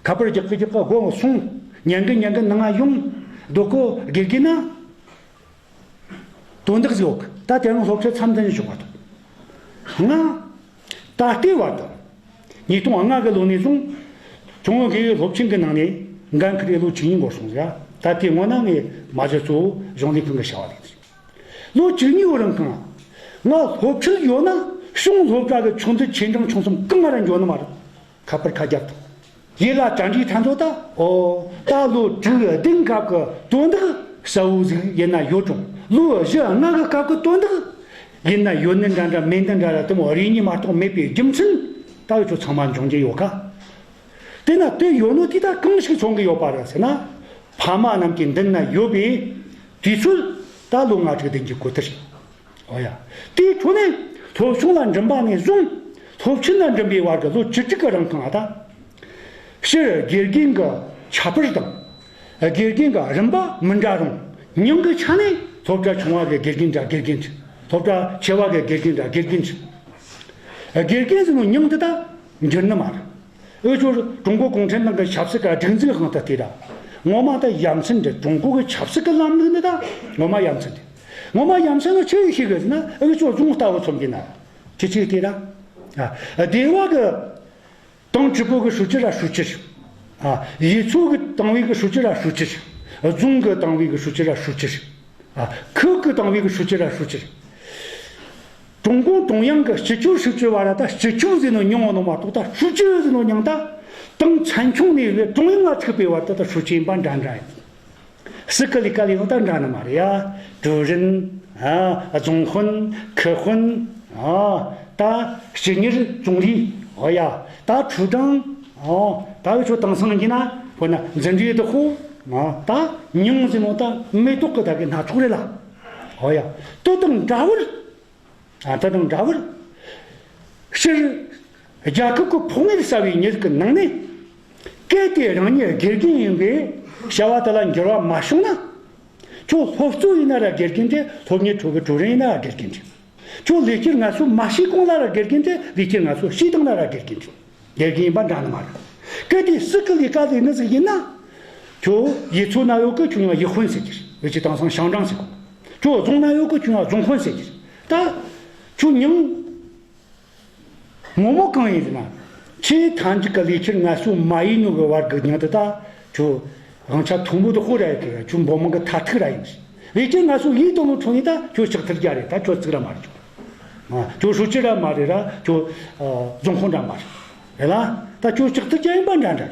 ཁ་པར་རྒྱག་གི་རྒྱག་གི་སྒོ་སོང་། ཉན་གི་ཉན་གི་ནང་ང་ཡོང་། སྡོད་གོ་དགེ་རྒན་ན། དོན་དག་ཟིག་ཡོད་གི། ད་དེ་རིང་སློབ་ཁྲིད་མཚམས་འདི་ནས་འཇོག་པ་དང་། ང་ད་ལྟའི་བར་དུ། ཉིས་སྟོང་ལྔ་གི་ལོ་ནས་བཟུང་། ཁྱུང་དབང་དགེ་འོས་སློབ་ཆེན་གྱི་ནང་ནས་འགན་ཁུར་ཡས་ལོ་བཅུ་གཉིས་འགོར་སོང་ཟིག་ད་དེའི་སྔོན་ན་ངས་མ་གཞི་གཙོ་བོ་གཞུང་ལས་ཁང་གི་བྱ་བ་ལས་ཟིག་ལོ་བཅུ་གཉིས་བོ་རིང་གང་། ང་སློབ་ཁྲིད་ཡོད་ན་གཞུང་སློབ་གྲྭ་གི་ཆུང་དུ་ཆེ་འབྲིང་ཆུང་གསུམ་གང་ང་ར་འགྱོ་ནི་མ་རེད། ཁ་པར་ཁ་རྒྱབ་དང་། ཡིད་ལ་དྲན་རྒྱུའི་ཐ་ཚོ་ད། ཨོ། ད་ལོ་དྲུག་བདུན་སྐབས་ཀྱི་དོན་དག་གསལ་བོ་ཟིག་ཡིན་ན་ཡོད་རུང་། ལོ་བཞི་ལྔ་གི་སྐབས་ཀྱི་དོན་དག་ཡིན་ན་ཡོད་ནི་འདྲ་འདྲ་མེད་ནི་འདྲ་ར་དེ་མོ་རེ་གཉིས་མ་གཏོགས་མེད་པའི་རྒྱུ་མཚན་ད་འུ་ཆོ་ཚང་མ་འབྱུང་རྒྱུ་ཡོད་ཀ། དེ་ན་དེ་ཡོད་ནོ་དེ་ད་གང་ཞིག་མཚོན་གི་ཡོད་པ་རེད་ཟེར་ན། ཕ་མ་རྣམས་ཀྱི་མདུན་ན་ཡོད་པའི་དུས་ཚོད་ད་ལོ་ལྔ་དྲུག་བདུན་གྱི་གོ་དེ་རེད། ཨོ་ཡ། དེའི་འཕྲོ་ནས་སློབ་ཆུང་ལ་འགྲིམ་པ་ནས་བཟུང་སློབ་ཆེན་ལ་འགྲིམ་པའི་བར་གྱི་ལོ་བཅུ་དྲུག་གི་རིང་གང་ད། སྤྱིར་དགེ་རྒན་གྱི་ཁྱད་པར་དང་། དགེ་རྒན་གྱི་རིམ་པ་མི་འདྲ་རུང་། མྱིང་གི་ཆ་ནས་སློབ་གྲྭ་ཆུང་བ་གི་དགེ་རྒན་འདྲ་དགེ་རྒན་ཅིག་སློབ་གྲྭ་ཆེ་བ་གི་དགེ་རྒན་འདྲ་དགེ་རྒན་ཅིག་དགེ་རྒན་ཟེར་ནོ་མྱིང་འདི་ད་འགྱུར་ནི་མ་རེད། འུ་ཆོ་ཀྲུང་གོ་གུང་ཁྲན་ཏང་གི་ཆབ་སྲིད་ཀྱི་སྒྲིག་འཛུགས་དབང་དུ་བལྟས་ར། ངོ་མ་ད་ཡ་མཚན་འདི་ཀྲུང་གོ་གི་ཆབ་སྲིད་ཀྱི་ལམ་ལུགས་འདི་ད་ངོ་མ་ཡ་མཚན་འདི། ངོ་མ་ཡ་མཚན་ནི་ཆི་ཡིན་ཤེས་གི་ཟེར་ན། འུ་ཆོ་རྫོང་ལྟ་བུ་མཚོན་གྱི་ན། ཁྱེད་ཆོས་བལྟས་ར། ཨ། སྡེ་བ་གི་ཏང་ཀྲི་པུའུ་གི་ཧྲུའུ་ཅི་ར་ཧྲུའུ་ཅི་རེད། ཨ། ཡུལ་ཚོ་གི་ཏང་ཨུའི་གི་ཧྲུའུ་ཅི་ར་ཧྲུའུ་ཅི་རེད། རྫོང་གི་ཏང་ཨུའི་གི་ཧྲུའུ་ཅི་ར་ཧྲུའུ་ཅི་རེད། ཨ། ཁུལ་གི་ཏང་ཨུའི་གི་ཧྲུའུ་ཅི་ར་ཧྲུའུ་ཅི་རེད། ཀྲུང་གུང་ཀྲུང་དབྱང་གི་སྤྱི་ཁྱབ་ཧྲུའུ་ཅི་བར་ད་སྤྱི་ཁྱབ་ཟེར་ནོ་མྱིང་ཡོད་ནོ་མ་གཏོགས། ད་ཧྲུའུ་ཅི་ཟེར་ནོ་མྱིང་ད་ཏང་ཚན་ཆུང་ནས་བས་ཀྲུང་དབྱང་ལ་ཚུད་པའི་བར་དུ་ད་ཧྲུའུ་ཅི་ཡིན་པ་འདྲ་འདྲ་ཡིན། སྲིད་ཀྱི་ལས་ཀ་ལས་ཡང་ད་འདྲ་ནི་མ་རེད་ཡ། ཀྲུའུ་རིན། ཨ། རྫོང་དཔོན། ཁུལ་དཔོན། ཨ། ད་སྤྱི་གཉེར་ཙུང་ལི། འོ་ཡ། ད་处长། ཨོ། ད་འུ་ཆོ་དེང་སང་གི་ན་ཁོ་ན་འཛིན་གྲྭའི་བདག་པོ། ཨ། ད་མྱིང་ཟེར་ནོ་ད་མེ་ཏོག་གི་ད་གི་སྣ་ཚོགས་རེད་ལ། འོ་ཡ། དེ་དང་འདྲ་བར། ཨ། དེ་དང་འདྲ་བར། སྤྱིར་རྒྱལ་ཁབ་ཀྱི་ཕོགས་དངུལ་བསགས་པའི་མྱི་ཟིག་གི་ནང་ནས། གལ་ཏེ་རང་ཉིད་དགེ་རྒན་ཡིན་པའི་བྱ་བ་དེ་ལ་འགྱུར་བ་མ་བྱུང་ན། ཁྱོད་སློབ་གཙོ་ཡིན་ན་ར་དགེ་རྒན་རེད། སློབ་གཉེར་ཁྲོད་ཀྱི་ཀྲུའུ་རིན་ཡིན་ན་ར་དགེ་རྒན་རེད། ཁྱོད་ལས་ཀྱི་ངལ་གསོ་མ་བྱས་གོང་ལ་ར་དགེ་རྒན་རེད། ལས་ཀྱི་ངལ་གསོ་བྱས་བཏང་ན་ར་དགེ་རྒན་རེད། དགེ་རྒན་ཡིན་པ་འདྲ་ནི་མ་རེད། གལ་ཏེ་སྲིད་ཀྱི་ལས་ཀ་ལས་ནི་ཟིག་ཡིན་ན། ཁྱོད་ཡུལ་ཚོ་ན་ཡོད་གི་ཁྱོད་ཡང་ཡུལ་དཔོན་ཟེར་གྱི་རེད། འུ་ཆོས་དེང་སང་乡长ཟེར་གོ། ཁྱོད་རྫོང་ན་ཡོད་གི་ཁྱོད་ཡང་རྫོང་དཔོན་ཟེར་གྱི་རེད། ད་ཁྱོད་མྱིང་ངོ་མ་གང་ཡིན་ཟེར་ན། ཁྱེད་ཐང་ཅིག་གི་ལས་ཀྱི་ངལ་གསོ་མ་བྱས་ནོ་གི་བར་གི་མྱིང་དེ་ད་ཁྱོད་དབང་ཆ་མཐོན་པོ་དེ་ཁོ་ར་ཡིན་གི། ཁྱོད་འབངས་མི་གི་མཐར་ཐུག་ར་ཡིན་གི། ལས་ཀྱི་ངལ་གསོ་བྱས་བཏང་ནོ་ཁྲོ་ནི་ད་ཁྱོད་ལྕགས་ཐར་རྒྱ་རེད། ད་ཁྱོད་ཙིག་ར་མ་རེད། ཁྱོད། ཨ། ཁྱོད་ཧྲུའུ་ཅི་ར་མ་རེད་ར། ཁྱོད། ཨ། རྫོང་དཔོན་ར་མ་རེད། རེད་ལ། ད་ཁྱོད་ལྕགས་ཐར་རྒྱ་ཡིན་པ་འདྲ་འདྲ་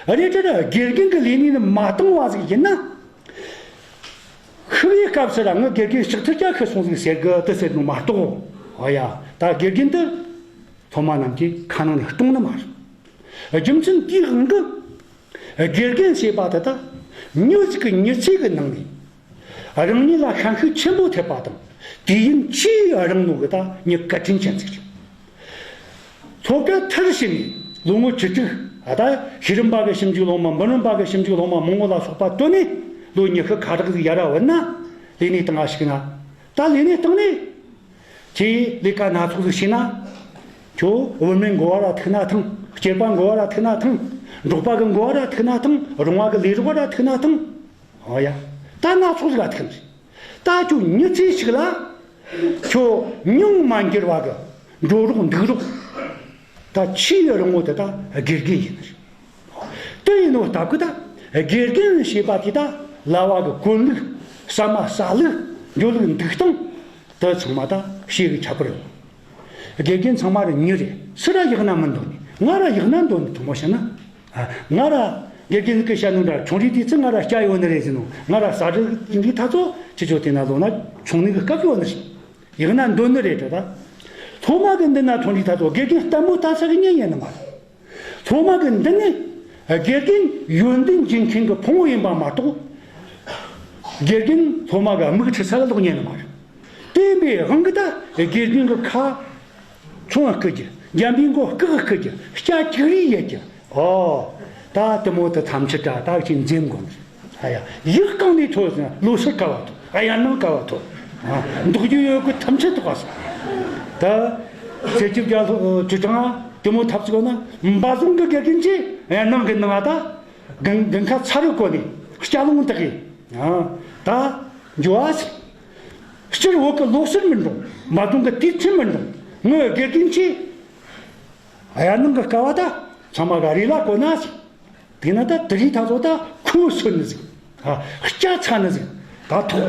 རེད། རེད་དེ་ར་དགེ་རྒན་གི་ལས་གནས་ནི་མ་བཏང་བ་ཟིག་ཡིན་ན། ཤི་བའི་སྐབས་སུ་ར་ངའི་དགེ་རྒན་ལྕགས་ཐར་རྒྱ་ཤི་སོང་ཟིག་ཟེར་གི་དེ་ཟེར་ནོ་མ་གཏོགས། འོ་ཡ། ད་དགེ་རྒན་དེ་སློབ་མ་རྣམས་ཀྱི་ཁ་ནང་ནས་གཏོང་ནི་མ་རེད། རྒྱུ་མཚན་དེའི་དབང་གིས། དགེ་རྒན་ཞེས་པ་དེ་དག་མྱི་ཞིག་གི་མྱི་ཚེ་གི་ནང་ནས་རང་ཉིད་ལ་ཤན་ཤུགས་ཆེན་པོ་ཐེབས་པ་དང་། དུས་ཡུན་ཆེས་རིང་ནོ་གི་ད་མྱི་བཀའ་དྲིན་ཅན་ཟིག་རེད། སློབ་གྲྭ་མཐར་ཕྱིན་ནས་ལོ་ངོ་བཅུ་དྲུག་ཨ། ད་ཤེས་རིག་པ་གི་ཞིབ་འཇུག་སློབ་མ། འབུམ་རམས་པ་གི་ཞིབ་འཇུག་སློབ་མ་མང་བོ་ལ་སོགས་པ་བཏོན་ནས། ལོ་ཉི་ཤུ་ཁ་གྲག་ཟིག་ཡར་ར་བུད་ན། ལས་གནས་སྟེང་ང་ཞུགས་ན། ད་ལས་གནས་སྟེང་ནས་ཁྱེད་ལས་ཀ་སྣ་ཚོགས་ཟིག་བྱས་ན། ཁྱོད་བུད་མེད་མགོ་བ་ར་ཐུག་ན་ཐང་། སྐྱེས་པ་མགོ་བ་ར་ཐུག་ན་ཐང་། འབྲོག་པ་གི་མགོ་བ་ར་ཐུག་ན་ཐང་། རོང་བ་གི་ལས་རོགས་ར་ཐུག་ན་ཐང་། འོ་ཡ། ད་སྣ་ཚོགས་ཟིག་ར་ཐུག་ནི་རེད། ད་ཁྱོད་མྱི་ཚེ་ཞིག་ལ་ཁྱོད་མྱོང་མ་འགྱུར་བ་གི་འགྲོ་རོགས་འདུག་རོགས། ད་ཆེས་རིང་བོ་དེ་ད་དགེ་རྒན་ཡིན་ནི་རེད། དེ་ཡིན་ནོ་སྟབས་གི་ད་དགེ་རྒན་ཞེས་པ་དེ་ད་ལྭ་བ་གི་གོན་ལུགས། ཟ་མ་ཟ་ལུགས། འགྲོ་ལུགས་འདུག་སྟངས། དེ་ཚང་མ་ད་ཤེས་གི་ཁྱད་པར་ཡོད། དགེ་རྒན་ཚང་མ་ར་མྱི་རེད། སུ་ར་ཡག་ན་མི་འདོད་ནི། ང་ར་ཡག་ན་འདོད་ནི། དྲང་མོ་བཤད་ན། ཨ། ང་ར་དགེ་རྒན་གི་བཤད་ནོ་འདྲ། ཆུང་དུས་དུས་ཚོད་ང་ར་སྐྱ་ཡོད་ནི་རེད་ཟེར་ནོ། ང་ར་ཟ་རིགས་འདི་ཐ་ཚོ་ཁྱེད་ཆོ་དེ་ན་ལོ་ན་ཆུང་ནི་གི་སྐབས་ཡོད་ནི་རེད། ཡག་ན་འདོད་ནི་རེད་དྲ་ད། སློབ་མ་གི་འདི་ན་ཐོན་དུས་ཐ་ཚོ་དགེ་རྒན་ལྟད་མོ་ལྟ་ས་གི་ཉན་ཡིན་ནི་མ་རེད། སློབ་མ་གི་འདི་ནི་དགེ་རྒན་ཡོན་ཏན་སྦྱིན་མཁན་གི་ཕུང་བོ་ཡིན་པ་མ་གཏོགས། དགེ་རྒན་སློབ་མ་གི་མིག་ཁྲི་ས་ལ་ལོག་ཉན་ནི་མ་རེད། དེ་ཡིན་པའི་དབང་གིས་ད་དགེ་རྒན་གི་ཁ་ཚོང་བ་རྐུ་རྒྱུ། འཇམ་པའི་མགོ་སྐག་རྐུ་རྒྱུ། སྐྱ་ཅིག་རིས་ཡེད་རྒྱུ། ཨོ། ད་དེ་མོ་དེ་ཐམས་ཅད་ད་ད་ཅིག་འཛེམ་དགོས་ནི། ཨ་ཡ། ཡག་གང་ནས་ཐོན་ཟེར་ན་ལོ་སར་ག་བ་ཐོན། ཨ་ཡ་ནང་ག་བ་ཐོན། ཨ། འདུག་རྒྱུ་ཡོད་གི་ཐམས་ཅད་ཐོག་ག་སོང་། ད་ཚེ་སྐྱིད་རྒྱ་ལྷོ་ཁྲི་ཀྲང་དེ་མོ་ཐབས་ཅིག་ན་འབའ་རྫོང་གི་དགེ་རྒན་གྱིས་ཨ་ཡ་ནང་གི་ནང་ང་ད། དགུན་དགུན་ཁ་ཚ་རུ་བསྐོལ་ནས་སྐྱ་ལོང་བཏགས་ཡིན། ཨ། ད་འགྱོ་ཨ་ཟེར། སྤྱིར་བོད་ཀྱི་ལོ་སར་མི་འགྲོ། འབའ་རྫོང་གི་དུས་ཆེན་མི་འགྲོ། ངའི་དགེ་རྒན་གྱིས་ཨ་ཡ་ནང་གི་སྐ་བ་ད་ཚང་མ་ག་རེ་ལ་བསྐོལ་ན་ཟེར། དེ་ན་ད་དེ་རིང་ད་ཚོ་ད་ཁོ་སོན་ནི་ཟིག་ཨ། སྐྱ་ཚ་ནི་ཟིག་ད་ཐོག་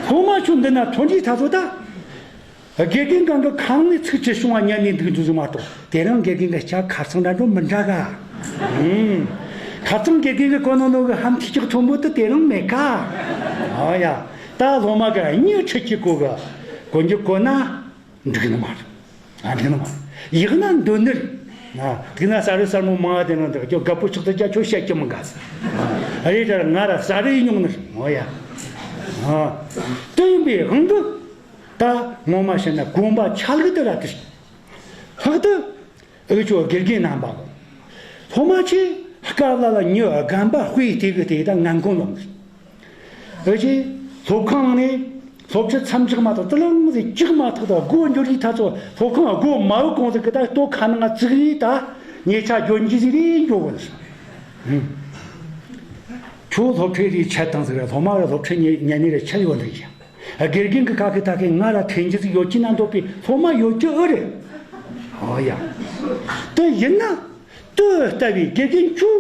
སློབ་མ་ཁྱོད་འདི་ན་ཐོན་དུས་ད་ཚོ་ད། དགེ་རྒན་གང་གི་ཁང་ནས་ཚིག་ཅི་བྱུང་བ་ཉན་ནས་འདུག་འདུག་ཟིག་མ་གཏོགས། དེ་རིང་དགེ་རྒན་གི་སྐྱ་ཁ་ཚང་འདྲ་འགྲོ་མི་འདྲ་ག་ཨུམ། ཁ་ཚང་དགེ་རྒན་གི་གོ་ནོ་ནོ་གི་ཧམ་ཐིག་ཅིག་མཐོན་པོ་དེ་དེ་རིང་མེད་ག་ཨོ་ཡ། ད་སློབ་མ་གི་སྙིང་ཁྲིད་ཀྱི་གོ་གི་གོན་རྒྱུ་གོ་ན་འགྲིག་ནི་མ་རེད། ཨ། འགྲིག་ནི་མ་རེད། ཡག་ན་འདོད་ནི་རེད། ཨ། དེ་ན་ཟ་རི་སར་མོ་མང་བ་དེ་ན་འདུག་ཁྱོད་རྒད་པོ་ཆགས་ཚར་ཀྱང་ཁྱོད་བཤད་ཀྱི་མི་དགའ་ཟེར། ཨ། རེད་དྲ་ང་ར་ཟ་རི་མྱོང་ནི་རེད། ཨོ་ཡ། ཨ། དེ་ཡིན་པའི་དབང་གིས། ད་ངོ་མ་བཤད་ན་གོམ་པ་ཆ་ལུགས་དེ་ར་དེ་རེད། ལྷག་ཏུ་འུ་ཆོ་དགེ་རྒན་རྣམ་པ། སློབ་མ་ཆེ་དཀའ་ལ་ལ་མྱི་རྒན་པ་དཔེ་དེ་གི་དེ་ད་ངན་གོང་ལོག་འུ་ཆེ་སློབ་ཁང་ནས་ སློབ་ཁྲིད་མཚམས་འཇོག་མ་ཐག་ཏུ་ལང་ཟིག་ཅིག་མ་ཐག་ཏུ་སྒོ་འགྱུར་གྱི་ཐ་ཚོ་སློབ་ཁང་སྒོ་མ་བུ་གོང་ཟིག་གི་ད་ལྟོ་ཁ་ནང་ང་ཙིག་རེ་ད་ཉེ་ཆ་འཇོན་གྱི་ཟིག་རེ་འགྱོ་གོ་ནི། ཁྱོད་སློབ་ཁྲིད་རེ་ཆད་དང་ཟིག་རེ་སློབ་མ་ར་སློབ་ཁྲིད་ཉན་ཉན་ནི་རེ་ཆད་ཡོད་ལེ་ཡ། དགེ་རྒན་གྱི་ཁ་ཁི་ད་ཁི་ང་ར་ཐེན་གྱི་ཟིག་ཡོད་ཀྱི་ན་འདོད་པའི་སློབ་མ་ཡོད་ཀྱི་ཨེ་རེད། ཨོ་ཡ། དེ་ཡིན་ན་དེ་ལྟ་བུའི་དགེ་རྒན་ཁྱོད་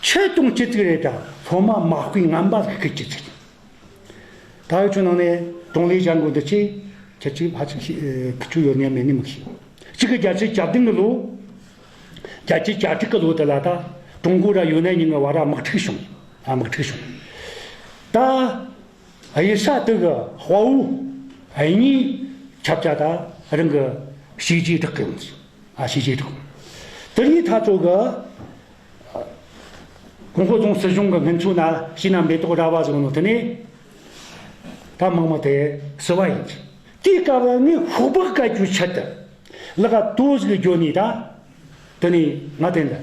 ཆད་གཏོང་ཅི་ཟིག་རེད་ད་སློབ་མ་མ་དཔེ་ངན་པ་ཟིག་ཁི་ཅི་ཟིག་ད་ཡོད་ཆུ་ནང་ནས་ཀྲུང་ལི་ཞང་གོ་འདི་ཆེ་ཁྱེད་ཆོས་ཕ་ཆུ་ཤི་ཁི་ཆུ་ཡོད་ཉམས་མེད་ནི་མི་ཤེས། གཅིག་གི་བརྒྱད་ཅུ་གྱ་བདུན་གི་ལོ། བརྒྱད་ཅུ་གྱ་དྲུག་གི་ལོ་དེ་ལ་ད་ཀྲུང་གོ་ར་ཡོད་ན་ཉིན་གི་བར་དམག་འཁྲུག་བྱུང་། ཨ་དམག་འཁྲུག་བྱུང་། ད་གཡུལ་ས་དེ་གི་དཔའ་བོ་གཉིས་ཁྱབ་ཆ་ད་རང་གི་བྱས་རྗེས་བསྒྲགས་གི་ཡོང་། ཨ་བྱས་རྗེས་བསྒྲགས། དེ་གཉིས་ཐ་ཚོ་གི་ཀོང་པོ་རྫོང་སྲིད་གཞུང་གི་སྔོན་ཚོད་ན་ཤི་ན་མེ་ཏོག་ར་བ་ཟེར་ནོ་དེ་ནས་ད་མང་མ་དེ་སུ་བ་ཡིན་གྱི། དེའི་སྐབས་ལ་ངས་ཤོག་སྦག་བཀལ་རྒྱུའི་ཆེད་དུ་ལག་ག་དོ་ཟིག་བརྗོད་ནས་ད་དེ་ནས་ང་དེ་འདི་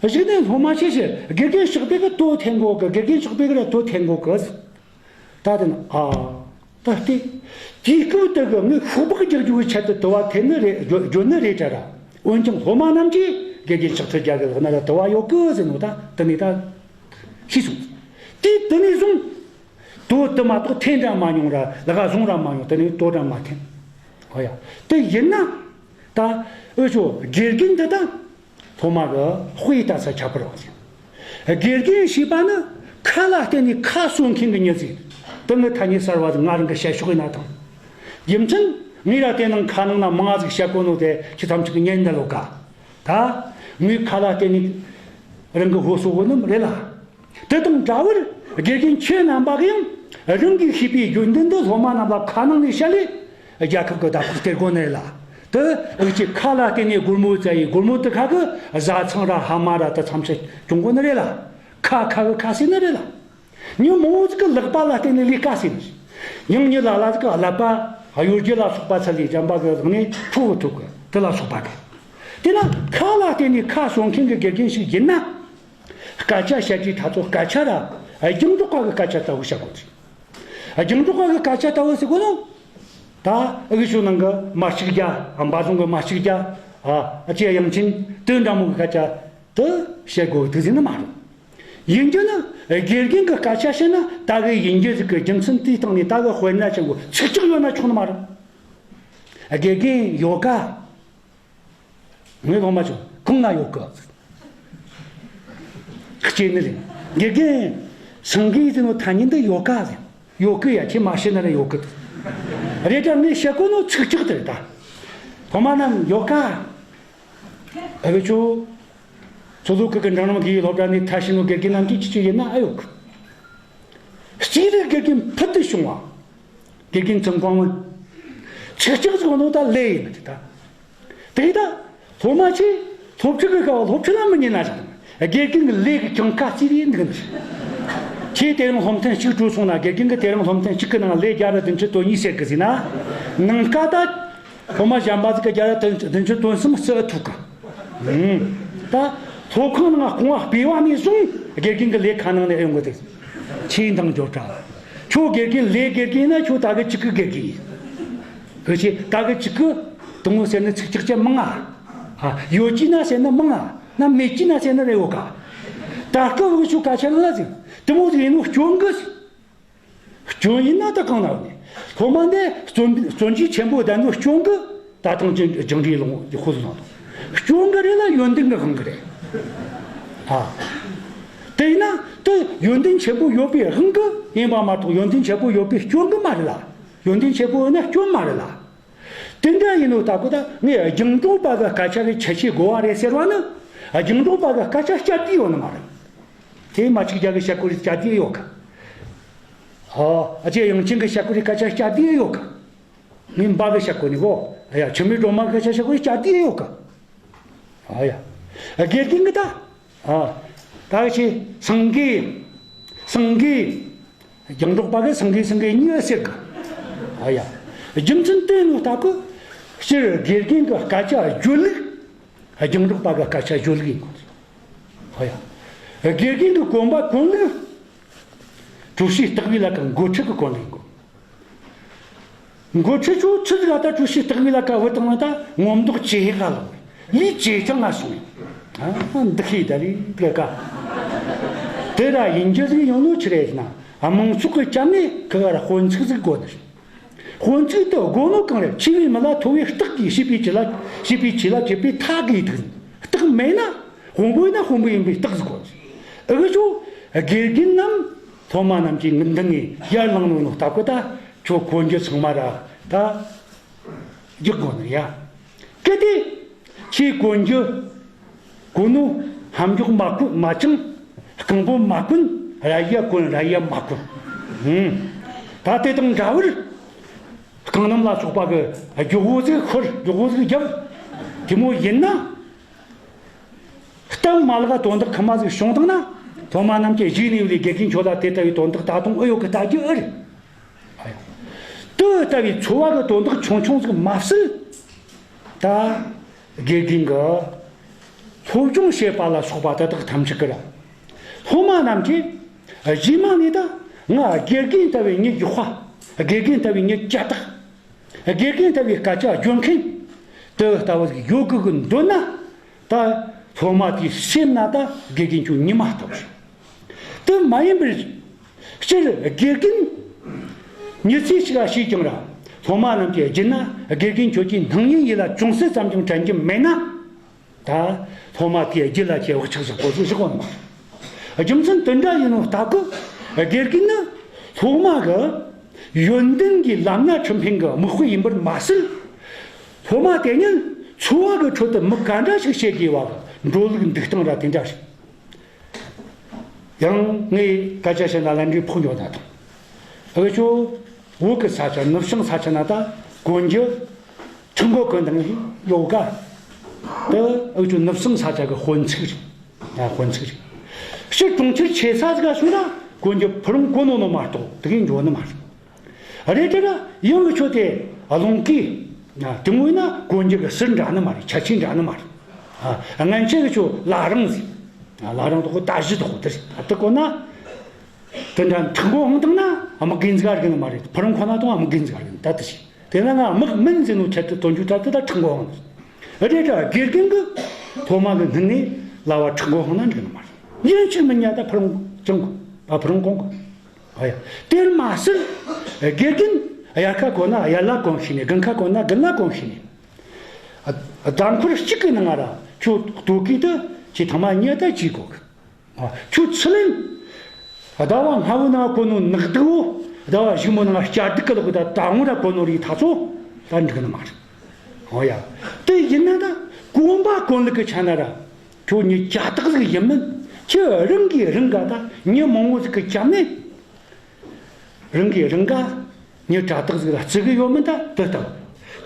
གཞུག་ནས་སློབ་མ་ཆེ་ཞིག་དགེ་རྒན་ཕྱག་དཔེ་གི་དོ་འཐེན་གོ་གི། དགེ་རྒན་ཕྱག་དཔེ་གི་ར་དོ་འཐེན་གོ་གི། ད་དེ་ན་ཨ། ད་ལྟའི་དུས་སྐབས་དེ་གི་ངས་ཤོག་སྦག་རྒྱག་རྒྱུ་གི་ཆེད་དུ་དུ་བ་འཐེན་ནི་རེད། བརྗོད་བརྗོད་ནི་རེད་དྲ་ར། འོན་ཀྱང་སློབ་མ་རྣམས་ཀྱིས་དགེ་རྒན་ཕྱག་ཚོད་རྒྱག་གི་ལག་ན་ར་དུ་བ་ཡོད་གི་ཟེར་ནོ་ད་དེ་ནས་ད་ཤེས་སོང་། དུས་དེ་ནས་བཟུང་དོ་དུ་མ་གཏོགས་འཐེན་འདྲ་མ་མྱོང་ར་ལག་བཟུང་ར་མ་མྱོང་། དེ་ནས་དོ་འདྲ་མ་འཐེན། ཨོ་ཡ། དེ་ཡིན་ན་ད་ཨོ་ཅོ་དགེ་རྒན་འདི་ད། སློབ་མ་གི་དཔེ་ལྟ་ས་ཁྱད་པར་ཡོད་ཟེར། དགེ་རྒན་ཞེས་པ་ནི་ཁ་ལ་བརྟེན་ནས་ཁ་གསོ་མཁན་གྱི་མྱི་ཟིག་དེ་ངའི་ཐ་སྙད་གསར་བ་ཟིག་ང་རང་གི་བཤད་ཕྱོགས་ཡིན་ན་ཐང་། རྒྱུ་མཚན་ངས་ར་དེ་ནང་ཁ་ནང་ན་མང་ང་ཟིག་བཤད་གོ་ནོ་དེ་ཁྱེད་ཐམས་ཅད་ཀྱིས་ཉན་ད་ལོ་ཀ། ད་ངའི་ཁ་ལ་བརྟེན་ནས་རང་གི་ཧོ་སོ་གོ་ནི་རེད་ལ། དེ་དང་འདྲ་བར་དགེ་རྒན་ཁྱེད་རྣམ་པ་གིས་ཡང་རང་གིས་ཤེས་པའི་རྒྱུན་ལྡན་དུ་སློབ་མ་རྣམས་ལ་ཁ་ནང་ནས་བཤད་ལས་རྒྱལ་ཁབ་ཀྱི་བདག་པོ་སྟེར་དགོས་ནི་རེད་ལ། དེ་འུ་ཅག་ཁ་ལ་བརྟེན་ནས་སྒོར་མོ་བཙལ་ཡི་སྒོར་མོ་དེ་ཁ་གི་བཟའ་ཚང་ར་ཕ་མ་ར་དེ་ཐམས་ཅད་སྐྱོང་དགོས་ནི་རེད་ལ། ཁ་ཁ་གི་ཁ་ཟེར་ནི་རེད་ལ། མྱི་མང་བོ་ཟིག་གི་ལག་པ་ལ་བརྟེན་ནས་ལས་ཀ་བྱས་ནས། མྱི་མྱི་ལ་ལ་ཟིག་གི་ཀླད་པ་གཡོ་སྒྱུ་ལ་སོགས་པ་ཚད་ལས་འཇམ་པ་གི་ལག་ནས་ཁྲོ་གི་ཐུབ་གི་དེ་ལ་སོགས་པ་གི། དེས་ན་ཁ་ལ་བརྟེན་ནས་ཁ་གསོ་མཁན་གྱི་དགེ་རྒན་ཞིག་ཡིན་ན། སྐད་ཆ་བཤད་རྒྱུའི་ཐ་ཚོ་སྐད་ཆ་ར་རྒྱང་སྒྲོག་པ་གི་སྐད་ཆ་ལྟ་བུ་བཤད་དགོས་ཀྱི། རྒྱང་སྒྲོག་པ་གི་སྐད་ཆ་ལྟ་བུ་ཟེར་གོ་ནོ། ད་ཨུ་ཆོ་ནང་གི་མ་གཅིག་རྒྱ་འབའ་རྫོང་གི་མ་གཅིག་རྒྱ་ཨ་ཨ་ཅེ་དབྱངས་ཅན་དེ་འདྲ་མོ་གི་སྐད་ཆ་དེ་བཤད་དགོས་དེ་ཟེར་ནི་མ་རེད། ཡིན་རྒྱུ་ནི་དགེ་རྒན་གྱི་སྐད་ཆ་བཤད་ན་ད་གི་ཡིན་རྒྱུ་ཟིག་གི་རྒྱུ་མཚན་དེའི་སྟེང་ནས་ད་གི་དཔེར་ན་ཅན་གོ་ཚིག་ཅིག་ཡོད་ན་ཆོག་ནི་མ་རེད། དགེ་རྒན་ཡོ་ག་ངའི་སློབ་མ་ཆུང་གང་ང་ཡོད་གི། ཁྱེད་ནི་རེད། དགེ་རྒན་སངས་རྒྱས་ཟེར་ནོ་ཐ་སྙད་འདི་ཡོད་ག་ཟེར། ཡོད་གི་ཡ་ཁྱེད་མ་ཤེས་ན་རེ་ཡོད་གི། རེད་ད་ངས་བཤད་གོ་ནོ་ཚིག་གཅིག་དེ་རེད་ད། སློབ་མ་རྣམས་ཡོད་ག། ཨ་བེ་ཆོ། ཚོ་ལུག་གི་འབྲིང་རིམ་དགེ་སློབ་གྲྭ་ནས་མཐར་ཕྱིན་ནོ་དགེ་རྒན་རྣམས་ཀྱིས་ཅི་ཅི་ཡིན་ན་ཨ་ཡོད་གི། གཅིག་རེ་དགེ་རྒན་ཕུལ་དུ་བྱུང་བ། དགེ་རྒན་ཙུང་ཀོང་ཝུན། ཚིག་གཅིག་ཟིག་ནོ་ད་ལས་ཡིན་ནི་ད། དེ་ད། སློབ་མ་ཆེ། སློབ་ཕྲུག་གི་སྐབས་སློབ་ཕྲུག་ལ་མི་ཉན་ན་ཞིག་དགེ་རྒན་གྱི་ལས་ཀྱི་གྱང་ཁ་རྩིས་རེད་འདུག་ནི། ཁྱེད་དེ་རིང་སློབ་ཐུན་གཅིག་གྲོལ་སོང་ན་དགེ་རྒན་གྱི་དེ་རིང་སློབ་ཐུན་གཅིག་གི་ནང་ལས་བརྒྱ་ར་བདུན་ཅུ་དོན་གཉིས་བཤད་གི་ཟིན་ན། ནང་ཀ་ད། སློབ་མ་གཞན་པ་ཟིག་གི་བརྒྱ་ར་བདུན་ཅུ་དོན་གསུམ་རྩི་ཐུབ་གི། ད། སློབ་ཁང་ནང་རྐང་བ་སྤོས་པ་ནས་བཟུང་དགེ་རྒན་གྱི་ལས་ཁ་ནང་ནས་ཨེ་ཡོང་གི་དེ། ཆེས་འདང་རྒྱོབ་དྲ། ཁྱོད་དགེ་རྒན་ལས་དགེ་རྒན་ན་ཁྱོད་ད་གི་གཅིག་གི་དགེ་རྒན་ཡིན། ཨོ་ཆེ་ད་གི་གཅིག་གི་དུང་ངོ་ཟེར་ནི་ཚིག་གཅིག་ཅན་མང་ང་། ཨ་ཡོད་ཀྱི་ན་ཟེར་ནི་མང་ང་། ན་མེད་ཀྱི་ན་ཟེར་ནི་རེ་ཡོད་ག། ད་སྐབས་འུ་ཆོ་སྐད་ཆ་ལ་ཟིན་དུ་མོ་ཟིག་ཡིན་ནོ་སྐྱོན་གི། སྐྱོན་ཡིན་ན་ད་གང་ན་ཡོད་ནི། སློབ་མ་འདི་བརྩོན་བརྩོན་འགྲུས་ཆེན་པོ་ལྡན་ནོ་སྐྱོན་གི། ད་ཐང་ཅན་སྦྱང་འབྲས་ལོང་ཧུ་སུ་ལོང་དང་སྐྱོན་གི་རེད་ལ་ཡོན་ཏན་གི་དབང་གི་རེད། ཨ། དེ་ཡིན་ན་དེ་ཡོན་ཏན་ཆེན་པོ་ཡོད་པའི་དབང་གི་ཡིན་པ་མ་གཏོགས་ཡོན་ཏན་ཆེན་པོ་ཡོད་པའི་སྐྱོན་གི་མ་རེད་ལ། ཡོན་ཏན་ཆེན་པོ་ཡོད་ན་སྐྱོན་མ་རེད་ལ། དེ་འདྲ་ཡིན་ནོ་ད་གོ་ད་ངས་རྒྱང་སྒྲོག་པ་གི་སྐད་ཆ་གི་ཁྱད་ཆོས་གོ་བ་རེད་ཟེར་བ་ནི། རྒྱང་སྒྲོག་པ་གི་སྐད་ཆ་སྐྱར་དུས་ཡོད་ནི་མ་རེད། དེ་མ་གཅིག་རྒྱ་གི་བཤད་གོ་རེ་སྐྱར་དུས་ཡོད་གི། ཨ་ཨ་ཅེ་དབྱངས་ཅན་གི་བཤད་གོ་རེ་སྐད་ཆ་སྐྱར་དུས་ཡོད་གི། ངས་འབའ་གི་བཤད་གོ་ནི་གོ། ཨ་ཡ་ཆུ་མིག་སྒྲོལ་མ་གི་སྐད་ཆ་བཤད་གོ་རེ་སྐྱར་དུས་ཡོད་གི། ཨ་ཡ། དགེ་རྒན་གི་ད། ཨ། ད་གི་ཆེ་སངས་རྒྱས། སངས་རྒྱས། རྒྱང་སྒྲོག་པ་གི་སངས་རྒྱས་སངས་རྒྱས་གཉིས་ཟེར་གི། ཨ་ཡ། རྒྱུ་མཚན་དེ་ནོ་ད་གི། སྤྱིར་དགེ་རྒན་གི་སྐད་ཆ་བརྗོད་ལུགས། རྒྱང་སྒྲོག་པ་གི་སྐད་ཆ་བརྗོད་ལུགས་ཡིན་གོ། ཨ་ཡ། དགེ་རྒན་གི་གོམ་པ་གོན་ལུགས། གྲོས་གཞི་བརྟག་པའི་ལ་ཀ་འགོ་ཁྲིད་གི་གོན་ལུགས་ཡིན་གོ། འགོ་ཁྲིད་ཚོ་ཆི་ཟིག་ཨ་ད་ཀྲུའུ་ཞི་སྟག་བུའི་ལ་ཀ་བུ་དང་ལ་ད་ངོ་མདོག་ཅི་ཧེ་ག་ལ་ལུས་ཅེ་ཅང་ང་སོང་། ཨ་འདི་ཁའི་ད་ལི་ཀ་ཀ་དེ་ར་ཡིན་རྒྱུ་ཟིག་ཡོང་ནོ་ཆི་རེད་ན། ཨ་མང་ཚོགས་གི་ཅམ་ནས་ཁི་ག་ར་དཔོན་ཚིག་ཟིག་དགོ་ནི། དཔོན་ཚིག་དུ་དགོ་ནོ་གང་རེད། ཆེ་བའི་མི་ལ་མཐོ་བའི་སྟག་གིས་བྱིས་པའི་ཆི་ལ་བྱིས་པའི་ཆི་ལ་བྱིས་པའི་ཐག་གིས་ཐུག་ནི། སྟག་མེད་ན་དཔོན་པོ་ཡིན་ན་དཔོན་པོ་ཡིན་པའི་སྟག་ཟིག་དགོ་ནི། ཨི་གི་ཆོ་དགེ་རྒན་ནམ་སློབ་མ་རྣམས་ཀྱིས་འདི་ངས་ཡར་ལངས་ནོ་ནོ་ལྟ་གོ་ད་ཁྱོད་གོན་རྒྱུ་ཚང་མ་ར་ད་རྒྱག་དགོ་ནི་ཡ། གལ་ཏེ་ཁྱེད་གོན་རྒྱུ་གོན་ནོ་ཧམ་འཇོག་མ་གོན་མ་ཅང་རྐང་པོ་མ་གོན་ར་ཡ་གོན་ར་ཡ་མ་གོན། ཧུམ། ད་དེ་དང་འདྲ་བར་རྐང་སྣམ་ལ་སོགས་པ་གི་རྒྱུག་བོ་ཟིག་ཁུར་རྒྱུག་བོ་ཟིག་རྒྱབ། དེ་མོ་ཡིན་ན། སྟབས་མ་ལེགས་དོན་དག་ཁི་མ་ཟིག་བྱུང་བཏང་ན། སློབ་མ་རྣམས་ཀྱིས་གཞིགས་ནས་ཡོད་ལས་དགེ་རྒན་ཁྱོད་ལ་དེ་ལྟ་བུའི་དོན་དག་ད་དུང་ཨེ་ཡོད་གི་ལྟ་རྒྱུ་ཨེ་རེད། དེ་ལྟ་བུའི་འཚོ་བ་གི་དོན་དག་ཆུང་ཆུང་ཟིག་མ་ཟད། ད་དགེ་རྒན་གྱི་སློབ་སྦྱོང་བྱེད་པ་ལ་སོགས་པ་དེ་དག་ཐམས་ཅད་ཀྱི་ར། སློབ་མ་རྣམས་ཀྱིས་རྗེས་མ་ནས་ད་ང་དགེ་རྒན་ལྟ་བུའི་མྱི་ཡག་པ། དགེ་རྒན་ལྟ་བུའི་མྱི་སྐྱ་ཐག་དགེ་རྒན་ལྟ་བུའི་སྐད་ཆ་བརྗོད་མཁན་དེ་ལྟ་བུ་ཟིག་ཡོད་དགོས་ཀྱི་འདོད་ན། ད་སློབ་མ་དེའི་སེམས་ན་ད་དགེ་རྒན་ཁྱོད་ཉི་མ་ལྟ་བུ་རེད། དེ་མ་ཡིན་པར་སྤྱིར་དགེ་རྒན་མྱི་ཚེ་གཅིག་ལ་ཤེས་ཀྱང་ར། སློབ་མ་རྣམས་ཀྱི་རྒྱུད་ན་དགེ་རྒན་ཁྱོད་ཀྱི་སྣང་བརྙན་ཡིད་ལ་ཅུང་ཟད་ཙམ་ཀྱང་དྲན་རྒྱུ་མེད་ན། ད་སློབ་མ་དེའི་རྒྱུད་ལ་ཁྱེད་བག་ཆགས་བཞག་དགོས་ཚུལ་བཞག་གོ་ནི་མ་རེད། རྒྱུ་མཚན་དེ་འདྲ་ཡིན་ནོ་ལྟ་གི། དགེ་རྒན་ནི་སློབ་མ་གི་ཡོན་ཏན་གྱི་ལམ་སྣ་ཁྲིད་མཁན་གྱི་དམིགས་དཔེ་ཡིན་པར་མ་ཟད། སློབ་མ་དེ་ཉིད་འཚོ་བ་གི་ཁྲོད་དུ་མི་ག་འདྲ་ཞིག་བྱེད་དགོས་པ་གི་འགྲོ་ལུགས་འདུག་སྟངས་ར་དེ་འདྲ་རེད། ཡང་ངས་སྐད་ཆ་བཤད་ན་ལན་འདྲི་ཕོག་འགྱོ་ན་དང་། ཨ་བེ་ཆོ་བོད་ཀྱི་ས་ཆ་ནུབ་བྱང་ས་ཆ་ན་ད་གོན་རྒྱུ་ཁྲི་མགོ་གོན་དང་ཡོད་ག། དེ་ཨ་བེ་ཆོ་ནུབ་བྱང་ས་ཆ་གི་དཔོན་ཚིག་རེད། ཨ་དཔོན་ཚིག་རེད། ཕྱིར་གྲོང་ཁྱེར་ཆེ་ས་ཟིག་ག་སོང་ན་གོན་རྒྱུ་ཕུ་རུང་གོན་ནོ་ནོ་མ་གཏོགས་དེ་གས་འགྱོ་ནི་མ་རེད། རེད་དེ་ན་ཡང་གི་ཆོ་དེ་རླུང་གིས་དེ་མོ་ཡིན་ན་གོན་རྒྱུ་གི་ཟུར་འདྲ་ནི་མ་རེད། ཁྱད་ཆོས་འདྲ་ནི་མ་རེད། ཨ་སྔན་ཆད་གི་ཆོ་ལ་རིང་ཟིག་ཨ་ལ་རིང་དོ་ཁོ་ད་གཞི་དོ་ཁོ་དེ་རེད། ད་དེ་གོན་ན་དེ་འདྲ་ཁྲི་མགོ་འཕང་བཏང་ན་དམག་གིན་ཟིག་ག་རྒྱུ་ནི་མ་རེད། ཕུ་རུང་ཁོ་ན་དང་དམག་གིན་ཟིག་ག་རྒྱུ་ནི་ད་དེ་ཞིག་དེ་ན་ང་དམག་མིན་ཟེར་ནོ་ཆེད་དུ་དོན་རྒྱུ་ད་དེ་ད་ཁྲི་མགོ་འཕང་། རེད་དྲ་དགེ་རྒན་གི་སློབ་མ་གི་སྔུན་ནས་ལ་བ་ཁྲི་མགོ་འཕང་ན་འགྲིག་ནི་མ་རེད། ཡིན་ཆོག་མིན་ཉ་ད་ཕུ་རུང་ཅང་གོ་ཨ་ཕུ་རུང་གོང་གོ། ཨ་ཡ། དེར་མ་ཟད། དགེ་རྒན་དབྱར་ཁ་གོན་ན་དབྱར་ལ་གོན་ཤེས་ནས། དགུན་ཁ་གོན་ན་དགུན་ལ་གོན་ཤེས་ནས། ཟླ་འཁོར་གཅིག་གི་ནང་ར་ཁྱོད་ལྟོ་གོས་དེ་ཁྱེད་ཐ་མ་གཉིས་ད་གཅིག་གོ་གི། ཁྱོད་ཚུར་ལེན། ཟླ་བ་སྔ་བོ་ནང་གོན་ནོ་ནག་དུག་བོ། ཟླ་བ་གཞུག་མོ་ནང་སྐྱ་དུག་གི་ལོག་ད་ད་ངོ་ར་གོན་ནོ་རིགས་ད་ཚོ་ད་འགྲིག་ནི་མ་རེད། ཨོ་ཡ། དེ་ཡིན་ན་ད་གོན་པ་གོན་ལུགས་ཀྱི་ཆ་ན་ར། ཁྱོད་ཉིད་ཇ་རྟགས་ཟིག་ཡིན་མིན་ཁྱོད་རང་གིས་རང་ག་ད་མྱི་མང་བོ་ཟིག་གི་རྒྱབ་ནས་རང་གིས་རང་ག་ཉིད་ཇ་རྟགས་ཟིག་ལ་བརྩི་གི་ཡོད་མིན་ད་དེ་ལྟ་བུ།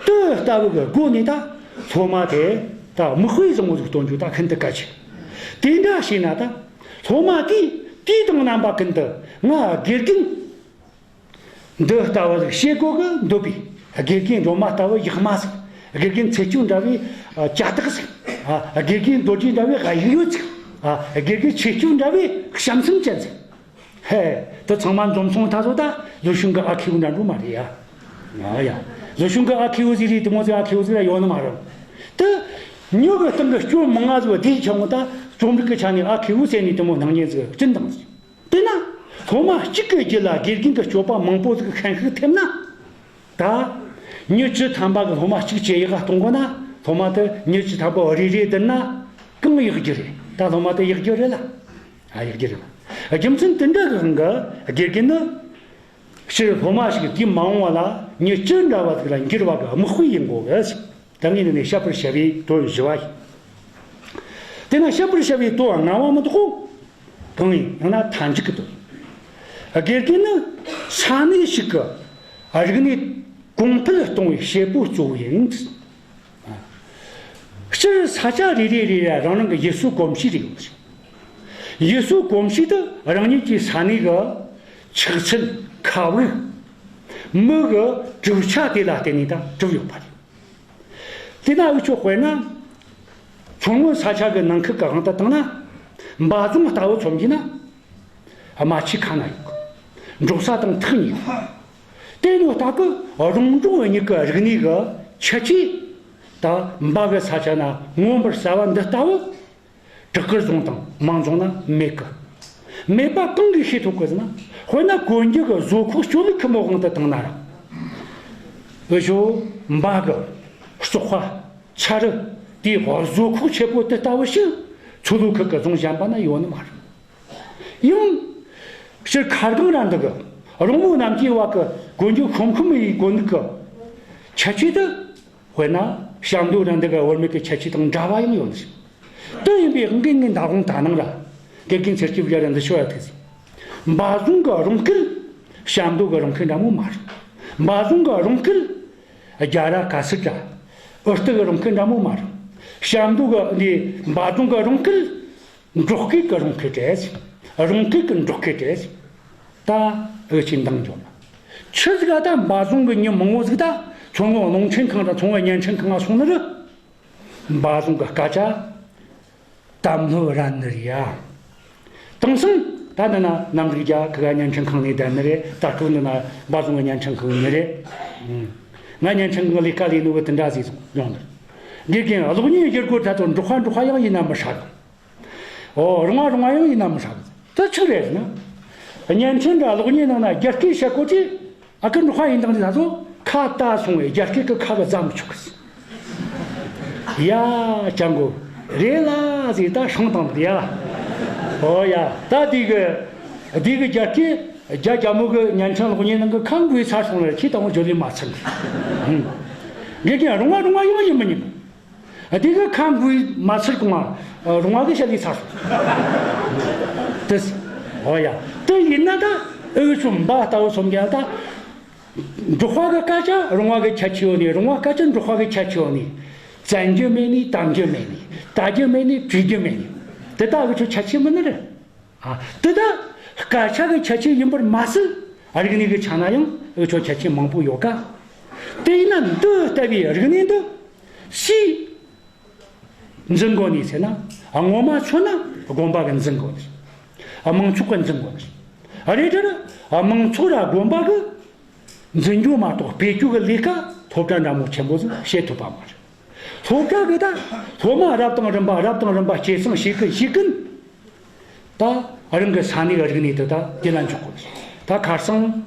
དེ་ལྟ་བུ་གི་སྒོ་ནས་ད་སློབ་མ་དེ་ད་མིག་དཔེ་བཟང་བོ་ཟིག་སྟོན་རྒྱུ་ད་ཤིན་ཏུ་གལ་ཆེ། དེ་འདྲ་བྱས་ན་ད་སློབ་མ་གིས་དུས་དང་རྣམ་པ་ཀུན་ཏུ་ང་དགེ་རྒན་འདི་ལྟ་བུ་ཞིག་བྱེད་དགོས་གི་འདོད་པའི་དགེ་རྒན་སྒྲོལ་མ་ལྟ་བུ་ཡག་མ་ཟིག་དགེ་རྒན་ཚེ་སྐྱོང་འདྲ་བའི་ཨ་ཇ་རྟགས་ཟིག་ཨ་དགེ་རྒན་རྡོ་རྗེ་འདྲ་བའི་ཨ་ཡིག་ཡོད་ཟིག་ཨ་དགེ་རྒན་ཆོས་སྐྱོང་འདྲ་བའི་བྱམས་སེམས་ཅན་ཟིག་ཧེ། དེ་ཚང་མ་འཛོམས་སོང་ད་བཟོ་ད་ལོ་ཆུང་གི་ཨ་ཁེའུ་འདྲ་འགྲོ་མ་རེད་ཡ། ཨ་ཡ། ལོ་ཆུང་གི་ཨ་ཁེའུ་ཟིག་རེད། དེ་མོ་ཟིག་ཨ་ཁེའུ་ཟིག་ལ་ཡོད་ནི་མ་རེད། དེ་མྱི་གི་སྟེང་གི་སྐྱོན་མང་ང་ཟིག་བསྡུས་ཆ་ངོ་ད་རྩོམ་རིག་གི་ཆ་ནས་ཨ་ཁེའུ་ཟེར་ནས་དེ་མོ་སྣང་བརྙན་ཟིག་སྤྲིན་བཏང་ཟིག་དེ་ན་སློབ་མ་གཅིག་གི་རྒྱུད་ལ་དགེ་རྒན་གྱི་སྤྱོད་པ་མང་པོ་ཟིག་ཤན་ཤུགས་ཐེབས་ན། ད་མྱི་བཅུ་ཐམ་པ་གི་སློབ་མ་གཅིག་ཇེ་ཡག་ག་གཏོང་དགོས་ན། སློབ་མ་དེ་མྱི་བཅུ་ཐམ་པ་རེ་རེ་བསྡུར་ན་གང་ཡག་རྒྱུ་རེད། ད་སློབ་མ་དེ་ཡག་རྒྱུ་རེད་ལ། ཨ་ཡག་རྒྱུ་རེད་ལ། རྒྱུ་མཚན་དེ་འདྲ་གི་དབང་གིས་དགེ་རྒན་ནི་སྤྱིར་སློབ་མ་ཞིག་དུས་མ་འོངས་པ་ལ་མྱི་བཅུ་འདྲ་བ་ཟིག་ལ་འགྱུར་བ་གི་དམིགས་དཔེ་ཡིན་དགོས་གི། ད་ངས་འདི་ནས་བཤད་པར་བྱ་བའི་དོན་བཞི་བ་ཡིན། དེ་ན་བཤད་པར་བྱ་བའི་དོན་ལྔ་བ་མི་འདུག་གོ། གང་ཡིན་ཡང་ན་མཐའ་མཇུག་གི་དོན། དགེ་རྒན་ནི་ས་གནས་ཤིག་གི་རིག་གནས་གོང་འཕེལ་གཏོང་བའི་བྱེད་པོ་གཙོ་བོ་ཡིན། སྤྱིར་ས་ཆ་རེ་རེ་རེ་ར་རང་རང་གི་ཡུལ་སྲོལ་གོམས་གཤིས་རེ་ཡོད་ཟེར། ཡུལ་སྲོལ་གོམས་གཤིས་དེ་རང་ཉིད་ཀྱི་ས་གནས་ཀྱི་ཆགས་ཚུལ་ཁ་དབུགས། མི་གི་གྲུབ་ཆ་དེ་ལ་བརྟེན་ནས་ད་གྲུབ་ཡོད་པ་རེད། དེ་ན་འུ་ཆོ་དཔེར་ན། མཚོ་སྔོན་ས་ཆ་གི་ནང་ཁུལ་གི་དབང་དུ་བཏང་ན། འབའ་རྫོང་ལྟ་བུ་མཚོན་རྒྱུ་ན། རྨ་ཆུའི་ཁ་ན་ཡོད་གི། འབྲོག་ས་དང་ཐག་ཉེ་གི། དེ་ནི་ལྟ་གི་རོང་འབྲོག་གཉིས་ཀྱི་རིག་གནས་ཀྱི་ཁྱད་ཆོས་ད་འབའ་གི་ས་ཆ་ན་མངོན་པར་གསལ་བ་འདི་ལྟ་བུ། བྲག་དཀར་རྫོང་དང་མང་རྫོང་ན་མེད་གི། མེད་པ་གང་གིས་ཤེས་ཐུབ་གི་ཟེར་ན། དཔེར་ན་གོན་རྒྱུ་གི་བཟོ་ཁོག་སྤྱོད་ལུགས་ཁི་མོ་དབང་དུ་བཏང་ན་ར། འུ་ཆོ་འབའ་གི་བཙོག་པ་ཆ་རུ་དེའི་བཟོ་ཁོག་ཆེ་པོ་དེ་ལྟ་བུ་ཞིག་མཚོ་ལྷོ་ཁུལ་གི་རྫོང་གཞན་པ་ན་ཡོད་ནི་མ་རེད། ཡང་སྤྱིར་མཁར་སྒང་ར་འདི་གི་རོང་མོ་རྣམས་ཀྱི་བ་གི་གོན་རྒྱུ་ཤོམ་ཤོམ་ཡི་གོན་ནི་གི་ཁྱད་ཆོས་དེ། དཔེར་ན་བྱམས་མདོ་ར་འདི་ག་བར་མེད་ཀྱི་ཁྱད་ཆོས་དང་འདྲ་བ་ཡང་ཡོད་ཟེར། དེ་ཡིན་པའི་དབང་གིས་ངས་མདང་དགོང་ད་ནངས་ར་དགེ་རྒན་ཚེ་སྐྱིད་རྒྱ་ར་འདི་ཤོད་ཡ་ཐུག་ཟེར། འབའ་རྫོང་གི་རོང་སྐད་བྱམས་མདོ་གི་རོང་སྐད་འདྲ་མོ་མ་རེད། འབའ་རྫོང་གི་རོང་སྐད་རྒྱ་ར་ག་སར་ར་ཨུ་སྟི་གི་རོང་སྐད་འདྲ་མོ་མ་རེད། བྱམས་མདོ་གི་འདི་འབའ་རྫོང་གི་རོང་སྐད་འབྲོག་སྐད་ཀྱི་རོང་སྐད་རེད། རོང་སྐད་ཀྱི་འབྲོག་སྐད་རེད། ད་འུ་ཆོས་འདང་རྒྱོབ་ན། ཆི་ཟིག་ག་ད་འབའ་རྫོང་གི་མྱི་མང་བོ་ཟིག་ད་མཚོ་སྔོན་རླུང་འཕྲིན་ཁང་དང་མཚོ་སྔོན་བརྙན་འཕྲིན་ཁང་ང་སོང་ནི་རེད། འབའ་རྫོང་གི་སྐད་ཆ་དམ་ལྷོད་ར་ནི་རེད་ཡ། དེང་སང་ད་འདི་ན་གནམ་རིག་རྒྱ་གི་ག་བརྙན་འཕྲིན་ཁང་ནས་བསྡད་ནི་རེད། ད་སྐབས་འདི་ན་འབའ་རྫོང་གི་བརྙན་འཕྲིན་ཁང་ནི་རེད། ང་བརྙན་འཕྲིན་ཁང་ལས་ཀ་ལས་ནོ་གི་དེ་འདྲ་ཟིག་སོང་ཡོང་ནི་རེད། དགེ་རྒན་གློག་བརྙན་བསྒྱུར་དགོས་ད་དུང་འབྲོག་པ་འབྲོག་པ་ཡང་ཡིན་ན་མི་ཧྲ་གི། ཨོ། རོང་བ་རོང་བ་ཡང་ཡིན་ན་མི་ཧྲ་གི། དེ་ཆི་རེད་ཟེར་ན། བརྙན་འཕྲིན་འདྲ་གློག་བརྙན་ནང་ན་རྒྱ་སྐད་བཤད་གོ་དུས། ཨ་ཁུ་འབྲོག་པ་ཡིན་དང་དེ་ད་ཚོ་ཁ་བཏགས་སོང་བས་རྒྱ་སྐད་ཀྱི་ཁ་གི་རྩ་མི་ཆོག་གི། ཡ། ཅང་གོ། རེད་ལ་ཟེར་ད་ཧྲང་དང་དེ་ཡ། ཨོ་ཡ། ད་དེ་གི་དེ་གི་རྒྱ་སྐད་རྒྱ་རྒྱ་མོ་གི་བརྙན་འཕྲིན་གློག་བརྙན་ནང་གི་ཁ་འགུལ་ཚར་སོང་ལ་ཁྱེད་དང་བརྗོད་ལས་མ་ཚར་གི། དགེ་རྒན་རོང་བ་རོང་བ་ཡང་ཡིན་མི་ཉན། དེ་གི་ཁ་འགུལ་མ་ཚར་གོང་ང་རོང་བ་གི་ཞལ་ལས་ཚར་སོང་། དེ། ཨོ་ཡ། དེ་ཡིན་ན་ད་འུ་ཆོ་འབའ་ལྟ་བུ་སོམ་རྒྱལ་ད། འབྲོག་པ་གི་སྐད་ཆ་རོང་བ་གི་ཁྱད་ཆོས་ཡོད་ནི། རོང་བ་སྐད་ཆ་འབྲོག་པ་གི་ཁྱད་ཆོས་ཡོད་ནི། བཙན་རྒྱུ་མེད་ནི། དམ་རྒྱུ་མེད་ནི། ལྟ་རྒྱུ་མེད་ནི། བྲིས་རྒྱུ་མེད་ནི། དེ་ད་འུ་ཆོ་ཁྱད་ཆོས་མིན་ནི་རེད། ཨ། དེ་ད་སྐད་ཆ་གི་ཁྱད་ཆོས་ཡིན་པར་མ་ཟད། རིག་གནས་ཀྱི་ཆ་ན་ཡང་འུ་ཆོ་ཁྱད་ཆོས་མང་པོ་ཡོད་ཀ། དེ་ཡིན་ན་འདི་ལྟ་བུའི་རིག་གནས་འདི་སུས་འཛིན་དགོས་ནི་ཟེར་ན། ངོ་མ་མཚོན་ན་དགོན་པ་གིས་འཛིན་དགོས་ནི། མང་ཚོགས་ཀྱིས་འཛིན་དགོས་ནི་རེད། དེ་ར་མང་ཚོགས་ར་དགོན་པ་གིས་འཛིན་རྒྱུ་མ་གཏོགས་སྤེལ་རྒྱུ་གི་ལས་ཀ་སློབ་གྲྭ་འདྲ་མོ་ཆེན་པོ་ཟིག་བྱེད་ཐུབ་པ་མ་རེད། སློབ་གྲྭ་གི་ད་སློབ་མ་རབ་དང་རིམ་པ་རབ་དང་རིམ་པ་སྐྱེད་སྲིང་བྱེད་གི་བྱེད་གིན། ད་རང་གི་ས་གནས་གི་རིག་གནས་དེ་ད་དེ་ལ་འཇོག་དགོས། ད་ཁ་སང་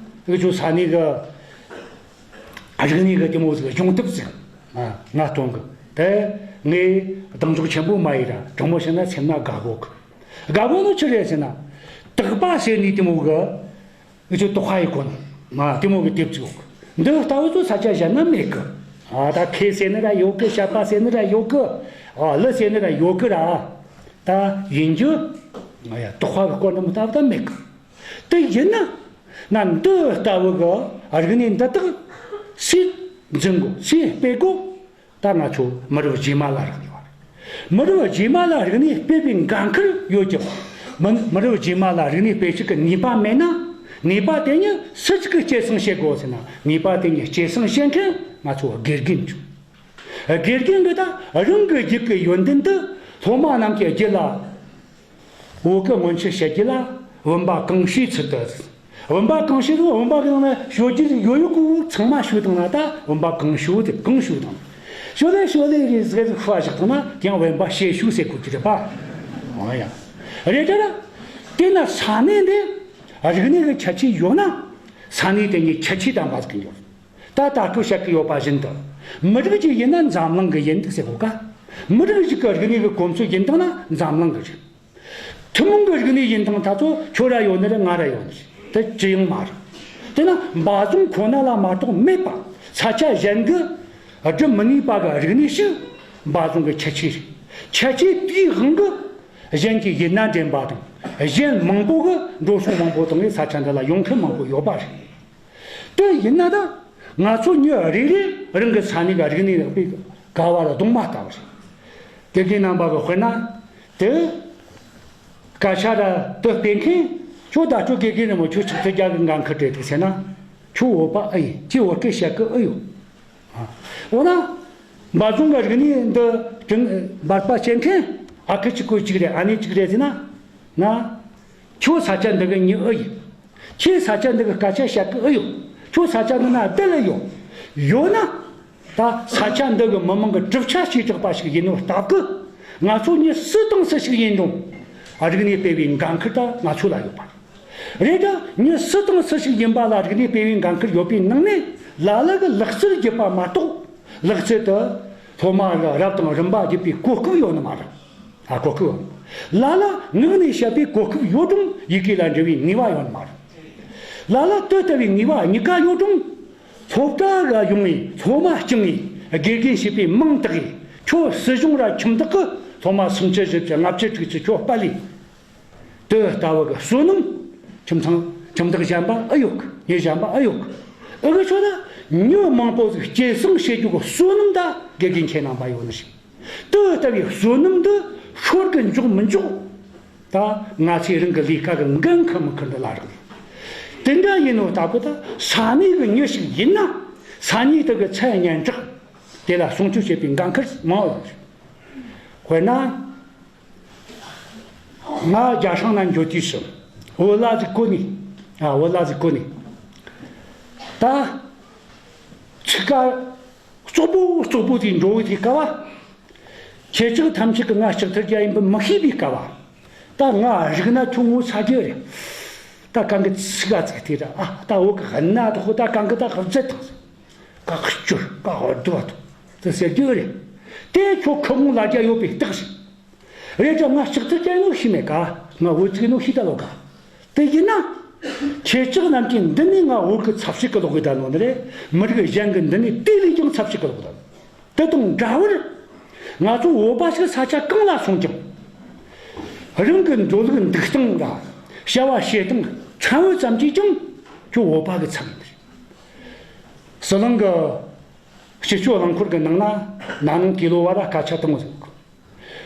འུ་ཆོ་ས་གནས་གི་རིག་གནས་གི་དེ་མོ་ཟིག་སྦྱོང་ཐབས་ཟིག་ང་སྟོན་གི། དེ་ངས་གདེང་འཇོག་ཆེན་པོ་མ་ཡེད་ར། དྲང་མོ་བཤད་ན་སེམས་ན་དགའ་གོ་གི། དགའ་གོ་ནི་ཆི་རེད་ཟེར་ན། དག་པ་ཟེར་ནི་དེ་མོ་གི། འུ་ཆོ་དོགས་པ་ཡི་གོ་ནོ། མ་དེ་མོ་གི་དེབ་ཅིག་ཡོད་གི། འདི་ལྟ་བུ་ཚོ་ས་ཆ་གཞན་ན་མེད་གི། ཨ། ད་ཁེ་ཟེར་ནི་ར་ཡོད་གི། བཤད་པ་ཟེར་ནི་ར་ཡོད་གི། ཨ། གླུ་ཟེར་ནི་ར་ཡོད་གི་ར། ད་ཡིན་རྒྱུ། ང་ཡ་དོགས་པ་གི་སྐོར་འདི་མོ་ལྟ་བུ་ད་མེད་གི། དེ་ཡིན་ན། ན་འདི་ལྟ་བུ་གི་རིག་གནས་འདི་དག་སུས་འཛིན་དགོས། སུས་སྤེལ་དགོས། ད་ང་ཚོ་མི་རབས་རྗེས་མ་ལ་རིག་གནས་པ་རེད། མི་རབས་རྗེས་མ་ལ་རིག་གནས་སྤེལ་བའི་འགན་ཁུར་ཡོད་ཀྱང་། མི་མི་རབས་རྗེས་མ་ལ་རིག་གནས་སྤེལ་ཕྱོགས་ཀྱི་ནུས་པ་མེད་ན། ནུས་པ་དེ་ཉིད་སུ་གཅིག་གིས་སྐྱེད་སྲིང་བྱེད་དགོས་ཟེར་ན། ནུས་པ་དེ་ཉིད་སྐྱེད་སྲིང་བྱེད་མཁན་ང་ཚོ་དགེ་རྒན་བྱུང་། དགེ་རྒན་གྱིས་ད་རང་གི་རྒྱུད་ཀྱི་ཡོན་ཏན་དེ་སློབ་མ་རྣམས་ཀྱི་རྒྱུད་ལ། བོད་ཀྱི་སྔོན་ཆད་བཤད་རྒྱུ་ལ་བུམ་པ་གང་བྱོའི་ཚུལ་དུ། བུམ་པ་གང་བྱོའི་ཚུལ། བུམ་པ་གི་ནང་ན་ཞོ་རྒྱུ་ཡོད་ཡོད་གི། ཚང་མ་བྱོས་བཏང་ན་ད་བུམ་པ་གང་བྱོ་དེ་གང་བྱོ་དང་། ཞོ་ལེ་ཞོ་ལེ་རེ་ཟེར་ཤོ་བཞག་བཏང་ན་དེ་ཡང་བུམ་པ་ཞེ་བྱོ་ཟེར་དགོས་ཀྱི་རེད་པ། འོ་ཡ། རེད་དྲ། དེ་ན་ས་གནས་འདི་རིག་གནས་ཀྱི་ཁྱད་ཆོས་ཡོད་ན། ས་གནས་དེ་ཉིད་ཁྱད་ཆོས་ལྡན་པ་ཟིག་ཡིན་རྒྱུ། ད་ད་ལྟ་བཤད་གི་ཡོད་པ་བཞིན་དུ། མི་རིགས་ཅིག་ཡིན་ན་འཛམ་གླིང་གི་ཡིན་འདུག་ཟེར་གོ་ཀ། མི་རིགས་ཅིག་གི་རིག་གནས་ཀྱི་གོམས་སྲོལ་ཡིན་བཏང་ན་འཛམ་གླིང་གི་རེད། ཐུན་མོང་གི་རིག་གནས་ཡིན་བཏང་ད་ཚོ་ཁྱོད་ར་ཡོད་ནི་རེད། ང་ར་ཡོད་ནི་རེད། དེ་ཅི་ཡང་མ་རེད། དེ་ན་འབའ་རྫོང་ཁོ་ན་ལ་མ་གཏོགས་མེད་པ། ས་ཆ་གཞན་གྱིས་སྒྲུབ་མི་ནུས་པ་གི་རིག་གནས་ཤིག་འབའ་རྫོང་གི་ཁྱད་ཆོས་རེད། ཁྱད་ཆོས་དེའི་དབང་གིས་གཞན་གྱིས་ཡིད་ན་འདྲེན་པ་དང་། གཞན་མང་པོ་གིས་འགྲོ་སོང་མང་པོ་བཏང་ནས་ས་ཆ་འདི་ལ་ཡོང་མཁན་མང་པོ་ཡོད་པ་རེད། དེ་ཡིན་ན་ད་ང་ཚོ་མྱི་རེ་རེ་རང་གི་ས་གནས་ཀྱི་རིག་གནས་ལེགས་པའི་དགའ་བ་ལ་གདུང་མ་ལྟ་བུ་རེད། དགེ་རྒན་རྣམ་པ་གིས་དཔེར་ན་དེ་སྐད་ཆ་ར་དེ་སྤེལ་མཁན་ཁྱོད་བརྡ་སྤྲོད་དགེ་རྒན་རེད་མོ། ཁྱོད་ཆིག་ཐེར་རྒྱག་གི་འགན་འཁུར་བྲལ་འདུག་ཟེར་ན། ཁྱོད་བོད་པ་ཨེ་ཡིན། ཁྱོད་བོད་སྐད་བཤད་གི་ཨེ་ཡོད། འོ་ན། འབའ་རྫོང་གི་རིག་གནས་འདི་དྲིན་འབར་པ་བྱེད་མཁན་ཨ་ཁུ་གཅིག་པོ་གཅིག་རེད། ཨ་ནེ་གཅིག་རེད་ཟེར་ན། ང་། ཁྱོད་ས་ཆ་འདི་གི་མྱི་ཨེ་ཡིན། ཁྱེད་ས་ཆ་འདི་གི་སྐད་ཆ་བཤད་གི་ཨེ་ཡོད། ཁྱོད་ས་ཆ་འདི་ན་བསྡད་ལ་ཡོད། ཡོད་ན། ད་ས་ཆ་འདི་གི་མི་མང་གི་གྲུབ་ཆ་བྱེ་བྲག་པ་ཞིག་ཡིན་ནོ་སྟབས་ཀྱིས། ང་ཚོ་མྱི་སུ་དང་སུ་ཞིག་ཡིན་རུང་། རིག་གནས་སྤེལ་བའི་འགན་ཁུར་ད་ང་ཚོ་ལ་ཡོད་པ་རེད། རེད་ད། མྱི་སུ་དང་སུ་ཞིག་ཡིན་པ་ལ་རིག་གནས་སྤེལ་བའི་འགན་ཁུར་ཡོད་པའི་ནང་ནས། ལ་ལ་གི་ལག་རྩལ་བརྒྱུད་པ་མ་གཏོགས། ལག་རྩལ་དུ་སློབ་མ་གི་རབ་དང་རིམ་པ་བརྒྱུད་པའི་གོ་སྐབས་ཡོད་ནི་མ་རེད། ཨ། གོ་སྐབས་ཡོད། ལ་ལ་ངག་ནས་བཤད་པའི་གོ་སྐབས་ཡོད་རུང་། ཡི་གེ་ལ་འབྲི་བའི་ནུས་པ་ཡོད་ནི་མ་རེད། ལ་ལ་དེ་ལྟ་བུའི་ནུས་པ་གཉིས་ཀ་ཡོད་རུང་། སློབ་གྲྭ་ག་ཡོང་བའི་སློབ་མ་བསྐྱངས་ནས། དགེ་རྒན་བྱས་པའི་མིང་བཏགས་ནས། ཁྱོད་སྲིད་གཞུང་ར་ཁྱིམ་བདག་གི་སློབ་མ་སུམ་ཅུ་བཞི་བཅུ་ལྔ་བཅུ་དྲུག་ཅུ་ཁྱོད་སྤེལ་ལས། དེ་ལྟ་བུ་གི་བསོད་ནམས། ཁྱིམ་ཚང་ཁྱིམ་བདག་གཞན་པ་ཨེ་ཡོད་གི། མྱི་གཞན་པ་ཨེ་ཡོད་གི། ཨེ་གི་ཆོ་ད། མྱི་མང་པོ་ཟིག་སྐྱེད་སྲིང་བྱེད་རྒྱུ་གི་བསོད་ནམས་ད་དགེ་རྒན་ཁྱེད་རྣམ་པ་ཡོད་ནི་ཞིག། དེ་ལྟ་བུའི་བསོད་ནམས་འདི་ཤོར་གི་འཇོག་མི་འཇོག། ད་ང་ཚོའི་རང་གི་ལས་ཀ་གི་འགན་ཁུར་མི་ཁུར་འདི་ལ་རག་ལས། དེ་འདྲ་ཡིན་ནོ་ལྟ་བུ་ད་ས་གནས་གི་མྱི་ཞིག་ཡིན་ན། ས་གནས་དེ་གི་མཚན་སྙན་གྲགས་དེ་ལ་སྲུང་སྐྱོབ་བྱེད་པའི་འགན་ཁུར་མང་བ་ཡོད་རེད། དཔེར་ན། ང་རྒྱ་སྲང་ན་འགྱོ་དུས་སུ། འོ་ལ་ཟིག་གོ་ནི། ཨ། འོ་ལ་ཟིག་གོ་ནི། ད་ཚིག་ཀ་བཙོག་པོ་བཙོག་པོ་དེ་འགྲོ་བའི་དེ་སྐབས། ཁྱེད་ཅག་ཐམས་ཅད་ཀྱིས་ང་ལྕགས་ཐར་རྒྱལ་ཡིན་པ་མི་ཤེས་པའི་སྐབས། ད་ང་རིག་ན་ཁྱོད་ངོ་ཚ་རྒྱུ་རེད། ད་གང་གི་ཚིག་ག་ཚིག་དེ་ར། ཨ། ད་འོ་གི་གནའ་དུ་ཧོ། ད་གང་གི་ད་གི་བརྫད་དང་། ཀ་ཁི་སྐྱུར་ཀ་ཧོ་རྡུ་བ་དང་དེ་ཟེར་རྒྱུ་རེད། དེ་ཁྱོད་ཁོ་མོ་ལ་རྒྱ་ཡོད་པའི་རྟགས་ཤིག་རེད་ཀྱང་། ང་ལྕགས་ཐར་རྒྱལ་ནོ་ཤི་མེད་ཀ། ང་བོད་ཅིག་ནོ་ཤི་ད་ལོ་ཀ། དེ་ཡིན་ན། ཁྱེད་ཅག་རྣམས་ཀྱིས་འདི་ནས་ང་བོད་ཀྱི་ཚབ་ཞིག་གི་ལོག་གི་ད་ནོ་ནི་རེད། མི་རིགས་གཞན་གྱི་འདི་ནས་དེ་ལས་ཀྱང་ཚབ་ཞིག་གི་ལོག་ད་ནོ། དེ་དང་འདྲ་བར། ང་ཚོ་བོད་པ་ཞིག་ས་ཆ་གང་ལ་སོང་ཀྱང་། རང་གི་འགྲོ་ལུགས་འདུག་སྟངས་དང་། བྱ་བ་བྱེད་སྟངས་ཚང་བོ་ཙམ་གྱིས་ཀྱང་ཁྱོད་བོད་པ་གི་ཚབ་ཡིན་ནི་རེད། ཟི་ལིང་གི་སྤྱི་སྤྱོད་རླངས་འཁོར་གྱི་ནང་ན་ན་ནིང་ཀི་ལོ་བ་ལ་སྐད་ཆ་བཏང་བ་ཟིག།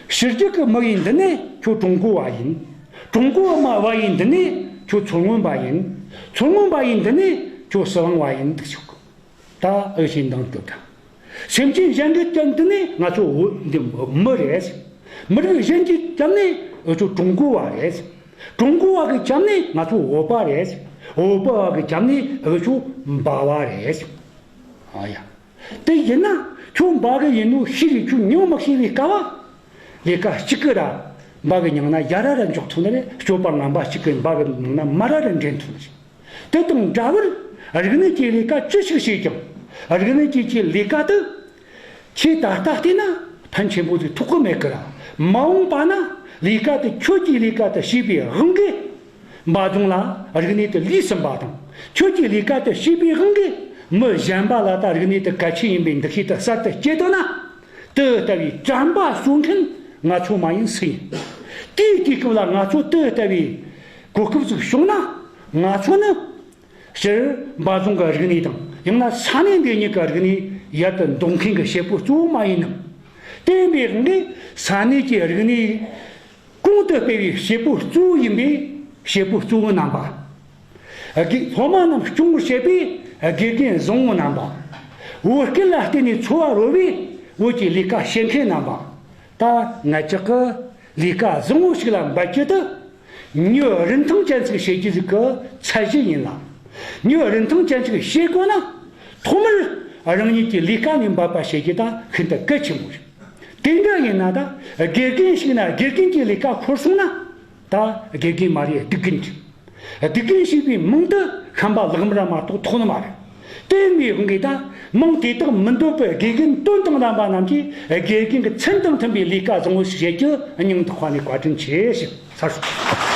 ཕྱི་རྒྱལ་གྱི་མི་ཡིན་འདི་ནས་ཁྱོད་ཀྲུང་གོ་བ་ཡིན། ཀྲུང་གོ་མ་བ་ཡིན་འདི་ནས་ཁྱོད་མཚོ་སྔོན་པ་ཡིན། མཚོ་སྔོན་པ་ཡིན་འདི་ནས་ཁྱོད་ཟི་ལིང་བ་ཡིན་འདུག་ཆོག། ད་ཨེ་ཤེས་འདང་སྐྱོ་དྲ། སེམས་ཅན་གཞན་གྱི་དོན་འདི་ནས་ང་ཚོ་བོད་འདི་མི་རེད། མི་རིགས་གཞན་གྱི་རྒྱབ་ནས་ཨེ་ཆོ་ཀྲུང་གོ་བ་རེད། ཀྲུང་གོ་བ་གི་རྒྱབ་ནས་ང་ཚོ་བོད་པ་རེད། བོད་པ་བ་གི་རྒྱབ་ནས་ཨེ་ཆོ་འབའ་བ་རེད། ཨ་ཡ། དེ་ཡིན་ན་ཁྱོད་འབའ་གི་ཡིན་ནོ་ཤེས་རེད། ཁྱོད་ཉོ་མི་ཤེས་པའི་སྐབས། ལས་ཀ་གཅིག་གི་ར་འབའ་གི་མྱིང་ན་ཡ་ར་ར་འཇོག་ཐུབ་ནི་རེད། སྤྱོད་པ་ངན་པ་གཅིག་གི་འབའ་གི་མྱིང་ན་མ་ར་ར་འདྲེན་ཐུབ་ནི་རེད། དེ་དང་འདྲ་བར་རིག་གནས་ཀྱི་ལས་ཀ་ཅི་ཞིག་བྱེད་ཀྱང་། རིག་གནས་ཀྱི་ཀྱི་ལས་ཀ་དེ། ཁྱེད་ད་ལྟ་བལྟས་ན་ཕན་ཆེན་པོ་ཞིག་ཐོགས་ཀྱི་མེད་ཀི་ར། མ་འོངས་པ་ན་ལས་ཀ་དེ་ཁྱོད་ཀྱི་ལས་ཀ་དེ་བྱས་པའི་དབང་གིས། འབའ་རྫོང་ལ་རིག་གནས་དེ་ལུས་ཟིན་པ་དང་། ཁྱོད་ཀྱི་ལས་ཀ་དེ་བྱས་པའི་དབང་གིས་མི་གཞན་པ་ལ་ད་རིག་གནས་དེ་གལ་ཆེན་ཡིན་པའི་འདུ་ཤེས་དེ་གསར་དུ་སྐྱེས་དོན་ན། དེ་ལྟ་བུའི་དྲན་པ་གསོ་མཁན་ང་ཚོ་མ་ཡིན་སུ་ཡིན། དེའི་དུས་སྐབས་ལ་ང་ཚོ་དེ་ལྟ་བུའི་གོ་སྐབས་ཤིག་བྱུང་ན། ང་ཚོ་ནི་སྤྱིར་འབའ་རྫོང་གི་རིག་གནས་དང་། ཡང་ན་ས་གནས་འདི་ཉིད་ཀྱི་རིག་གནས་ཡར་དུ་འདོན་མཁན་གྱི་བྱེད་པོ་གཙོ་བོ་མ་ཡིན་ནམ། དེ་ཡིན་པའི་དབང་གིས་ས་གནས་ཀྱི་རིག་གནས་གོང་དུ་སྤེལ་བའི་བྱེད་པོ་གཙོ་བོ་ཡིན་པའི་བྱེད་པོ་གཙོ་བོ་རྣམ་པ། དགེ་སློབ་མ་རྣམས་སྐྱོང་བར་བྱེད་པའི་དགེ་རྒན་བཟང་བོ་རྣམ་པ། བོད་སྐད་ལ་བརྟེན་ནས་འཚོ་བ་རོལ་བའི་བོད་ཀྱི་ལས་ཀ་བྱེད་མཁན་རྣམ་པ། ད་ང་ཅག་གི་ལས་ཀ་བཟང་བོ་ཞིག་ལ་འབད་རྒྱུ་དེ། མྱི་རིན་ཐང་ཅན་ཞིག་བྱེད་རྒྱུ་ཞིག་གི་ཚད་གཞི་ཡིན་ལ། མྱི་རིན་ཐང་ཅན་ཞིག་བྱེད་དགོས་ན། ཐོག་མར་རང་ཉིད་ཀྱི་ལས་ཀ་ནས་འབད་པ་བྱེད་རྒྱུ་ད་ཤིན་ཏུ་གལ་ཆེན་པོ་རེད། དེ་འདྲ་ཡིན་ན་ད་དགེ་རྒན་ཞིག་ན་དགེ་རྒན་གྱི་ལས་ཀ་ཁུར་སོང་ན། ད་དགེ་རྒན་མ་རེད། སྡིག་རྒན་རེད། སྡིག་རྒན་ཞེས་པའི་མིང་དེ་ཤན་པ་ལག་དམར་མ་གཏོགས་ཐོགས་ནི་མ་རེད། དེ་ཡིན་པའི་དབང་གིས་ད་མིང་དེ་དག་མི་འདོད་པའི་དགེ་རྒན་དོན་དང་ལྡན་པ་རྣམས་ཀྱིས་དགེ་རྒན་གྱི་མཚན་དང་མཐུན་པའི་ལས་ཀ་བཟང་བོ་ཞིག་བྱེད་རྒྱུ་སྙིང་ཐག་པ་ནས་བཀའ་དྲིན་ཆེ་ཞུ། ཚར་སོང་།